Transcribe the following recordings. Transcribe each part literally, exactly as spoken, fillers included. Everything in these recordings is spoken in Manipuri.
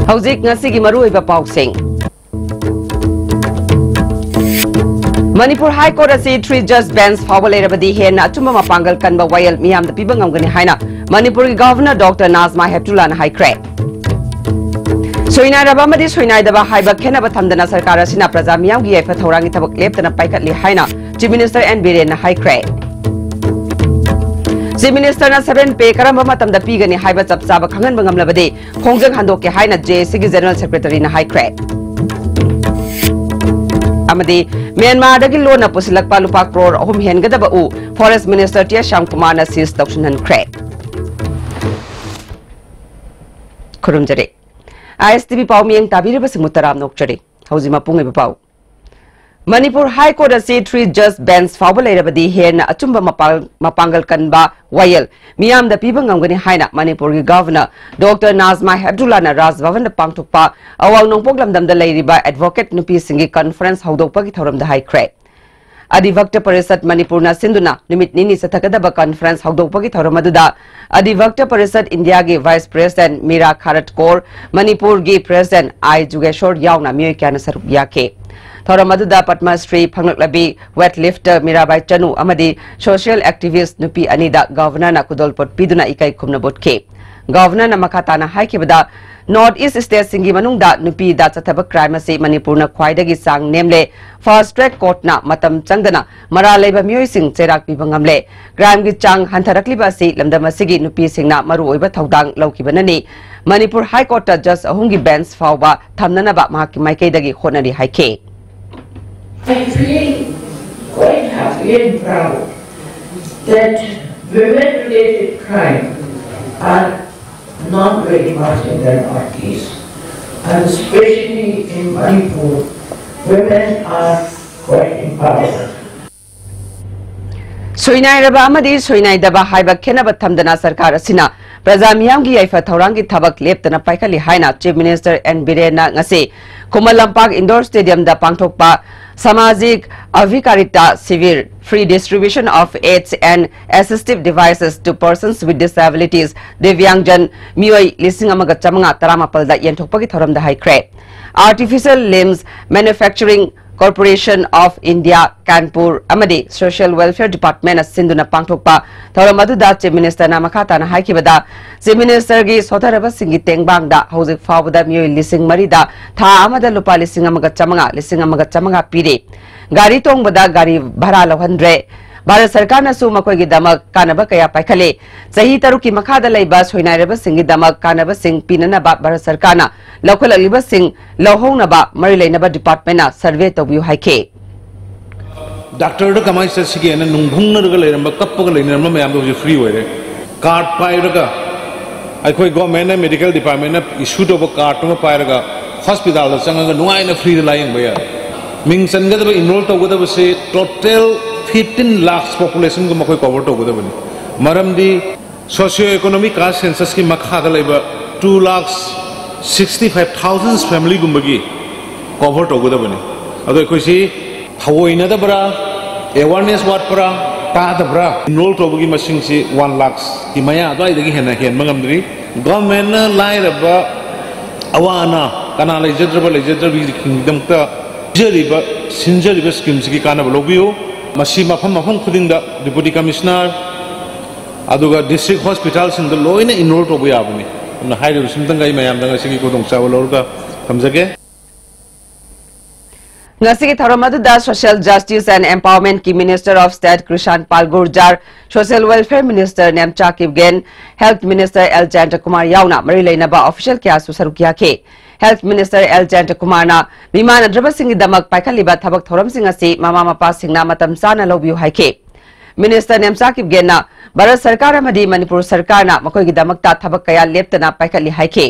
ꯍꯧꯖꯤꯛ ꯉꯁꯤꯒꯤ ꯃꯔꯨꯑꯣꯏꯕ ꯄꯥꯎꯁꯤꯡ꯫ ꯃꯅꯤꯄꯨꯔ ꯍꯥꯏ ꯀꯣꯔꯠ ꯑꯁꯤ three judge bench ꯐꯥꯎꯕ ꯂꯩꯔꯕꯗꯤ ꯍꯦꯟꯅ ꯑꯆꯨꯝꯕ ꯃꯄꯥꯡꯒꯜ ꯀꯟꯕ ꯋꯥꯌꯦꯜ ꯃꯤꯌꯥꯝꯗ ꯄꯤꯕ ꯉꯝꯒꯅꯤ ꯍꯥꯏꯅ ꯃꯅꯤꯄꯨꯔꯒꯤ ꯒꯚꯔꯅꯔ ꯗꯣꯛꯇꯔ ꯅꯥꯖꯃꯥ ꯍꯦꯞꯇꯨꯂꯥꯅ ꯍꯥꯏꯈ꯭ꯔꯦ꯫ ꯁꯣꯏꯅꯥꯏꯔꯕ ꯑꯃꯗꯤ ꯁꯣꯏꯅꯥꯏꯗꯕ ꯍꯥꯏꯕ ꯈꯦꯠꯅꯕ ꯊꯝꯗꯅ ꯁꯔꯀꯥꯔ ꯑꯁꯤꯅ ꯄ꯭ꯔꯖꯥ ꯃꯤꯌꯥꯝꯒꯤ ꯌꯥꯏꯐ ꯊꯧꯔꯥꯡꯒꯤ ꯊꯕꯛ ꯂꯦꯞꯇꯅ ꯄꯥꯏꯈꯠꯂꯤ ꯍꯥꯏꯅ Chief Minister N ꯕꯤꯔꯦꯟꯅ ꯍꯥꯏꯈ꯭ꯔꯦ꯫ Chief Ministerꯅ seven pay ꯀꯔꯝꯕ ꯃꯇꯝꯗ ꯄꯤꯒꯅꯤ ꯍꯥꯏꯕ ꯆꯞ ꯆꯥꯕ ꯈꯪꯍꯟꯕ ꯉꯝꯂꯕꯗꯤ ꯈꯣꯡꯖꯪ ꯍꯟꯗꯣꯛꯀꯦ ꯍꯥꯏꯅ JACꯒꯤ General Secretaryꯅ ꯍꯥꯏꯈ꯭ꯔꯦ꯫ ꯑꯃꯗꯤ ꯃ꯭ꯌꯥꯟꯃꯥꯔꯗꯒꯤ ꯂꯣꯟꯅ ꯄꯨꯁꯤꯜꯂꯛꯄ ꯂꯨꯄꯥ ꯀ꯭ꯔꯣꯔ ꯑꯍꯨꯝ ꯍꯦꯟꯒꯗꯕ ꯎ Forest Minister T S ꯁ꯭ꯌꯥꯝꯀꯨꯃꯥꯔꯅ seize ꯇꯧꯁꯤꯟꯍꯟꯈ꯭ꯔꯦ꯫ ꯈꯨꯔꯨꯝꯖꯔꯤ꯫ ISTV ꯄꯥꯎ ꯃꯤꯌꯦꯡ ꯇꯥꯕꯤꯔꯤꯕꯁꯤꯡꯕꯨ ꯇꯔꯥꯝꯅ ꯑꯣꯛꯆꯔꯤ꯫ ꯍꯧꯖꯤꯛ ꯃꯄꯨꯡ ꯑꯣꯏꯕ ꯄꯥꯎ꯫ ꯃꯅꯤꯄꯨꯔ ꯍꯥꯏ ꯀꯣꯔꯠ ꯑꯁꯤ three judge bench ꯐꯥꯎꯕ ꯂꯩꯔꯕꯗꯤ ꯍꯦꯟꯅ ꯑꯆꯨꯝꯕ ꯃꯄꯥꯡ-, ꯃꯄꯥꯡꯒꯜ ꯀꯟꯕ ꯋꯥꯌꯦꯜ ꯃꯤꯌꯥꯝꯗ ꯄꯤꯕ ꯉꯝꯒꯅꯤ ꯍꯥꯏꯅ ꯃꯅꯤꯄꯨꯔꯒꯤ ꯒꯚꯔꯅꯔ ꯗꯣꯛꯇꯔ ꯅꯥꯖꯃꯥ ꯍꯦꯞꯇꯨꯂꯥꯅ ꯔꯥꯖ ꯚꯕꯟꯗ ꯄꯥꯡꯊꯣꯛꯄ ꯑꯋꯥꯡ ꯅꯣꯡꯄꯣꯛ ꯂꯝꯗꯝꯗ ꯂꯩꯔꯤꯕ ꯑꯦꯗꯚꯣꯀꯦꯠ ꯅꯨꯄꯤꯁꯤꯡꯒꯤ ꯀꯟꯐꯔꯦꯟꯁ ꯍꯧꯗꯣꯛꯄꯒꯤ ꯊꯧꯔꯝꯗ ꯍꯥꯏꯈ꯭ꯔꯦ꯫ ꯑꯙꯤꯚꯛꯇ ꯄꯔꯤꯁꯠ ꯃꯅꯤꯄꯨꯔꯅ ꯁꯤꯟꯗꯨꯅ ꯅꯨꯃꯤꯠ ꯅꯤꯅꯤ ꯆꯠꯊꯒꯗꯕ ꯀꯟꯐꯔꯦꯟꯁ ꯍꯧꯗꯣꯛꯄꯒꯤ ꯊꯧꯔꯝ ꯑꯗꯨꯗ ꯑꯙꯤꯚꯛꯇ ꯄꯔꯤꯁꯠ ꯏꯟꯗꯤꯌꯥꯒꯤ ꯚꯥꯏꯁ ꯄ꯭ꯔꯦꯁꯤꯗꯦꯟꯠ ꯃꯤꯔꯥ ꯈꯥꯔꯠꯀꯣꯔ, ꯃꯅꯤꯄꯨꯔꯒꯤ ꯄ꯭ꯔꯦꯁꯤꯗꯦꯟꯠ ꯑꯥꯏ ꯖꯨꯒꯦꯁꯣꯔ ꯌꯥꯎꯅ ꯃꯤꯑꯣꯏ ꯀꯌꯥꯅ ꯁꯔꯨꯛ ꯌꯥꯈꯤ꯫ ꯊꯧꯔꯝ ꯑꯗꯨꯗ ꯄꯗꯃ ꯁ꯭ꯔꯤ ꯐꯪꯂꯛꯂꯕꯤ ꯋꯦꯠ ꯂꯤꯐꯇꯔ ꯃꯤꯔꯥꯕꯥꯏ ꯆꯅꯨ ꯑꯃꯗꯤ ꯁꯣꯁꯤꯌꯦꯜ ꯑꯦꯛꯇꯤꯚꯤꯁꯠ ꯅꯨꯄꯤ ꯑꯅꯤꯗ ꯒꯚꯔꯅꯔꯅ ꯈꯨꯗꯣꯜꯄꯣꯠ ꯄꯤꯗꯨꯅ ꯏꯀꯥꯏ ꯈꯨꯝꯅꯕ ꯎꯠꯈꯤ꯫ ꯒꯚꯔꯅꯔꯅ ꯃꯈꯥ ꯇꯥꯅ ꯍꯥꯏꯈꯤꯕꯗ, ꯅꯣꯔꯠ ꯏꯁꯠ ꯁ꯭ꯇꯦꯠꯁꯤꯡꯒꯤ ꯃꯅꯨꯡꯗ ꯅꯨꯄꯤꯗ ꯆꯠꯊꯕ ꯀ꯭ꯔꯥꯏꯝ ꯑꯁꯤ ꯃꯅꯤꯄꯨꯔꯅ ꯈ꯭ꯋꯥꯏꯗꯒꯤ ꯆꯥꯡ ꯅꯦꯝꯂꯦ꯫ ꯐꯥꯁꯠ ꯇ꯭ꯔꯦꯛ ꯀꯣꯔꯠꯅ ꯃꯇꯝ ꯆꯪꯗꯅ ꯃꯔꯥꯜ ꯂꯩꯕ ꯃꯤꯑꯣꯏꯁꯤꯡ ꯆꯩꯔꯥꯛ ꯄꯤꯕ ꯉꯝꯂꯦ꯫ ꯀ꯭ꯔꯥꯏꯝꯒꯤ ꯆꯥꯡ ꯍꯟꯊꯔꯛꯂꯤꯕ ꯑꯁꯤ ꯂꯝꯗꯝ ꯑꯁꯤꯒꯤ ꯅꯨꯄꯤꯁꯤꯡꯅ ꯃꯔꯨꯑꯣꯏꯕ ꯊꯧꯗꯥꯡ ꯂꯧꯈꯤꯕꯅꯅꯤ꯫ ꯃꯅꯤꯄꯨꯔ ꯍꯥꯏ ꯀꯣꯔꯠꯇ ꯖꯖ ꯑꯍꯨꯝꯒꯤ ꯕꯦꯟꯆ ꯐꯥꯎꯕ ꯊꯝꯅꯅꯕ ꯃꯍꯥꯛꯀꯤ ꯃꯥꯏꯀꯩꯗꯒꯤ ꯍꯣꯠꯅꯔꯤ ꯍꯥꯏꯈꯤ꯫ I feel quite happy and proud that women-related crime are not very much in the Northeast, and especially in Manipur, women are quite empowered. ꯁꯣꯏꯅꯥꯏꯔꯕ ꯑꯃꯗꯤ ꯁꯣꯏꯅꯥꯏꯗꯕ ꯍꯥꯏꯕ ꯈꯦꯠꯅꯕ ꯊꯝꯗꯅ ꯁꯔꯀꯥꯔ ꯑꯁꯤꯅ ꯄ꯭ꯔꯖꯥ ꯃꯤꯌꯥꯝꯒꯤ ꯌꯥꯏꯐ ꯊꯧꯔꯥꯡꯒꯤ ꯊꯕꯛ ꯂꯦꯞꯇꯅ ꯄꯥꯏꯈꯠꯂꯤ ꯍꯥꯏꯅ Chief Minister N ꯕꯤꯔꯦꯟꯅ ꯉꯁꯤ ꯈꯨꯃꯟ ꯂꯝꯄꯥꯛ Indoor Stadiumꯗ ꯄꯥꯡꯊꯣꯛꯄ Samajik Adhikarita Shivir, Free Distribution of Aids and Assistive Devices to Persons with Disabilities, ꯗꯤꯕ꯭ꯌꯥꯡꯖꯟ ꯃꯤꯑꯣꯏ ꯂꯤꯁꯤꯡ ꯑꯃꯒ ꯆꯥꯃꯉꯥ ꯇꯔꯥꯃꯥꯄꯜꯗ ꯌꯦꯟꯊꯣꯛꯄꯒꯤ ꯊꯧꯔꯝꯗ ꯍꯥꯏꯈ꯭ꯔꯦ꯫ Artificial Limbs Manufacturing Corporation of India, Kanpur ꯑꯃꯗꯤ Social Welfare Departmentꯅ ꯁꯤꯟꯗꯨꯅ ꯄꯥꯡꯊꯣꯛꯄ ꯊꯧꯔꯝ ꯑꯗꯨꯗ Chief Ministerꯅ ꯃꯈꯥ ꯇꯥꯅ ꯍꯥꯏꯈꯤꯕꯗ, Chief Ministerꯒꯤ ꯁꯣꯊꯔꯕꯁꯤꯡꯒꯤ ꯇꯦꯡꯕꯥꯡꯗ ꯍꯧꯖꯤꯛ ꯐꯥꯎꯕꯗ ꯃꯤꯑꯣꯏ ꯂꯤꯁꯤꯡ ꯃꯔꯤꯗ ꯊꯥ ꯑꯃꯗ ꯂꯨꯄꯥ ꯂꯤꯁꯤꯡ ꯑꯃꯒ ꯆꯥꯃꯉꯥ, ꯂꯤꯁꯤꯡ ꯑꯃꯒ ꯆꯥꯃꯉꯥ ꯄꯤꯔꯤ꯫ ꯒꯥꯔꯤ ꯇꯣꯡꯕꯗ ꯒꯥꯔꯤ ꯚꯔꯥ ꯂꯧꯍꯟꯗ꯭ꯔꯦ꯫ ꯚꯥꯔꯠ ꯁꯔꯀꯥꯔꯅꯁꯨ ꯃꯈꯣꯏꯒꯤꯗꯃꯛ ꯀꯥꯟꯅꯕ ꯀꯌꯥ ꯄꯥꯏꯈꯠꯂꯤ꯫ ꯆꯍꯤ ꯇꯔꯨꯛꯀꯤ ꯃꯈꯥꯗ ꯂꯩꯕ ꯁꯣꯏꯅꯥꯏꯔꯕꯁꯤꯡꯒꯤꯗꯃꯛ ꯀꯥꯟꯅꯕꯁꯤꯡ ꯄꯤꯅꯅꯕ ꯚꯥꯔꯠ ꯁꯔꯀꯥꯔꯅ ꯂꯧꯈꯠꯂꯛꯂꯤꯕꯁꯤꯡ ꯂꯧꯍꯧꯅꯕ ꯃꯔꯤ ꯂꯩꯅꯕ departmentꯅ survey ꯇꯧꯕꯤꯌꯨ ꯍꯥꯏꯈꯤ꯫ ꯗꯥꯛꯇꯔꯗ ꯀꯃꯥꯏꯅ ꯆꯠꯁꯤꯒꯦꯅ ꯅꯨꯡ ꯍꯨꯡꯅꯔꯒ ꯂꯩꯔꯝꯕ, ꯀꯞꯄꯒ ꯂꯩꯅꯔꯝꯕ ꯃꯌꯥꯝꯗꯣ ꯍꯧꯖꯤꯛ free ꯑꯣꯏꯔꯦ꯫ Card ꯄꯥꯏꯔꯒ ꯑꯩꯈꯣꯏ governmentꯅ, medical departmentꯅ issue ꯇꯧꯕ cardꯇꯨꯃ ꯄꯥꯏꯔꯒ hospitalꯗ ꯆꯪꯉꯒ ꯅꯨꯡꯉꯥꯏꯅ freeꯗ ꯂꯥꯌꯦꯡꯕ ꯌꯥꯔꯦ꯫ ꯃꯤꯡ ꯆꯟꯒꯗꯕ, enroll ꯇꯧꯒꯗꯕꯁꯦ total fifteen lakhs populationꯒꯨꯝꯕ ꯑꯩꯈꯣꯏ cover ꯇꯧꯒꯗꯕꯅꯤ꯫ ꯃꯔꯝꯗꯤ socio economic caste censusꯀꯤ ꯃꯈꯥꯗ ꯂꯩꯕ two lakhs sixty five thousand familyꯒꯨꯝꯕꯒꯤ cover ꯇꯧꯒꯗꯕꯅꯤ꯫ ꯑꯗꯣ ꯑꯩꯈꯣꯏꯁꯤ ꯊꯑꯣꯏꯅꯗꯕ꯭ꯔꯥ, awareness ꯋꯥꯠꯄ꯭ꯔꯥ, ꯇꯥꯗꯕ꯭ꯔꯥ, enroll ꯇꯧꯕꯒꯤ ꯃꯁꯤꯡꯁꯤ one lakhꯀꯤ ꯃꯌꯥ ꯑꯗꯨꯋꯥꯏꯗꯒꯤ ꯍꯦꯟꯅ ꯍꯦꯟꯕ ꯉꯝꯗ꯭ꯔꯤ꯫ Governmentꯅ ꯂꯥꯏꯔꯕ, ꯑꯋꯥ ꯑꯅꯥ, ꯀꯅꯥ ꯂꯩꯖꯗ꯭ꯔꯕ, ꯂꯩꯖꯗ꯭ꯔꯕꯒꯤꯗꯃꯛꯇ ꯄꯤꯖꯔꯤꯕ, ꯁꯤꯟꯖꯔꯤꯕ schemeꯁꯤꯒꯤ ꯀꯥꯟꯅꯕ ꯂꯧꯕꯤꯌꯨ꯫ ꯃꯁꯤ ꯃꯐꯝ ꯃꯐꯝ ꯈꯨꯗꯤꯡꯗ Deputy Commissioner ꯑꯗꯨꯒ district hospitalꯁꯤꯡꯗ ꯂꯣꯏꯅ enroll ꯇꯧꯕ ꯌꯥꯕꯅꯤ꯫ ꯑꯗꯨꯅ ꯍꯥꯏꯔꯤꯕꯁꯤꯃꯇꯪꯒ ꯑꯩ ꯃꯌꯥꯝꯗ ꯉꯁꯤꯒꯤ ꯈꯨꯗꯣꯡꯆꯥꯕ ꯂꯧꯔꯒ ꯊꯝꯖꯒꯦ꯫ ꯉꯁꯤꯒꯤ ꯊꯧꯔꯝ ꯑꯗꯨꯗ Social Justice and Empowermentꯀꯤ Minister of State Krishan Pal Gurjar, Social Welfare Minister Nemcha Kipgen, Health Minister L Jayanta Kumar ꯌꯥꯎꯅ ꯃꯔꯤ ꯂꯩꯅꯕ official ꯀꯌꯥꯁꯨ ꯁꯔꯨꯛ ꯌꯥꯈꯤ꯫ Health Minister ꯑꯦꯜ ꯖꯌꯟꯇ ꯀꯨꯃꯥꯔꯅ ꯃꯤꯃꯥꯟꯅꯗ꯭ꯔꯕꯁꯤꯡꯒꯤꯗꯃꯛ ꯄꯥꯏꯈꯠꯂꯤꯕ ꯊꯕꯛ ꯊꯧꯔꯝꯁꯤꯡ ꯑꯁꯤ ꯃꯃꯥ ꯃꯄꯥꯁꯤꯡꯅ ꯃꯇꯝ ꯆꯥꯅ ꯂꯧꯕꯤꯌꯨ ꯍꯥꯏꯈꯤ꯫ Minister ꯅꯦꯝꯆꯥ ꯀꯤꯞꯒꯦꯟꯅ ꯚꯥꯔꯠ ꯁꯔꯀꯥꯔ ꯑꯃꯗꯤ ꯃꯅꯤꯄꯨꯔ ꯁꯔꯀꯥꯔꯅ ꯃꯈꯣꯏꯒꯤꯗꯃꯛꯇ ꯊꯕꯛ ꯀꯌꯥ ꯂꯦꯞꯇꯅ ꯄꯥꯏꯈꯠꯂꯤ ꯍꯥꯏꯈꯤ꯫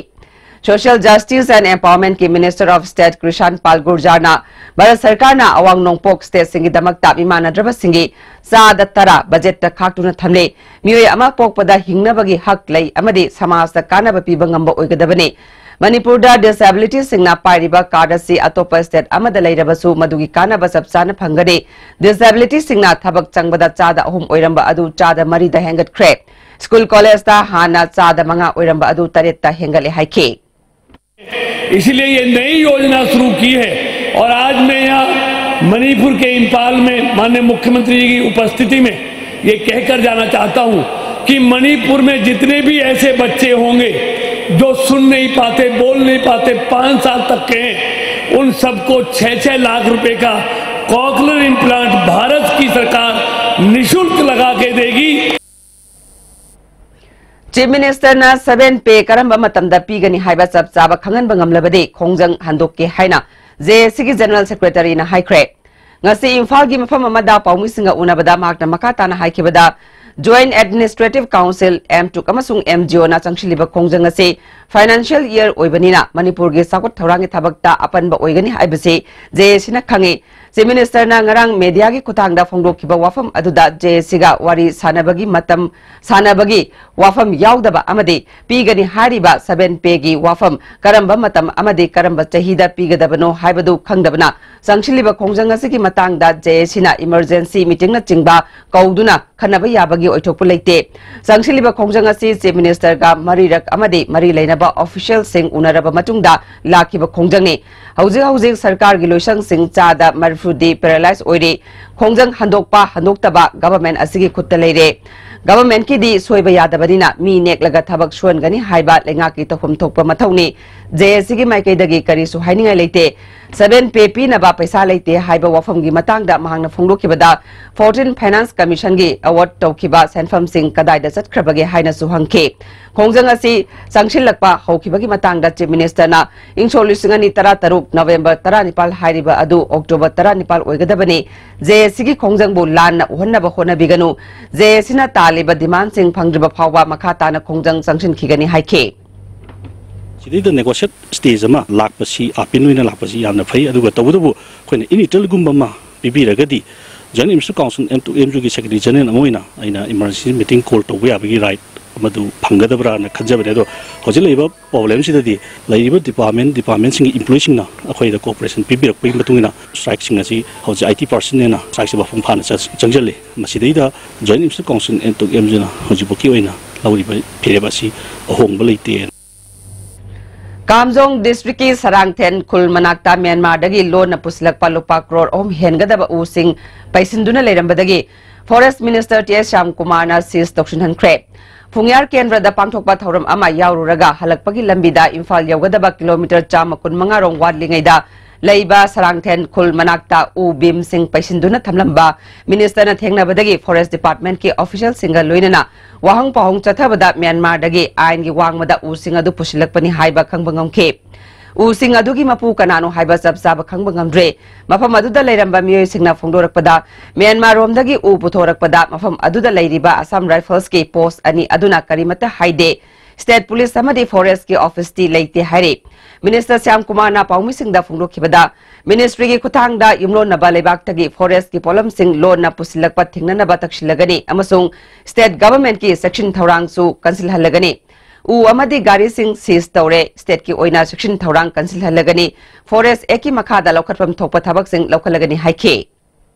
Social Justice and Empowerment ꯀꯤ Minister of State ꯀ꯭ꯔꯤꯁꯥꯟ ꯄꯥꯜ ꯒꯨꯔꯖꯥꯔꯅ ꯚꯥꯔꯠ ꯁꯔꯀꯥꯔꯅ ꯑꯋꯥꯡ ꯅꯣꯡꯄꯣꯛ ꯁ꯭ꯇꯦꯠꯁꯤꯡꯒꯤꯗꯃꯛꯇ ꯃꯤꯃꯥꯟꯅꯗ꯭ꯔꯕꯁꯤꯡꯒꯤ ꯆꯥꯗ ꯇꯔꯥ ꯕꯖꯦꯠꯇ ꯈꯥꯛꯇꯨꯅ ꯊꯝꯂꯦ꯫ ꯃꯤꯑꯣꯏ ꯑꯃ ꯄꯣꯛꯄꯗ ꯍꯤꯡꯅꯕꯒꯤ ꯍꯛ ꯂꯩ ꯑꯃꯗꯤ ꯁꯃꯥꯖꯇ ꯀꯥꯟꯅꯕ ꯄꯤꯕ ꯉꯝꯕ ꯑꯣꯏꯒꯗꯕꯅꯤ꯫ ꯃꯅꯤꯄꯨꯔꯗ ꯗꯤꯁꯑꯦꯕꯤꯂꯤꯇꯤꯁꯤꯡꯅ ꯄꯥꯏꯔꯤꯕ ꯀꯥꯔꯗ ꯑꯁꯤ ꯑꯇꯣꯞꯄ ꯁ꯭ꯇꯦꯠ ꯑꯃꯗ ꯂꯩꯔꯕꯁꯨ ꯃꯗꯨꯒꯤ ꯀꯥꯟꯅꯕ ꯆꯞ ꯆꯥꯅ ꯐꯪꯒꯅꯤ꯫ ꯗꯤꯁꯑꯦꯕꯤꯂꯤꯇꯤꯁꯤꯡꯅ ꯊꯕꯛ ꯆꯪꯕꯗ ꯆꯥꯗ ꯑꯍꯨꯝ ꯑꯣꯏꯔꯝꯕ ꯑꯗꯨ ꯆꯥꯗ ꯃꯔꯤꯗ ꯍꯦꯟꯒꯠꯈ꯭ꯔꯦ꯫ ꯁ꯭ꯀꯨꯜ ꯀꯣꯂꯦꯖꯇ ꯍꯥꯟꯅ ꯆꯥꯗ ꯃꯉꯥ ꯑꯣꯏꯔꯝꯕ ꯑꯗꯨ ꯇꯔꯦꯠꯇ ꯍꯦꯟꯒꯠꯂꯦ ꯍꯥꯏꯈꯤ꯫ इसीलिए ये नई योजना शुरू की है। और आज मैं यहाँ मणिपुर के इंफाल में माननीय मुख्यमंत्री जी की उपस्थिति में ये कहकर जाना चाहता हूँ कि मणिपुर में जितने भी ऐसे बच्चे होंगे जो सुन नहीं पाते, बोल नहीं पाते, पाँच साल तक के हैं, उन सबको छः छः लाख रुपए का कॉकलियर इम्प्लांट भारत की सरकार निशुल्क लगा के देगी। Chief Minister ꯅ seven pay ꯀꯔꯝꯕ ꯃꯇꯝꯗ ꯄꯤꯒꯅꯤ ꯍꯥꯏꯕ ꯆꯞ ꯆꯥꯕ ꯈꯪꯍꯟꯕ ꯉꯝꯂꯕꯗꯤ ꯈꯣꯡꯖꯪ ꯍꯟꯗꯣꯛꯀꯦ ꯍꯥꯏꯅ J A C ꯒꯤ General Secretary ꯅ ꯍꯥꯏꯈ꯭ꯔꯦ꯫ ꯉꯁꯤ ꯏꯝꯐꯥꯜꯒꯤ ꯃꯐꯝ ꯑꯃꯗ ꯄꯥꯎꯃꯤꯁꯤꯡꯒ ꯎꯅꯕꯗ ꯃꯍꯥꯛꯅ ꯃꯈꯥ ꯇꯥꯅ ꯍꯥꯏꯈꯤꯕꯗ, Joint Administrative Council, M Tug ꯑꯃꯁꯨꯡ M G O ꯅ ꯆꯪꯁꯤꯜꯂꯤꯕ ꯈꯣꯡꯖꯪ ꯑꯁꯤ financial year ꯑꯣꯏꯕꯅꯤꯅ ꯃꯅꯤꯄꯨꯔꯒꯤ ꯆꯥꯎꯈꯠ ꯊꯧꯔꯥꯡꯒꯤ ꯊꯕꯛꯇ ꯑꯄꯟꯕ ꯑꯣꯏꯒꯅꯤ ꯍꯥꯏꯕꯁꯤ J A C ꯅ ꯈꯪꯏ꯫ Chief Minister ꯅ ꯉꯔꯥꯡ media ꯒꯤ ꯈꯨꯠꯊꯥꯡꯗ ꯐꯣꯡꯗꯣꯛꯈꯤꯕ ꯋꯥꯐꯝ ꯑꯗꯨꯗ J A C ꯒ ꯋꯥꯔꯤ ꯁꯥꯟꯅꯕꯒꯤ ꯃꯇꯝ, ꯁꯥꯟꯅꯕꯒꯤ ꯋꯥꯐꯝ ꯌꯥꯎꯗꯕ ꯑꯃꯗꯤ ꯄꯤꯒꯅꯤ ꯍꯥꯏꯔꯤꯕ seven pay ꯒꯤ ꯋꯥꯐꯝ ꯀꯔꯝꯕ ꯃꯇꯝ ꯑꯃꯗꯤ ꯀꯔꯝꯕ ꯆꯍꯤꯗ ꯄꯤꯒꯗꯕꯅꯣ ꯍꯥꯏꯕꯗꯨ ꯈꯪꯗꯕꯅ ꯆꯪꯁꯤꯜꯂꯤꯕ ꯈꯣꯡꯖꯪ ꯑꯁꯤꯒꯤ ꯃꯇꯥꯡꯗ J A C ꯅ emergency meeting ꯅꯆꯤꯡꯕ ꯀꯧꯗꯨꯅ ꯈꯟꯅꯕ ꯌꯥꯕꯒꯤ ꯑꯣꯏꯊꯣꯛꯄ ꯂꯩꯇꯦ꯫ ꯆꯪꯁꯤꯜꯂꯤꯕ ꯈꯣꯡꯖꯪ ꯑꯁꯤ Chief Minister ꯒ ꯃꯔꯤꯔꯛ ꯑꯃꯗꯤ ꯃꯔꯤ ꯂꯩꯅꯕ official ꯁꯤꯡ ꯎꯅꯔꯕ ꯃꯇꯨꯡꯗ ꯂꯥꯛꯈꯤꯕ ꯈꯣꯡꯖꯪꯅꯤ꯫ ꯍꯧꯖꯤꯛ ꯍꯧꯖꯤꯛ ꯁꯔꯀꯥꯔꯒꯤ ꯂꯣꯏꯁꯪꯁꯤꯡ ꯆꯥꯗ ꯃꯔꯤꯐꯨꯗꯤ paralyze ꯑꯣꯏꯔꯤ꯫ ꯈꯣꯡꯖꯪ ꯍꯟꯗꯣꯛꯄ ꯍꯟꯗꯣꯛꯇꯕ government ꯑꯁꯤꯒꯤ ꯈꯨꯠꯇ ꯂꯩꯔꯦ꯫ Government ꯀꯤꯗꯤ ꯁꯣꯏꯕ ꯌꯥꯗꯕꯅꯤꯅ ꯃꯤ ꯅꯦꯛꯂꯒ ꯊꯕꯛ ꯁꯨꯍꯟꯒꯅꯤ ꯍꯥꯏꯕ ꯂꯩꯉꯥꯛꯀꯤ ꯇꯧꯐꯝ ꯊꯣꯛꯄ ꯃꯊꯧꯅꯤ꯫ J A C ꯒꯤ ꯃꯥꯏꯀꯩꯗꯒꯤ ꯀꯔꯤꯁꯨ ꯍꯥꯏꯅꯤꯡꯉꯥꯏ ꯂꯩꯇꯦ꯫ Seven pay ꯄꯤꯅꯕ ꯄꯩꯁꯥ ꯂꯩꯇꯦ ꯍꯥꯏꯕ ꯋꯥꯐꯝꯒꯤ ꯃꯇꯥꯡꯗ ꯃꯍꯥꯛꯅ ꯐꯣꯡꯗꯣꯛꯈꯤꯕꯗ, fourteen Finance Commission ꯒꯤ award ꯇꯧꯈꯤꯕ ꯁꯦꯟꯐꯝꯁꯤꯡ ꯀꯗꯥꯏꯗ ꯆꯠꯈ꯭ꯔꯕꯒꯦ ꯍꯥꯏꯅꯁꯨ ꯍꯪꯈꯤ꯫ ꯈꯣꯡꯖꯪ ꯑꯁꯤ ꯆꯪꯁꯤꯜꯂꯛꯄ ꯍꯧꯈꯤꯕꯒꯤ ꯃꯇꯥꯡꯗ Chief Minister ꯅ ꯏꯪ ꯁꯣꯛ ꯂꯤꯁꯤꯡ ꯑꯅꯤ ꯇꯔꯥ ꯇꯔꯨꯛ November ꯇꯔꯥꯅꯤꯄꯥꯜ ꯍꯥꯏꯔꯤꯕ ꯑꯗꯨ October ꯇꯔꯥꯅꯤꯄꯥꯜ ꯑꯣꯏꯒꯗꯕꯅꯤ꯫ J A C ꯒꯤ ꯈꯣꯡꯖꯪꯕꯨ ꯂꯥꯟꯅ ꯎꯍꯟꯅꯕ ꯍꯣꯠꯅꯕꯤꯒꯅꯨ꯫ J A C ꯅ ꯇꯥꯜꯂꯤꯕ demand ꯁꯤꯡ ꯐꯪꯗ꯭ꯔꯤꯕ ꯐꯥꯎꯕ ꯃꯈꯥ ꯇꯥꯅ ꯈꯣꯡꯖꯪ ꯆꯪꯁꯤꯟꯈꯤꯒꯅꯤ ꯍꯥꯏꯈꯤ꯫ ꯁꯤꯗꯩꯗ negotiate stage ꯑꯃ ꯂꯥꯛꯄꯁꯤ, ꯑꯥꯄꯤꯟ ꯑꯣꯏꯅ ꯂꯥꯛꯄꯁꯤ ꯌꯥꯝꯅ ꯐꯩ꯫ ꯑꯗꯨꯒ ꯇꯧꯕꯇꯕꯨ ꯑꯩꯈꯣꯏꯅ in literalꯒꯨꯝꯕ ꯑꯃ ꯄꯤꯕꯤꯔꯒꯗꯤ, Joint Minister Council M to M Uꯒꯤ Secretary General ꯑꯃ ꯑꯣꯏꯅ ꯑꯩꯅ emergency meeting call ꯇꯧꯕ ꯌꯥꯕꯒꯤ right ꯑꯃꯗꯨ ꯐꯪꯒꯗꯕ꯭ꯔꯥꯅ ꯈꯟꯖꯕꯅꯦ꯫ ꯑꯗꯣ ꯍꯧꯖꯤꯛ ꯂꯩꯔꯤꯕ problemꯁꯤꯗꯗꯤ ꯂꯩꯔꯤꯕ department, departmentꯁꯤꯡꯒꯤ employeeꯁꯤꯡꯅ ꯑꯩꯈꯣꯏꯗ cooperation ꯄꯤꯕꯤꯔꯛꯄꯒꯤ ꯃꯇꯨꯡ ꯏꯟꯅ strikeꯁꯤꯡ ꯑꯁꯤ ꯍꯧꯖꯤꯛ IT personꯅ strikeꯁꯤ ꯃꯄꯨꯡ ꯐꯥꯅ ꯆ-, ꯆꯪꯁꯤꯜꯂꯤ꯫ ꯃꯁꯤꯗꯩꯗ Joint Minister Council M to M Uꯅ ꯍꯧꯖꯤꯛꯐꯥꯎꯒꯤ ꯑꯣꯏꯅ ꯂꯧꯔꯤꯕ ꯐꯤꯔꯦꯞ ꯑꯁꯤ ꯑꯍꯣꯡꯕ ꯂꯩꯇꯦ꯫ ꯀꯥꯝꯖꯣꯡ districtꯀꯤ ꯁꯔꯥꯡꯊꯦꯟ ꯈꯨꯜ ꯃꯅꯥꯛꯇ ꯃ꯭ꯌꯥꯟꯃꯥꯔꯗꯒꯤ ꯂꯣꯟꯅ ꯄꯨꯁꯤꯜꯂꯛꯄ ꯂꯨꯄꯥ ꯀ꯭ꯔꯣꯔ ꯑꯍꯨꯝ ꯍꯦꯟꯒꯗꯕ ꯎꯁꯤꯡ ꯄꯩꯁꯤꯟꯗꯨꯅ ꯂꯩꯔꯝꯕꯗꯒꯤ Forest Minister T S ꯁ꯭ꯌꯥꯝꯀꯨꯃꯥꯔꯅ seize ꯇꯧꯁꯤꯟꯍꯟꯈ꯭ꯔꯦ꯫ ꯐꯨꯡꯌꯥꯔ ꯀꯦꯟꯗ꯭ꯔꯗ ꯄꯥꯡꯊꯣꯛꯄ ꯊꯧꯔꯝ ꯑꯃ ꯌꯥꯎꯔꯨꯔꯒ ꯍꯜꯂꯛꯄꯒꯤ ꯂꯝꯕꯤꯗ ꯏꯝꯐꯥꯜ ꯌꯧꯒꯗꯕ kilometre ꯆꯥꯝꯃ ꯀꯨꯟꯃꯉꯥ ꯔꯣꯝ ꯋꯥꯠꯂꯤꯉꯩꯗ ꯂꯩꯕ ꯁꯔꯥꯡꯊꯦꯟ ꯈꯨꯜ ꯃꯅꯥꯛꯇ ꯎ ꯕꯤꯝꯁꯤꯡ ꯄꯩꯁꯤꯟꯗꯨꯅ ꯊꯝꯂꯝꯕ ministerꯅ ꯊꯦꯡꯅꯕꯗꯒꯤ Forest Departmentꯀꯤ officialꯁꯤꯡꯒ ꯂꯣꯏꯅꯅ ꯋꯥꯍꯪ ꯄꯥꯎꯍꯪ ꯆꯠꯊꯕꯗ ꯃ꯭ꯌꯥꯟꯃꯥꯔꯗꯒꯤ ꯑꯥꯏꯟꯒꯤ ꯋꯥꯡꯃꯗ ꯎꯁꯤꯡ ꯑꯗꯨ ꯄꯨꯁꯤꯜꯂꯛꯄꯅꯤ ꯍꯥꯏꯕ ꯈꯪꯕ ꯉꯝꯈꯤ꯫ ꯎꯁꯤꯡ ꯑꯗꯨꯒꯤ ꯃꯄꯨ ꯀꯅꯥꯅꯣ ꯍꯥꯏꯕ ꯆꯞ ꯆꯥꯕ ꯈꯪꯕ ꯉꯝꯗ꯭ꯔꯦ꯫ ꯃꯐꯝ ꯑꯗꯨꯗ ꯂꯩꯔꯝꯕ ꯃꯤꯑꯣꯏꯁꯤꯡꯅ ꯐꯣꯡꯗꯣꯔꯛꯄꯗ, ꯃ꯭ꯌꯥꯟꯃꯥꯔꯔꯣꯝꯗꯒꯤ ꯎ ꯄꯨꯊꯣꯔꯛꯄꯗ ꯃꯐꯝ ꯑꯗꯨꯗ ꯂꯩꯔꯤꯕ Assam Riflesꯀꯤ post ꯑꯅꯤ ꯑꯗꯨꯅ ꯀꯔꯤꯃꯠꯇ ꯍꯥꯏꯗꯦ꯫ State Police ꯑꯃꯗꯤ Forestꯀꯤ officeꯇꯤ ꯂꯩꯇꯦ ꯍꯥꯏꯔꯤ꯫ Minister ꯁ꯭ꯌꯥꯝꯀꯨꯃꯥꯔꯅ ꯄꯥꯎꯃꯤꯁꯤꯡꯗ ꯐꯣꯡꯗꯣꯛꯈꯤꯕꯗ, ministryꯒꯤ ꯈꯨꯠꯊꯥꯡꯗ ꯌꯨꯝꯂꯣꯟꯅꯕ ꯂꯩꯕꯥꯛꯇꯒꯤ Forestꯀꯤ ꯄꯣꯠꯂꯝꯁꯤꯡ ꯂꯣꯟꯅ ꯄꯨꯁꯤꯜꯂꯛꯄ ꯊꯤꯡꯅꯅꯕ ꯇꯛꯁꯤꯜꯂꯒꯅꯤ ꯑꯃꯁꯨꯡ state governmentꯀꯤ ꯆꯦꯛꯁꯤꯟ ꯊꯧꯔꯥꯡꯁꯨ ꯀꯟꯁꯤꯜꯍꯜꯂꯒꯅꯤ꯫ ꯎ ꯑꯃꯗꯤ ꯒꯥꯔꯤꯁꯤꯡ seize ꯇꯧꯔꯦ꯫ Stateꯀꯤ ꯑꯣꯏꯅ ꯆꯦꯛꯁꯤꯟ ꯊꯧꯔꯥꯡ ꯀꯟꯁꯤꯜꯍꯜꯂꯒꯅꯤ꯫ Forest Actꯀꯤ ꯃꯈꯥꯗ ꯂꯧꯈꯠꯐꯝ ꯊꯣꯛꯄ ꯊꯕꯛꯁꯤꯡ ꯂꯧꯈꯠꯂꯒꯅꯤ ꯍꯥꯏꯈꯤ꯫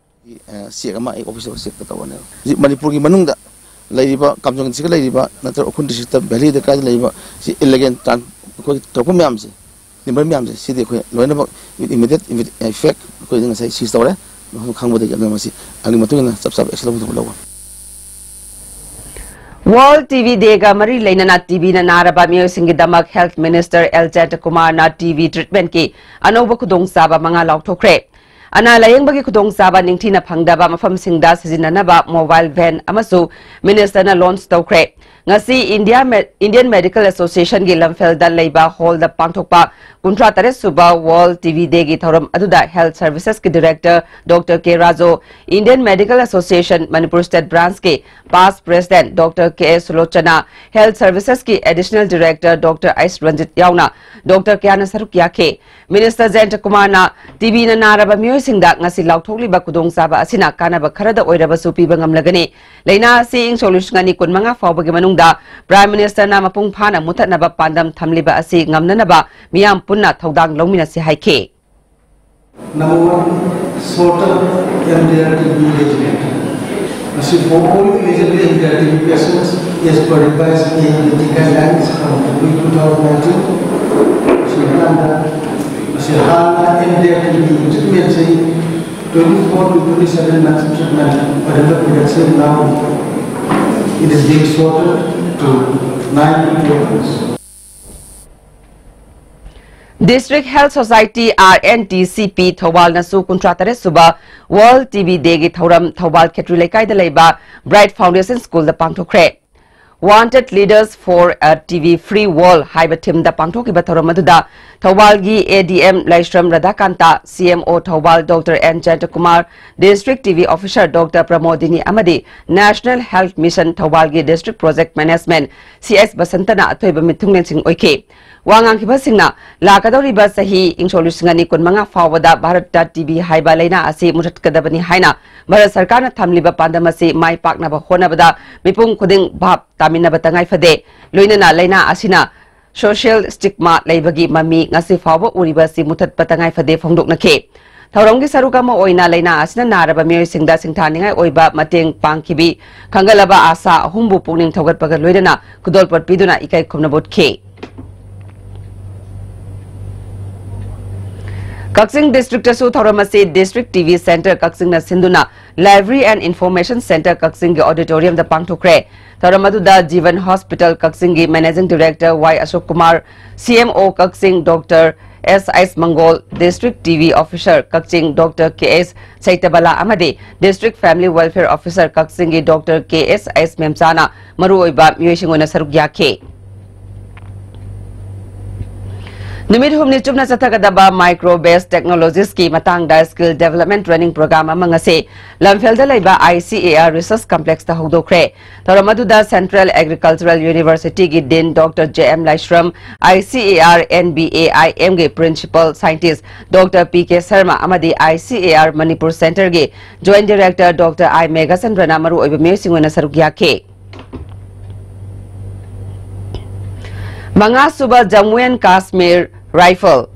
ꯑ, check ꯑꯃ ꯑꯩ office ꯆꯦꯛꯇ ꯇꯧꯔꯅꯦꯕ꯫ ꯍꯧꯖꯤꯛ ꯃꯅꯤꯄꯨꯔꯒꯤ ꯃꯅꯨꯡꯗ ꯂꯩꯔꯤꯕ, ꯀꯥꯝꯖꯣꯡ districtꯀ ꯂꯩꯔꯤꯕ, ꯅꯠꯇ꯭ꯔꯒ ꯎꯈ꯭ꯔꯨꯜ districtꯇ valleyꯗ ꯀꯥꯏꯗ ꯂꯩꯔꯤꯕ ꯁꯤ illegal tran-, ꯑꯩꯈꯣꯏꯒꯤ ꯇꯧꯔꯛꯄ ꯃꯌꯥꯝꯁꯦ, timber ꯃꯌꯥꯝꯁꯦ, ꯁꯤꯗꯤ ꯑꯩꯈꯣꯏ ꯂꯣꯏꯅꯃꯛ with immediate effect ꯑꯩꯈꯣꯏ ꯉꯁꯥꯏ seize ꯇꯧꯔꯦ꯫ ꯃꯐꯝ ꯈꯪꯕꯗꯒꯤ ꯑꯗꯨꯅ ꯃꯁꯤ ꯑꯗꯨꯒꯤ ꯃꯇꯨꯡ ꯏꯟꯅ ꯆꯞ ꯆꯥꯕ action ꯂꯧꯒꯅꯤ꯫ World TB Dayꯒ ꯃꯔꯤ ꯂꯩꯅꯅ TBꯅ ꯅꯥꯔꯕ ꯃꯤꯑꯣꯏꯁꯤꯡꯒꯤꯗꯃꯛ Health Minister L Jayantakumarꯅ TB treatmentꯀꯤ ꯑꯅꯧꯕ ꯈꯨꯗꯣꯡꯆꯥꯕ ꯃꯉꯥ ꯂꯥꯎꯊꯣꯛꯈ꯭ꯔꯦ꯫ ꯑꯅꯥ ꯂꯥꯌꯦꯡꯕꯒꯤ ꯈꯨꯗꯣꯡꯆꯥꯕ ꯅꯤꯡꯊꯤꯅ ꯐꯪꯗꯕ ꯃꯐꯝꯁꯤꯡꯗ ꯁꯤꯖꯤꯟꯅꯅꯕ mobile van ꯑꯃꯁꯨ ministerꯅ launch ꯇꯧꯈ꯭ꯔꯦ꯫ ꯉꯁꯤ ꯏꯟꯗꯤꯌꯥ ꯃꯦ-, ꯏꯟꯗꯤꯌꯟ ꯃꯦꯗꯤꯀꯦꯜ ꯑꯦꯁꯣꯁꯤꯌꯦꯁꯟꯒꯤ ꯂꯝꯐꯦꯜꯗ ꯂꯩꯕ ꯍꯣꯜꯗ ꯄꯥꯡꯊꯣꯛꯄ ꯀꯨꯟꯊ꯭ꯔꯥ ꯇꯔꯦꯠ ꯁꯨꯕ ꯋꯥꯔꯜꯗ ꯇꯤ ꯕꯤ ꯗꯦꯒꯤ ꯊꯧꯔꯝ ꯑꯗꯨꯗ ꯍꯦꯜꯊ ꯁꯔꯚꯤꯁꯦꯁꯀꯤ director doctor K Raju, Indian medical association Manipur state ꯕ꯭ꯔꯥꯟꯆꯀꯤ past president doctor K S Sulochana, health ꯁꯔꯚꯤꯁꯦꯁꯀꯤ ꯑꯦꯗꯤꯁꯅꯦꯜ ꯗꯤꯔꯦꯛꯇꯔ ꯗꯣꯛꯇꯔ ꯑꯩꯁ ꯔꯟꯖꯤꯠ ꯌꯥꯎꯅ ꯗꯣꯛꯇꯔ ꯀꯌꯥꯅ ꯁꯔꯨꯛ ꯌꯥꯈꯤ꯫ ꯃꯤꯅꯤꯁꯇꯔ ꯖꯌꯟꯇ ꯀꯨꯃꯥꯔꯅ ꯇꯤ ꯕꯤꯅ ꯅꯥꯔꯕ ꯃꯤꯑꯣꯏꯁꯤꯡꯗ ꯉꯁꯤ ꯂꯥꯎꯊꯣꯛꯂꯤꯕ ꯈꯨꯗꯣꯡꯆꯥꯕ ꯑꯁꯤꯅ ꯀꯥꯟꯅꯕ ꯈꯔꯗ ꯑꯣꯏꯔꯕꯁꯨ ꯄꯤꯕ ꯉꯝꯂꯒꯅꯤ꯫ ꯂꯥꯏꯅꯥ ꯑꯁꯤ ꯏꯪ ꯁꯣꯛ ꯂꯤꯁꯤꯡ ꯑꯅꯤ ꯀꯨꯟꯃꯉꯥ ꯐꯥꯎꯕꯒꯤ ꯃꯅꯨꯡꯗ ꯄ꯭ꯔꯥꯏꯝ ꯃꯤꯅꯤꯁꯇꯔꯅ ꯃꯄꯨꯡ ꯐꯥꯅ ꯃꯨꯊꯠꯅꯕ ꯄꯥꯟꯗꯝ ꯊꯝꯂꯤꯕ ꯑꯁꯤ ꯉꯝꯅꯅꯕ ꯃꯤꯌꯥꯝ ꯄꯨꯟꯅ ꯊꯧꯗꯥꯡ ꯂꯧꯃꯤꯟꯅꯁꯤ ꯍꯥꯏꯈꯤ꯫ Number one, shorter M D R T B regimen. As for all eligible M D R T B patients, as per revised A M D T guidelines from two thousand nineteen, ꯃꯁꯤ ꯍꯥꯟꯅ M D R T B treatment ꯁꯤ twenty-four to twenty-seven months treatment ꯑꯣꯏꯔꯝꯕ ꯍꯧꯖꯤꯛꯁꯦ now it is being shortened to nine to twelve months. District Health Society, R N T C P, ꯊꯧꯕꯥꯜꯅꯁꯨ ꯀꯨꯟꯊ꯭ꯔꯥ ꯇꯔꯦꯠ ꯁꯨꯕ World T B Day ꯒꯤ ꯊꯧꯔꯝ ꯊꯧꯕꯥꯜ ꯈꯦꯇ꯭ꯔꯤ ꯂꯩꯀꯥꯏꯗ ꯂꯩꯕ Bright Foundation School the ꯄꯥꯡꯊꯣꯛꯈ꯭ꯔꯦ꯫ Wanted Leaders for a T B Free World ꯍꯥꯏꯕ theme ꯗ ꯄꯥꯡꯊꯣꯛꯈꯤꯕ ꯊꯧꯔꯝ ꯑꯗꯨꯗ ꯊꯧꯕꯥꯜꯒꯤ A D M Laishram Radhakanta, C M O Thoubal doctor N Jayantakumar, District T B Officer doctor Pramodini ꯑꯃꯗꯤ National Health Mission ꯊꯧꯕꯥꯜꯒꯤ District Project Management C S ꯕꯁꯟꯇꯅ ꯑꯊꯣꯏꯕ ꯃꯤꯊꯨꯡꯂꯦꯟꯁꯤꯡ ꯑꯣꯏꯈꯤ꯫ ꯋꯥ ꯉꯥꯡꯈꯤꯕꯁꯤꯡꯅ ꯂꯥꯛꯀꯗꯧꯔꯤꯕ ꯆꯍꯤ ꯏꯪ ꯁꯣꯛ ꯂꯤꯁꯤꯡ ꯑꯅꯤ ꯀꯨꯟꯃꯉꯥ ꯐꯥꯎꯕꯗ ꯚꯥꯔꯠꯇ T B ꯍꯥꯏꯕ ꯂꯥꯏꯅꯥ ꯑꯁꯤ ꯃꯨꯊꯠꯀꯗꯕꯅꯤ ꯍꯥꯏꯅ ꯚꯥꯔꯠ ꯁꯔꯀꯥꯔꯅ ꯊꯝꯂꯤꯕ ꯄꯥꯟꯗꯝ ꯑꯁꯤ ꯃꯥꯏ ꯄꯥꯛꯅꯕ ꯍꯣꯠꯅꯕꯗ ꯃꯤꯄꯨꯝ ꯈꯨꯗꯤꯡ ꯚꯥꯞ ꯇꯥꯃꯤꯟꯅꯕ ꯇꯉꯥꯏ ꯐꯗꯦ꯫ ꯂꯣꯏꯅꯅ ꯂꯥꯏꯅꯥ ꯑꯁꯤꯅ social stigma ꯂꯩꯕꯒꯤ ꯃꯃꯤ ꯉꯁꯤ ꯐꯥꯎꯕ ꯎꯔꯤꯕ ꯑꯁꯤ ꯃꯨꯊꯠꯄ ꯇꯉꯥꯏ ꯐꯗꯦ ꯐꯣꯡꯗꯣꯛꯅꯈꯤ꯫ ꯊꯧꯔꯝꯒꯤ ꯁꯔꯨꯛ ꯑꯃ ꯑꯣꯏꯅ ꯂꯥꯏꯅꯥ ꯑꯁꯤꯅ ꯅꯥꯔꯕ ꯃꯤꯑꯣꯏꯁꯤꯡꯗ ꯁꯤꯡꯊꯥꯅꯤꯡꯉꯥꯏ ꯑꯣꯏꯕ ꯃꯇꯦꯡ ꯄꯥꯡꯈꯤꯕꯤ ꯈꯪꯒꯠꯂꯕ ꯑꯥꯁꯥ ꯑꯍꯨꯝꯕꯨ ꯄꯨꯛꯅꯤꯡ ꯊꯧꯒꯠꯄꯒ ꯂꯣꯏꯅꯅ ꯈꯨꯗꯣꯜꯄꯣꯠ ꯄꯤꯗꯨꯅ ꯏꯀꯥꯏ ꯈꯨꯝꯅꯕ ꯎꯠꯈꯤ꯫ ꯀꯛꯆꯤꯡ district ꯇꯁꯨ ꯊꯧꯔꯝ ꯑꯁꯤ District T V Centre ꯀꯛꯆꯤꯡꯅ ꯁꯤꯟꯗꯨꯅ Library and Information Centre ꯀꯛꯆꯤꯡꯒꯤ auditorium ꯗ ꯄꯥꯡꯊꯣꯛꯈ꯭ꯔꯦ꯫ ꯊꯧꯔꯝ ꯑꯗꯨꯗ Jeevan Hospital ꯀꯛꯆꯤꯡꯒꯤ Managing Director ꯋꯥꯏ ꯑꯁꯣꯛ ꯀꯨꯃꯥꯔ, C M O ꯀꯛꯆꯤꯡ ꯗꯣꯛꯇꯔ ꯑꯦꯁ ꯑꯩꯆ ꯃꯪꯒꯣꯜ, District T V Officer ꯀꯛꯆꯤꯡ Doctor K S ꯁꯩꯇꯕꯂꯥ ꯑꯃꯗꯤ District Family Welfare Officer ꯀꯛꯆꯤꯡꯒꯤ Doctor K S ꯑꯩꯆ ꯃꯦꯝꯆꯥꯅ ꯃꯔꯨꯑꯣꯏꯕ ꯃꯤꯑꯣꯏꯁꯤꯡ ꯑꯣꯏꯅ ꯁꯔꯨꯛ ꯌꯥꯈꯤ꯫ ꯅꯨꯃꯤꯠ ꯍꯨꯝꯅꯤ ꯆꯨꯞꯅ ꯆꯠꯊꯒꯗꯕ Micro Based Technologies ꯀꯤ ꯃꯇꯥꯡꯗ Skill Development Training Program ꯑꯃ ꯉꯁꯤ ꯂꯝꯐꯦꯜꯗ ꯂꯩꯕ I C A R Research Complex ꯇ ꯍꯧꯗꯣꯛꯈ꯭ꯔꯦ꯫ ꯊꯧꯔꯝ ꯑꯗꯨꯗ Central Agricultural University ꯒꯤ Dean Doctor J M Laishram, I C A R N B A I M ꯒꯤ Principal Scientist Doctor P K Sharma ꯑꯃꯗꯤ I C A R Manipur Center ꯒꯤ Joint Director Doctor I ꯃꯦꯘꯆꯟꯗ꯭ꯔꯅ ꯃꯔꯨꯑꯣꯏꯕ ꯃꯤꯑꯣꯏꯁꯤꯡ ꯑꯣꯏꯅ ꯁꯔꯨꯛ ꯌꯥꯈꯤ꯫ ꯃꯉꯥꯁꯨꯕ Jammu and Kashmir Rifle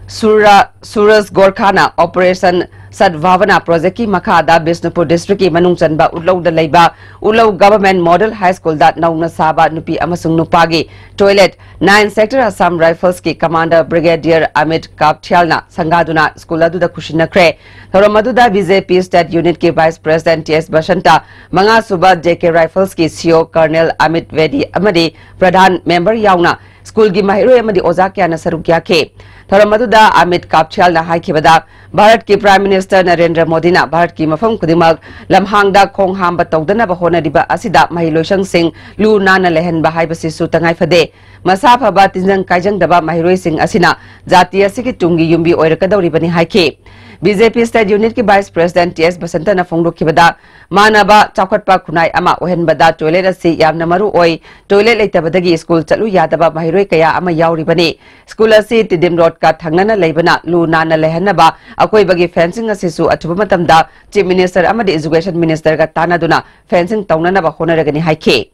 Sur-, Suraj ꯒꯣꯔꯈꯥꯅ Operation Sadbhavana Project ꯀꯤ ꯃꯈꯥꯗ ꯕꯤꯁꯅꯨꯄꯨꯔ District ꯀꯤ ꯃꯅꯨꯡ ꯆꯟꯕ ꯎꯠꯂꯧꯗ ꯂꯩꯕ ꯎꯠꯂꯧ Government Model High School ꯗ ꯅꯧꯅ ꯁꯥꯕ ꯅꯨꯄꯤ ꯑꯃꯁꯨꯡ ꯅꯨꯄꯥꯒꯤ toilet, Nine Sector Assam Rifles ꯀꯤ Commander Brigadier ꯑꯃꯤꯠ ꯀꯥꯞꯊꯤꯌꯥꯜꯅ ꯁꯪꯒꯥꯗꯨꯅ school ꯑꯗꯨꯗ ꯈꯨꯠꯁꯤꯟꯅꯈ꯭ꯔꯦ꯫ ꯊꯧꯔꯝ ꯑꯗꯨꯗ B J P State Unit ꯀꯤ Vice President T S Basanta, ꯃꯉꯥꯁꯨꯕ J K Rifles ꯀꯤ C O Colonel Amit Bedi ꯑꯃꯗꯤ ꯄ꯭ꯔꯙꯥꯟ member ꯌꯥꯎꯅ school ꯒꯤ ꯃꯍꯩꯔꯣꯏ ꯑꯃꯗꯤ ꯑꯣꯖꯥ ꯀꯌꯥꯅ ꯁꯔꯨꯛ ꯌꯥꯈꯤ꯫ ꯊꯧꯔꯝ ꯑꯗꯨꯗ ꯑꯃꯤꯠ ꯀꯥꯞꯊꯤꯌꯥꯜꯅ ꯍꯥꯏꯈꯤꯕꯗ, ꯚꯥꯔꯠꯀꯤ Prime Minister ꯅꯔꯦꯟꯗ꯭ꯔ ꯃꯣꯗꯤꯅ ꯚꯥꯔꯠꯀꯤ ꯃꯐꯝ ꯈꯨꯗꯤꯡꯃꯛ ꯂꯝꯍꯥꯡꯗ ꯈꯣꯡ ꯍꯥꯝꯕ ꯇꯧꯗꯅꯕ ꯍꯣꯠꯅꯔꯤꯕ ꯑꯁꯤꯗ ꯃꯍꯩ ꯂꯣꯏꯁꯪꯁꯤꯡ ꯂꯨ ꯅꯥꯟꯅ ꯂꯩꯍꯟꯕ ꯍꯥꯏꯕꯁꯤꯁꯨ ꯇꯉꯥꯏ ꯐꯗꯦ꯫ ꯃꯁꯥ ꯐꯕ, ꯇꯤꯟꯖꯪ ꯀꯥꯏꯖꯪꯗꯕ ꯃꯍꯩꯔꯣꯏꯁꯤꯡ ꯑꯁꯤꯅ ꯖꯥꯇꯤ ꯑꯁꯤꯒꯤ ꯇꯨꯡꯒꯤ ꯌꯨꯝꯕꯤ ꯑꯣꯏꯔꯛꯀꯗꯧꯔꯤꯕꯅꯤ ꯍꯥꯏꯈꯤ꯫ B J P State Unit ꯀꯤ Vice President T S ꯕꯁꯟꯇꯅ ꯐꯣꯡꯗꯣꯛꯈꯤꯕꯗ, ꯃꯥꯟꯅꯕ ꯆꯥꯎꯈꯠꯄ ꯈꯨꯟꯅꯥꯏ ꯑꯃ ꯑꯣꯏꯍꯟꯕꯗ toilet ꯑꯁꯤ ꯌꯥꯝꯅ ꯃꯔꯨ ꯑꯣꯏ꯫ Toilet ꯂꯩꯇꯕꯗꯒꯤ school ꯆꯠꯂꯨ ꯌꯥꯗꯕ ꯃꯍꯩꯔꯣꯏ ꯀꯌꯥ ꯑꯃ ꯌꯥꯎꯔꯤꯕꯅꯤ꯫ School ꯑꯁꯤ T D M Road ꯀ ꯊꯪꯅꯅ ꯂꯩꯕꯅ ꯂꯨ ꯅꯥꯟꯅ ꯂꯩꯍꯟꯅꯕ ꯑꯀꯣꯏꯕꯒꯤ fencing ꯑꯁꯤꯁꯨ ꯑꯊꯨꯕ ꯃꯇꯝꯗ Chief Minister ꯑꯃꯗꯤ Education Minister ꯒ ꯇꯥꯟꯅꯗꯨꯅ fencing ꯇꯧꯅꯅꯕ ꯍꯣꯠꯅꯔꯒꯅꯤ ꯍꯥꯏꯈꯤ꯫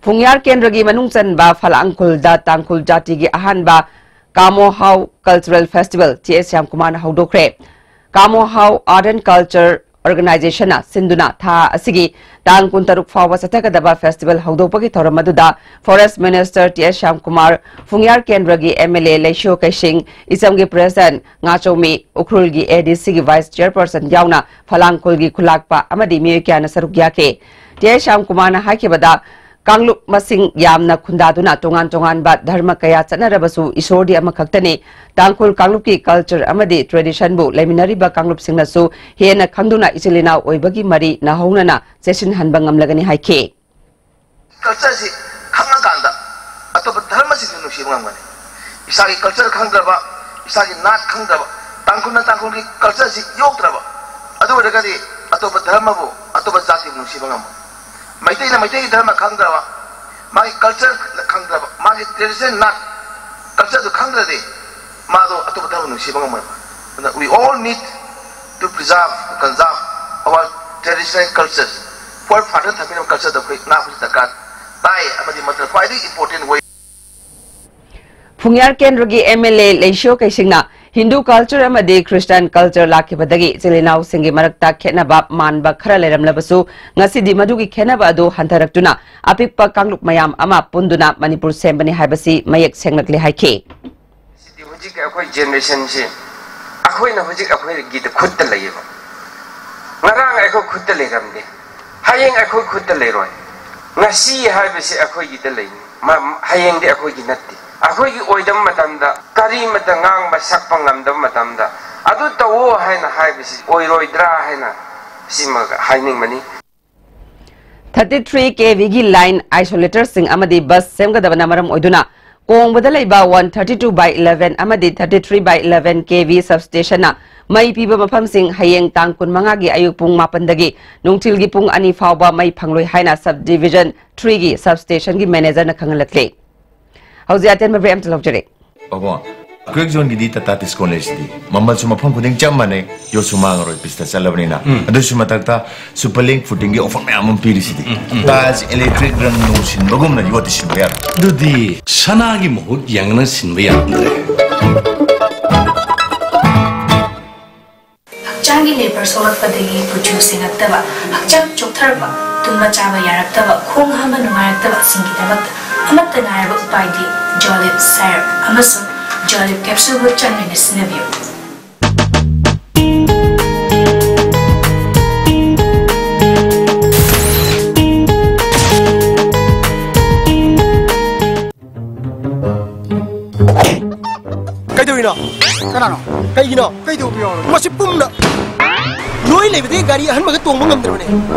ꯐꯨꯡꯌꯥꯔ ꯀꯦꯟꯗ꯭ꯔꯒꯤ ꯃꯅꯨꯡ ꯆꯟꯕ ꯐꯂꯥꯡꯈꯨꯜꯗ ꯇꯥꯡꯈꯨꯜ ꯖꯥꯇꯤꯒꯤ ꯑꯍꯥꯟꯕ ꯀꯥꯃꯣꯍꯥꯎ Cultural Festival T S ꯁ꯭ꯌꯥꯝꯀꯨꯃꯥꯔꯅ ꯍꯧꯗꯣꯛꯈ꯭ꯔꯦ꯫ ꯀꯥꯃꯣꯍꯥꯎ Art and Culture Organization ꯅ ꯁꯤꯟꯗꯨꯅ ꯊꯥ ꯑꯁꯤꯒꯤ ꯇꯥꯡ ꯀꯨꯟꯇꯔꯨꯛ ꯐꯥꯎꯕ ꯆꯠꯊꯒꯗꯕ festival ꯍꯧꯗꯣꯛꯄꯒꯤ ꯊꯧꯔꯝ ꯑꯗꯨꯗ Forest Minister T S Shyamkumar, ꯐꯨꯡꯌꯥꯔ ꯀꯦꯟꯗ꯭ꯔꯒꯤ M L A ꯂꯩꯁꯤꯌꯣ ꯀꯩꯁꯤꯡ, ꯏꯆꯝꯒꯤ President ꯉꯥꯆꯧꯃꯤ ꯎꯈ꯭ꯔꯨꯜꯒꯤ A D C ꯒꯤ Vice Chairperson ꯌꯥꯎꯅ ꯐꯂꯥꯡꯈꯨꯜꯒꯤ ꯈꯨꯂꯥꯛꯄ ꯑꯃꯗꯤ ꯃꯤꯑꯣꯏ ꯀꯌꯥꯅ ꯁꯔꯨꯛ ꯌꯥꯈꯤ꯫ T S ꯁ꯭ꯌꯥꯝꯀꯨꯃꯥꯔꯅ ꯍꯥꯏꯈꯤꯕꯗ, ꯀꯥꯡꯂꯨꯞ ꯃꯁꯤꯡ ꯌꯥꯝꯅ ꯈꯨꯟꯗꯥꯗꯨꯅ ꯇꯣꯉꯥꯟ ꯇꯣꯉꯥꯟꯕ ꯙꯔꯃ ꯀꯌꯥ ꯆꯠꯅꯔꯕꯁꯨ ꯏꯁꯣꯔꯗꯤ ꯑꯃꯈꯛꯇꯅꯤ꯫ ꯇꯥꯡꯈꯨꯜ ꯀꯥꯡꯂꯨꯞꯀꯤ culture ꯑꯃꯗꯤ traditionꯕꯨ ꯂꯩꯃꯤꯟꯅꯔꯤꯕ ꯀꯥꯡꯂꯨꯞꯁꯤꯡꯅꯁꯨ ꯍꯦꯟꯅ ꯈꯪꯗꯨꯅ ꯏꯆꯤꯜ ꯏꯅꯥꯎ ꯑꯣꯏꯕꯒꯤ ꯃꯔꯤ ꯅꯧꯍꯧꯅꯅ ꯆꯦꯠꯁꯤꯟꯍꯟꯕ ꯉꯝꯂꯒꯅꯤ ꯍꯥꯏꯈꯤ꯫ Cultureꯁꯤ ꯈꯪꯉꯀꯥꯟꯗ ꯑꯇꯣꯞꯄ ꯙꯔꯃꯁꯤꯡꯁꯨ ꯅꯨꯡꯁꯤꯕ ꯉꯝꯒꯅꯤ꯫ ꯏꯁꯥꯒꯤ culture ꯈꯪꯗ꯭ꯔꯕ, ꯏꯁꯥꯒꯤ ꯅꯥꯠ ꯈꯪꯗ꯭ꯔꯕ, ꯇꯥꯡꯈꯨꯜꯅ ꯇꯥꯡꯈꯨꯜꯒꯤ cultureꯁꯤ ꯌꯣꯛꯇ꯭ꯔꯕ, ꯑꯗꯨ ꯑꯣꯏꯔꯒꯗꯤ ꯑꯇꯣꯞꯄ ꯙꯔꯃꯕꯨ, ꯑꯇꯣꯞꯄ ꯖꯥꯇꯤꯕꯨ ꯅꯨꯡꯁꯤꯕ ꯉꯝꯃꯣꯏ꯫ ꯃꯩꯇꯩꯅ ꯃꯩꯇꯩꯒꯤ ꯙꯔꯃ ꯈꯪꯗ꯭ꯔꯕ, ꯃꯥꯒꯤ culture ꯈꯪꯗ꯭ꯔꯕ, ꯃꯥꯒꯤ traditional ꯅꯥꯠ cultureꯗꯨ ꯈꯪꯗ꯭ꯔꯗꯤ ꯃꯥꯗꯣ ꯑꯇꯣꯞꯄ ꯙꯔꯃ ꯅꯨꯡꯁꯤꯕ ꯉꯝꯃꯣꯏꯕ꯫ ꯑꯗꯨꯅ we all need to preserve, to conserve our traditional cultures꯫ Forefather ꯊꯝꯕꯤꯔꯝꯕ cultureꯗꯣ ꯑꯩꯈꯣꯏ ꯉꯥꯛꯄꯁꯤ ꯗꯔꯀꯥꯔ ꯇꯥꯏ, ꯑꯃꯗꯤ ꯃꯗꯨꯅ ꯈ꯭ꯋꯥꯏꯗꯒꯤ important way꯫ ꯐꯨꯡꯌꯥꯔ ꯀꯦꯟꯗ꯭ꯔꯒꯤ M L A ꯂꯩꯁꯤꯌꯣ ꯀꯩꯁꯤꯡꯅ Hindu culture ꯑꯃꯗꯤ Christian culture ꯂꯥꯛꯈꯤꯕꯗꯒꯤ ꯏꯆꯤꯜ ꯏꯅꯥꯎꯁꯤꯡꯒꯤ ꯃꯔꯛꯇ ꯈꯦꯠꯅꯕ ꯃꯥꯟꯕ ꯈꯔ ꯂꯩꯔꯝꯂꯕꯁꯨ ꯉꯁꯤꯗꯤ ꯃꯗꯨꯒꯤ ꯈꯦꯠꯅꯕ ꯑꯗꯨ ꯍꯟꯊꯔꯛꯇꯨꯅ ꯑꯄꯤꯛꯄ ꯀꯥꯡꯂꯨꯞ ꯃꯌꯥꯝ ꯑꯃ ꯄꯨꯟꯗꯨꯅ ꯃꯅꯤꯄꯨꯔ ꯁꯦꯝꯕꯅꯤ ꯍꯥꯏꯕꯁꯤ ꯃꯌꯦꯛ ꯁꯦꯡꯂꯛꯂꯦ ꯍꯥꯏꯈꯤ꯫ ꯁꯤꯗꯤ ꯍꯧꯖꯤꯛ ꯑꯩꯈꯣꯏ generationꯁꯤ ꯑꯩꯈꯣꯏꯅ ꯍꯧꯖꯤꯛ ꯑꯩꯈꯣꯏꯒꯤꯗ ꯈꯨꯠꯇ ꯂꯩꯌꯦꯕ꯫ ꯉꯔꯥꯡ ꯑꯩꯈꯣꯏ ꯈꯨꯠꯇ ꯂꯩꯔꯝꯗꯦ, ꯍꯌꯦꯡ ꯑꯩꯈꯣꯏ ꯈꯨꯠꯇ ꯂꯩꯔꯣꯏ꯫ ꯉꯁꯤ ꯍꯥꯏꯕꯁꯤ ꯑꯩꯈꯣꯏꯒꯤꯗ ꯂꯩꯅꯤ, ꯃ-, ꯍꯌꯦꯡꯗꯤ ꯑꯩꯈꯣꯏꯒꯤ ꯅꯠꯇꯦ꯫ ꯑꯩꯈꯣꯏꯒꯤ ꯑꯣꯏꯗꯕ ꯃꯇꯝꯗ, ꯀꯔꯤꯃꯇ ꯉꯥꯡꯕ ꯁꯛꯄ ꯉꯝꯗꯕ ꯃꯇꯝꯗ, ꯑꯗꯨ ꯇꯧꯋꯣ ꯍꯥꯏꯅ ꯍꯥꯏꯕꯁꯤ ꯑꯣꯏꯔꯣꯏꯗ꯭ꯔꯥ ꯍꯥꯏꯅ ꯁꯤꯃꯒ ꯍꯥꯏꯅꯤꯡꯕꯅꯤ꯫ Thirty three K Vꯒꯤ line, isolatorꯁꯤꯡ ꯑꯃꯗꯤ bus ꯁꯦꯝꯒꯗꯕꯅ ꯃꯔꯝ ꯑꯣꯏꯗꯨꯅ ꯀꯣꯡꯕꯗ ꯂꯩꯕ one thirty two by eleven ꯑꯃꯗꯤ thirty three by eleven K V substationꯅ ꯃꯩ ꯄꯤꯕ ꯃꯐꯝꯁꯤꯡ ꯍꯌꯦꯡ ꯇꯥꯡ ꯀꯨꯟꯃꯉꯥꯒꯤ ꯑꯌꯨꯛ ꯄꯨꯡ ꯃꯥꯄꯟꯗꯒꯤ ꯅꯨꯡꯊꯤꯜꯒꯤ ꯄꯨꯡ ꯑꯅꯤ ꯐꯥꯎꯕ ꯃꯩ ꯐꯪꯂꯣꯏ ꯍꯥꯏꯅ Subdivision threeꯒꯤ substationꯒꯤ managerꯅ ꯈꯪꯍꯜꯂꯛꯂꯤ꯫ ꯍꯧꯖꯤꯛ ꯑꯇꯦꯟꯕ break ꯑꯃꯇ ꯂꯧꯖꯔꯦ꯫ ꯑꯕꯣ, Quake Zoneꯒꯤꯗꯤ Tata Tiscon ꯂꯩꯁꯤꯗꯤ꯫ ꯃꯃꯜꯁꯨ ꯃꯐꯝ ꯈꯨꯗꯤꯡ ꯆꯞ ꯃꯥꯟꯅꯩ, ꯌꯣꯠꯁꯨ ꯃꯥꯡꯉꯔꯣꯏ, ꯄꯤꯁꯇ ꯆꯠꯂꯕꯅꯤꯅ꯫ ꯎꯝ꯫ ꯑꯗꯨꯁꯨ ꯃꯊꯛꯇ Superlink footingꯒꯤ offer ꯃꯌꯥꯝ ꯑꯃ ꯄꯤꯔꯤꯁꯤꯗꯤ꯫ ꯎꯝ, ꯎꯝ, ꯎꯝ꯫ Tiles, electric, ꯔꯪ ꯅꯨꯡ ꯁꯤꯟꯕꯒꯨꯝꯅ ꯌꯣꯠꯇꯤ ꯁꯤꯟꯕ ꯌꯥꯔꯣꯏ꯫ ꯑꯗꯨꯗꯤ ꯁꯅꯥꯒꯤ ꯃꯍꯨꯠ ꯌꯥꯡꯅ ꯁꯤꯟꯕ ꯌꯥꯔꯝꯗ꯭ꯔꯦ꯫ ꯍꯛꯆꯥꯡꯒꯤ ꯂꯦꯕꯔ ꯁꯣꯛꯂꯛꯄꯗꯒꯤ ꯀꯨꯆꯨ ꯁꯦꯡꯉꯛꯇꯕ, ꯍꯛꯆꯥꯡ ꯆꯣꯛꯊꯔꯛꯄ, ꯇꯨꯝꯕ ꯆꯥꯕ ꯌꯥꯔꯛꯇꯕ, ꯈꯣꯡ ꯍꯥꯝꯕ ꯅꯨꯡꯉꯥꯏꯔꯛꯇꯕꯁꯤꯡꯒꯤꯗꯃꯛꯇ ꯑꯃꯠꯇ ꯉꯥꯏꯔꯕ ꯎꯄꯥꯏꯗꯤ Jolib syrup ꯑꯃꯁꯨꯡ Jolib capsuleꯕꯨ ꯆꯥꯡ ꯅꯥꯏꯅ ꯁꯤꯖꯤꯟꯅꯕꯤꯌꯨ꯫ ꯀꯩꯅꯣ? ꯀꯅꯥꯅꯣ? ꯀꯩꯒꯤꯅꯣ? ꯀꯩꯗꯧꯕ ꯌꯥꯎꯔꯒꯦ? ꯃꯁꯤ ꯄꯨꯝꯅ ꯂꯣꯏ ꯂꯩꯕꯗꯒꯤ ꯒꯥꯔꯤ ꯑꯍꯟꯕꯒ ꯇꯣꯡꯕ ꯉꯝꯗ꯭ꯔꯕꯅꯦ꯫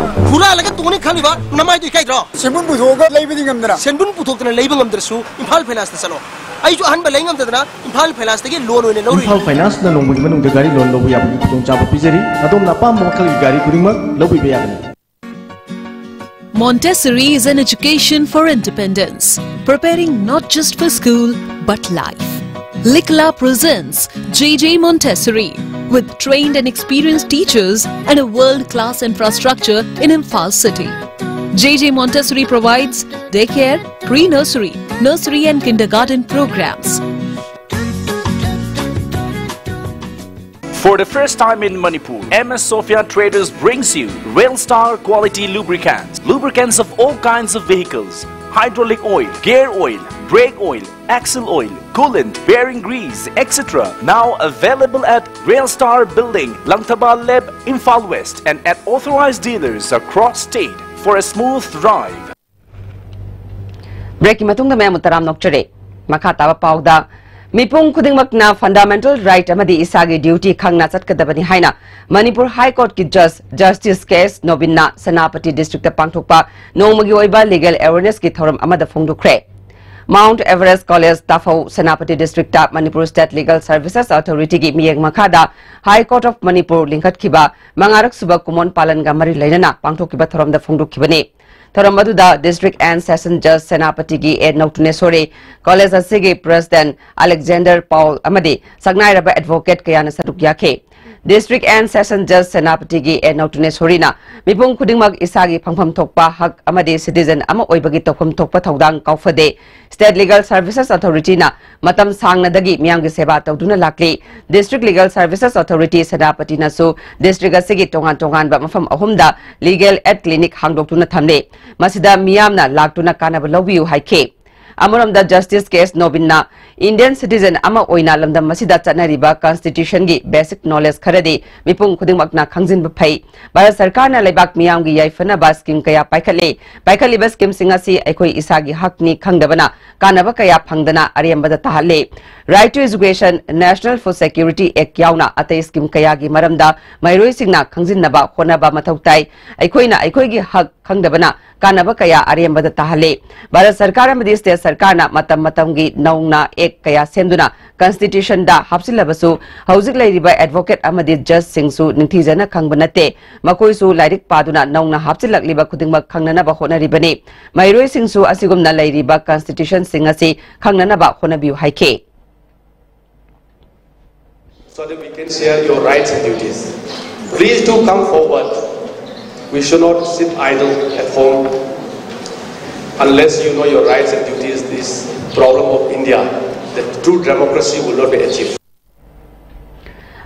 ꯍꯨꯔꯥꯜꯂꯒ ꯇꯣꯡꯅꯤ ꯈꯜꯂꯤꯕ ꯅꯃꯥꯏꯗꯣ ꯏꯀꯥꯏꯗ꯭ꯔꯣ? ꯁꯦꯟꯕꯨꯟ ꯄꯨꯊꯣꯛꯑꯒ ꯂꯩꯕꯗꯤ ꯉꯝꯗꯅ? ꯁꯦꯟꯕꯨꯟ ꯄꯨꯊꯣꯛꯇꯅ ꯂꯩꯕ ꯉꯝꯗ꯭ꯔꯁꯨ ꯏꯝꯐꯥꯜ ꯐꯥꯏꯅꯥꯟꯁꯇ ꯆꯠꯂꯣ꯫ ꯑꯩꯁꯨ ꯑꯍꯟꯕ ꯂꯩ ꯉꯝꯗꯗꯅ ꯏꯝꯐꯥꯜ ꯐꯥꯏꯅꯥꯟꯁꯇꯒꯤ ꯂꯣꯟ ꯑꯣꯏꯅ ꯂꯧꯔꯨꯏ꯫ ꯏꯝꯐꯥꯜ ꯐꯥꯏꯅꯥꯟꯁꯅ ꯅꯣꯡꯃꯒꯤ ꯃꯅꯨꯡꯗ ꯒꯥꯔꯤ ꯂꯣꯟ ꯂꯧꯕ ꯌꯥꯕꯒꯤ ꯈꯨꯗꯣꯡꯆꯥꯕ ꯄꯤꯖꯔꯤ꯫ ꯑꯗꯣꯝꯅ ꯑꯄꯥꯝꯕ ꯃꯈꯜꯒꯤ ꯒꯥꯔꯤ ꯈꯨꯗꯤꯡꯃꯛ ꯂꯧꯕꯤꯕ ꯌꯥꯒꯅꯤ꯫ Montessori is an education for independence, preparing not just for school but life. Likla presents J J Montessori, with trained and experienced teachers and a world-class infrastructure in Imphal city. J J Montessori provides daycare, pre-nursery, nursery and kindergarten programs. For the first time in Manipur, M S Sophia Traders brings you Rail Star quality lubricants. Lubricants of all kinds of vehicles, hydraulic oil, gear oil, brake oil, axle oil, coolant, bearing grease, et cetera. Now available at Rail Star Building, Langthaba Leb, Imphal West, and at authorized dealers across state for a smooth ride. ꯕ꯭ꯔꯦꯛꯀꯤ ꯃꯇꯨꯡꯗ ꯃꯌꯥꯝꯕꯨ ꯇꯔꯥꯝꯅ ꯑꯣꯛꯆꯔꯤ꯫ ꯃꯈꯥ ꯇꯥꯕ ꯄꯥꯎꯗ, ꯃꯤꯄꯨꯝ ꯈꯨꯗꯤꯡꯃꯛꯅ ꯐꯟꯗꯥꯃꯦꯟꯇꯦꯜ ꯔꯥꯏꯠ ꯑꯃꯗꯤ ꯏꯁꯥꯒꯤ ꯗ꯭ꯌꯨꯇꯤ ꯈꯪꯅ ꯆꯠꯀꯗꯕꯅꯤ ꯍꯥꯏꯅ ꯃꯅꯤꯄꯨꯔ ꯍꯥꯏ ꯀꯣꯔꯠꯀꯤ ꯖꯖ ꯖꯁꯇꯤꯁ ꯀꯦ ꯑꯦꯁ ꯅꯣꯕꯤꯟꯅ ꯁꯦꯅꯥꯄꯇꯤ ꯗꯤꯁꯇ꯭ꯔꯤꯛꯇ ꯄꯥꯡꯊꯣꯛꯄ ꯅꯣꯡꯃꯒꯤ ꯑꯣꯏꯕ ꯂꯤꯒꯦꯜ ꯑꯦꯋꯦꯔꯅꯦꯁꯀꯤ ꯊꯧꯔꯝ ꯑꯃꯗ ꯐꯣꯡꯗꯣꯛꯈ꯭ꯔꯦ꯫ ꯃꯥꯎꯟꯠ ꯑꯦꯚꯔꯦꯁ ꯀꯣꯂꯦꯖ ꯇꯥꯐꯧ, Senapati district Manipur state legal services ꯑꯣꯊꯣꯔꯤꯇꯤꯒꯤ ꯃꯤꯠꯌꯦꯡ ꯃꯈꯥꯗ ꯍꯥꯏ ꯀꯣꯔꯠ ꯑꯣꯐ ꯃꯅꯤꯄꯨꯔ ꯂꯤꯡꯈꯠꯈꯤꯕ ꯃꯉꯥꯔꯛ ꯁꯨꯕ ꯀꯨꯃꯣꯟ ꯄꯥꯂꯟꯒ ꯃꯔꯤ ꯂꯩꯅꯅ ꯄꯥꯡꯊꯣꯛꯈꯤꯕ ꯊꯧꯔꯝꯗ ꯐꯣꯡꯗꯣꯛꯈꯤꯕꯅꯤ꯫ ꯊꯧꯔꯝ ꯑꯗꯨꯗ District and Session Judge ꯁꯦꯅꯥꯄꯇꯤꯒꯤ ꯑꯦ ꯅꯧꯇꯨꯅꯦꯁꯣꯔꯤ, ꯀꯣꯂꯦꯖ ꯑꯁꯤꯒꯤ ꯄ꯭ꯔꯦꯁꯤꯗꯦꯟꯠ ꯑꯂꯦꯛꯖꯦꯟꯗꯔ ꯄꯥꯎꯜ ꯑꯃꯗꯤ ꯁꯛꯅꯥꯏꯔꯕ ꯑꯦꯗꯚꯣꯀꯦꯠ ꯀꯌꯥꯅ ꯁꯔꯨꯛ ꯌꯥꯈꯤ꯫ District and Session Judge ꯁꯦꯅꯥꯄꯇꯤꯒꯤ ꯑꯦ ꯅꯧꯇꯨꯅꯦꯁꯣꯔꯤꯅ ꯃꯤꯄꯨꯝ ꯈꯨꯗꯤꯡꯃꯛ ꯏꯁꯥꯒꯤ ꯐꯪꯐꯝ ꯊꯣꯛꯄ ꯍꯛ ꯑꯃꯗꯤ ꯁꯤꯇꯤꯖꯦꯟ ꯑꯃ ꯑꯣꯏꯕꯒꯤ ꯇꯧꯐꯝ ꯊꯣꯛꯄ ꯊꯧꯗꯥꯡ ꯀꯥꯎꯐꯗꯦ꯫ ꯁ꯭ꯇꯦꯠ ꯂꯤꯒꯦꯜ ꯁꯔꯚꯤꯁꯦꯁ ꯑꯣꯊꯣꯔꯤꯇꯤꯅ ꯃꯇꯝ ꯁꯥꯡꯅꯗꯒꯤ ꯃꯤꯌꯥꯝꯒꯤ ꯁꯦꯕꯥ ꯇꯧꯗꯨꯅ ꯂꯥꯛꯂꯤ꯫ District Legal Services Authority ꯁꯦꯅꯥꯄꯇꯤꯅꯁꯨ ꯗꯤꯁꯇ꯭ꯔꯤꯛ ꯑꯁꯤꯒꯤ ꯇꯣꯉꯥꯟ ꯇꯣꯉꯥꯟꯕ ꯃꯐꯝ ꯑꯍꯨꯝꯗ ꯂꯤꯒꯦꯜ ꯑꯦꯗ ꯀ꯭ꯂꯤꯅꯤꯛ ꯍꯥꯡꯗꯣꯛꯇꯨꯅ ꯊꯝꯂꯤ꯫ ꯃꯁꯤꯗ ꯃꯤꯌꯥꯝꯅ ꯂꯥꯛꯇꯨꯅ ꯀꯥꯟꯅꯕ ꯂꯧꯕꯤꯌꯨ ꯍꯥꯏꯈꯤ꯫ ꯑꯃꯔꯣꯝꯗ Justice K S Nobinꯅ Indian citizen ꯑꯃ ꯑꯣꯏꯅ ꯂꯝꯗꯝ ꯑꯁꯤꯗ ꯆꯠꯅꯔꯤꯕ constitutionꯒꯤ basic knowledge ꯈꯔꯗꯤ ꯃꯤꯄꯨꯝ ꯈꯨꯗꯤꯡꯃꯛꯅ ꯈꯪꯖꯤꯟꯕ ꯐꯩ꯫ ꯚꯥꯔꯠ ꯁꯔꯀꯥꯔꯅ ꯂꯩꯕꯥꯛ ꯃꯤꯌꯥꯝꯒꯤ ꯌꯥꯏꯐꯅꯕ scheme ꯀꯌꯥ ꯄꯥꯏꯈꯠꯂꯦ꯫ ꯄꯥꯏꯈꯠꯂꯤꯕ schemeꯁꯤꯡ ꯑꯁꯤ ꯑꯩꯈꯣꯏ ꯏꯁꯥꯒꯤ ꯍꯛꯅꯤ ꯈꯪꯗꯕꯅ ꯀꯥꯟꯅꯕ ꯀꯌꯥ ꯐꯪꯗꯅ ꯑꯔꯦꯝꯕꯗ ꯇꯥꯍꯜꯂꯦ꯫ Right to Education, National Food Security Act ꯌꯥꯎꯅ ꯑꯇꯩ scheme ꯀꯌꯥꯒꯤ ꯃꯔꯝꯗ ꯃꯍꯩꯔꯣꯏꯁꯤꯡꯅ ꯈꯪꯖꯤꯟꯅꯕ ꯍꯣꯠꯅꯕ ꯃꯊꯧ ꯇꯥꯏ꯫ ꯑꯩꯈꯣꯏꯅ ꯑꯩꯈꯣꯏꯒꯤ ꯍꯛ ꯈꯪꯗꯕꯅ ꯀꯥꯟꯅꯕ ꯀꯌꯥ ꯑꯔꯦꯝꯕꯗ ꯇꯥꯍꯜꯂꯦ꯫ ꯚꯥꯔꯠ ꯁꯔꯀꯥꯔ ꯑꯃꯗꯤ state ꯁꯔꯀꯥꯔꯅ ꯃꯇꯝ ꯃꯇꯝꯒꯤ ꯅꯧꯅ act ꯀꯌꯥ ꯁꯦꯝꯗꯨꯅ constitutionꯗ ꯍꯥꯞꯆꯤꯜꯂꯕꯁꯨ ꯍꯧꯖꯤꯛ ꯂꯩꯔꯤꯕ advocate ꯑꯃꯗꯤ judgeꯁꯤꯡꯁꯨ ꯅꯤꯡꯊꯤꯖꯅ ꯈꯪꯕ ꯅꯠꯇꯦ꯫ ꯃꯈꯣꯏꯁꯨ ꯂꯥꯏꯔꯤꯛ ꯄꯥꯗꯨꯅ ꯅꯧꯅ ꯍꯥꯞꯆꯤꯜꯂꯛꯂꯤꯕ ꯈꯨꯗꯤꯡꯃꯛ ꯈꯪꯅꯅꯕ ꯍꯣꯠꯅꯔꯤꯕꯅꯤ꯫ ꯃꯍꯩꯔꯣꯏꯁꯤꯡꯁꯨ ꯑꯁꯤꯒꯨꯝꯅ ꯂꯩꯔꯤꯕ constitutionꯁꯤꯡ ꯑꯁꯤ ꯈꯪꯅꯅꯕ ꯍꯣꯠꯅꯕꯤꯌꯨ ꯍꯥꯏꯈꯤ꯫ So that we can share your rights and duties. Please do come forward. We should not sit idle at home. Unless you know your rights and duties, this problem of India, the true democracy will not be achieved.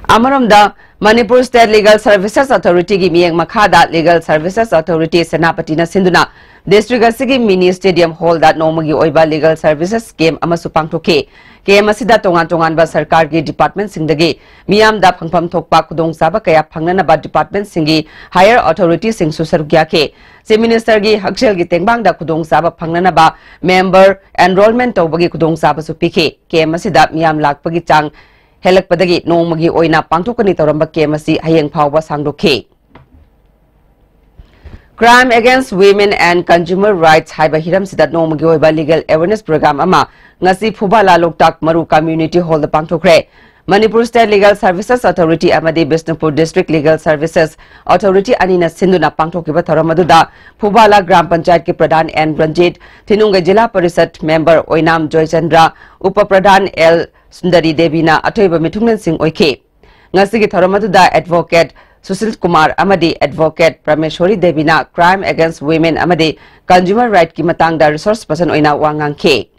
ꯑꯃꯔꯣꯝꯗ, Manipur State Legal Services Authorityꯒꯤ ꯃꯤꯠꯌꯦꯡ ꯃꯈꯥꯗ Legal Services Authority ꯁꯦꯅꯥꯄꯇꯤꯅ ꯁꯤꯟꯗꯨꯅ district ꯑꯁꯤꯒꯤ mini stadium hallꯗ ꯅꯣꯡꯃꯒꯤ ꯑꯣꯏꯕ legal services camp ꯑꯃꯁꯨ ꯄꯥꯡꯊꯣꯛꯈꯤ꯫ Camp ꯑꯁꯤꯗ ꯇꯣꯉꯥꯟ ꯇꯣꯉꯥꯟꯕ ꯁꯔꯀꯥꯔꯒꯤ departmentꯁꯤꯡꯗꯒꯤ ꯃꯤꯌꯥꯝꯗ ꯐꯪꯐꯝ ꯊꯣꯛꯄ ꯈꯨꯗꯣꯡꯆꯥꯕ ꯀꯌꯥ ꯐꯪꯅꯅꯕ departmentꯁꯤꯡꯒꯤ higher authorityꯁꯤꯡꯁꯨ ꯁꯔꯨꯛ ꯌꯥꯈꯤ꯫ Chief Ministerꯒꯤ ꯍꯛꯁꯦꯜꯒꯤ ꯇꯦꯡꯕꯥꯡꯗ ꯈꯨꯗꯣꯡꯆꯥꯕ ꯐꯪꯅꯅꯕ member enrollment ꯇꯧꯕꯒꯤ ꯈꯨꯗꯣꯡꯆꯥꯕꯁꯨ ꯄꯤꯈꯤ꯫ Camp ꯑꯁꯤꯗ ꯃꯤꯌꯥꯝ ꯂꯥꯛꯄꯒꯤ ꯆꯥꯡ ꯍꯦꯜꯂꯛꯄꯗꯒꯤ ꯅꯣꯡꯃꯒꯤ ꯑꯣꯏꯅ ꯄꯥꯡꯊꯣꯛꯀꯅꯤ ꯇꯧꯔꯝꯕ camp ꯑꯁꯤ ꯍꯌꯦꯡ ꯐꯥꯎꯕ ꯁꯥꯡꯗꯣꯛꯈꯤ꯫ Crime Against Women and Consumer Rights ꯍꯥꯏꯕ ꯍꯤꯔꯝꯁꯤꯗ ꯅꯣꯡꯃꯒꯤ ꯑꯣꯏꯕ legal awareness program ꯑꯃ ꯉꯁꯤ ꯐꯨꯕꯥꯂꯥ ꯂꯣꯛꯇꯥꯛ ꯃꯔꯨ Community Hallꯗ ꯄꯥꯡꯊꯣꯛꯈ꯭ꯔꯦ꯫ Manipur State Legal Services Authority ꯑꯃꯗꯤ Bishnupur District Legal Services Authority ꯑꯅꯤꯅ ꯁꯤꯟꯗꯨꯅ ꯄꯥꯡꯊꯣꯛꯈꯤꯕ ꯊꯧꯔꯝ ꯑꯗꯨꯗ ꯐꯨꯕꯥꯂꯥ ꯒ꯭ꯔꯥꯝ ꯄꯟꯆꯥꯌꯠꯀꯤ pradhan N Ranjit, Thinungei zila parishad member Oinam Joychandra, up pradhan L Sundari ꯗꯦꯕꯤꯅ ꯑꯊꯣꯏꯕ ꯃꯤꯊꯨꯡꯂꯦꯟꯁꯤꯡ ꯑꯣꯏꯈꯤ꯫ ꯉꯁꯤꯒꯤ ꯊꯧꯔꯝ ꯑꯗꯨꯗ advocate ꯁꯨꯁꯤꯜ ꯀꯨꯃꯥꯔ ꯑꯃꯗꯤ advocate ꯄ꯭ꯔꯃꯦꯁꯣꯔꯤ ꯗꯦꯕꯤꯅ crime against women ꯑꯃꯗꯤ consumer rightꯀꯤ ꯃꯇꯥꯡꯗ resource person ꯑꯣꯏꯅ ꯋꯥ ꯉꯥꯡꯈꯤ꯫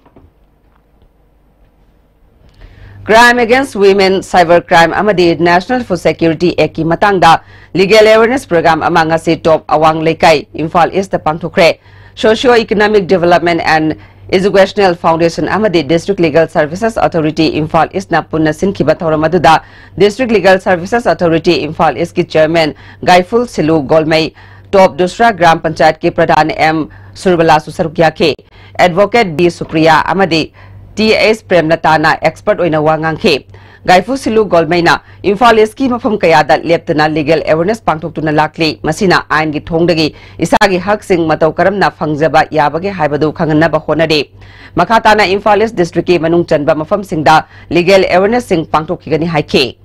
Crime against women, cyber crime ꯑꯃꯗꯤ National Food Security Actꯀꯤ ꯃꯇꯥꯡꯗ legal awareness program ꯑꯃ ꯉꯁꯤ ꯇꯣꯞ ꯑꯋꯥꯡ ꯂꯩꯀꯥꯏ, Imphal Eastꯇ ꯄꯥꯡꯊꯣꯛꯈ꯭ꯔꯦ꯫ Socio Economic Development and Educational Foundation ꯑꯃꯗꯤ District Legal Services Authority Imphal East ꯅ ꯄꯨꯟꯅ ꯁꯤꯟꯈꯤꯕ ꯊꯧꯔꯝ ꯑꯗꯨꯗ District Legal Services Authority Imphal East ꯀꯤ Chairman ꯒꯥꯏꯐꯨꯜ ꯁꯤꯂꯨ ꯒꯣꯜꯃꯩ, ꯇꯣꯞ ꯗꯨꯁ꯭ꯔꯥ ꯒ꯭ꯔꯥꯝ ꯄꯟꯆꯥꯌꯠꯀꯤ ꯄ꯭ꯔꯙꯥꯟ ꯑꯦꯝ ꯁꯨꯔꯕꯂꯥꯁꯨ ꯁꯔꯨꯛ ꯌꯥꯈꯤ꯫ Advocate ꯕꯤ ꯁꯨꯄ꯭ꯔꯤꯌꯥ ꯑꯃꯗꯤ ꯇꯤ ꯑꯦꯁ ꯄ꯭ꯔꯦꯝꯂꯇꯥꯅ expert ꯑꯣꯏꯅ ꯋꯥ ꯉꯥꯡꯈꯤ꯫ ꯒꯥꯏꯐꯨ ꯁꯤꯂꯨ ꯒꯣꯜꯃꯩꯅ ꯏꯝꯐꯥꯜ ꯏꯁꯀꯤ ꯃꯐꯝ ꯀꯌꯥꯗ ꯂꯦꯞꯇꯅ legal awareness ꯄꯥꯡꯊꯣꯛꯇꯨꯅ ꯂꯥꯛꯂꯤ꯫ ꯃꯁꯤꯅ ꯑꯥꯏꯟꯒꯤ ꯊꯣꯡꯗꯒꯤ ꯏꯁꯥꯒꯤ ꯍꯛꯁꯤꯡ ꯃꯇꯧ ꯀꯔꯝꯅ ꯐꯪꯖꯕ ꯌꯥꯕꯒꯦ ꯍꯥꯏꯕꯗꯨ ꯈꯪꯍꯟꯅꯕ ꯍꯣꯠꯅꯔꯤ꯫ ꯃꯈꯥ ꯇꯥꯅ ꯏꯝꯐꯥꯜ ꯏꯁ district ꯀꯤ ꯃꯅꯨꯡ ꯆꯟꯕ ꯃꯐꯝꯁꯤꯡꯗ legal awareness ꯁꯤꯡ ꯄꯥꯡꯊꯣꯛꯈꯤꯒꯅꯤ ꯍꯥꯏꯈꯤ꯫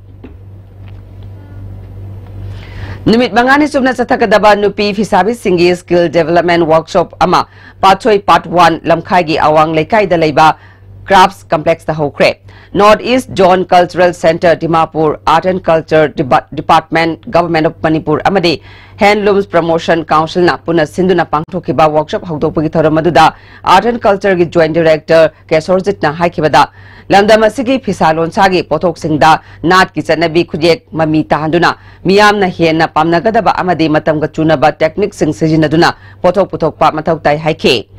ꯅꯨꯃꯤꯠ ꯃꯉꯥꯅꯤ ꯆꯨꯞꯅ ꯆꯠꯊꯒꯗꯕ ꯅꯨꯄꯤ ꯐꯤꯁꯥꯕꯤꯁꯤꯡꯒꯤ skill development workshop ꯑꯃ ꯄꯥꯠꯁꯣꯏ Part One ꯂꯝꯈꯥꯏꯒꯤ ꯑꯋꯥꯡ ꯂꯩꯀꯥꯏꯗ ꯂꯩꯕ Crafts Complex ꯇ ꯍꯧꯈ꯭ꯔꯦ꯫ North East Zone Cultural Centre Dimapur, Art and Culture Deba-, Department, Government of Manipur ꯑꯃꯗꯤ Handlooms Promotion Council ꯅ ꯄꯨꯟꯅ ꯁꯤꯟꯗꯨꯅ ꯄꯥꯡꯊꯣꯛꯈꯤꯕ workshop ꯍꯧꯗꯣꯛꯄꯒꯤ ꯊꯧꯔꯝ ꯑꯗꯨꯗ Art and Culture ꯒꯤ Joint Director ꯀꯦꯁꯣꯔꯖꯤꯠꯅ ꯍꯥꯏꯈꯤꯕꯗ, ꯂꯝꯗꯝ ꯑꯁꯤꯒꯤ ꯐꯤꯁꯥ ꯂꯣꯟꯁꯥꯒꯤ ꯄꯣꯠꯊꯣꯛꯁꯤꯡꯗ ꯅꯥꯠꯀꯤ ꯆꯠꯅꯕꯤ ꯈꯨꯠꯌꯦꯛ ꯃꯃꯤ ꯇꯥꯍꯟꯗꯨꯅ ꯃꯤꯌꯥꯝꯅ ꯍꯦꯟꯅ ꯄꯥꯝꯅꯒꯗꯕ ꯑꯃꯗꯤ ꯃꯇꯝꯒ ꯆꯨꯅꯕ technique ꯁꯤꯡ ꯁꯤꯖꯤꯟꯅꯗꯨꯅ ꯄꯣꯠꯊꯣꯛ ꯄꯨꯊꯣꯛꯄ ꯃꯊꯧ ꯇꯥꯏ ꯍꯥꯏꯈꯤ꯫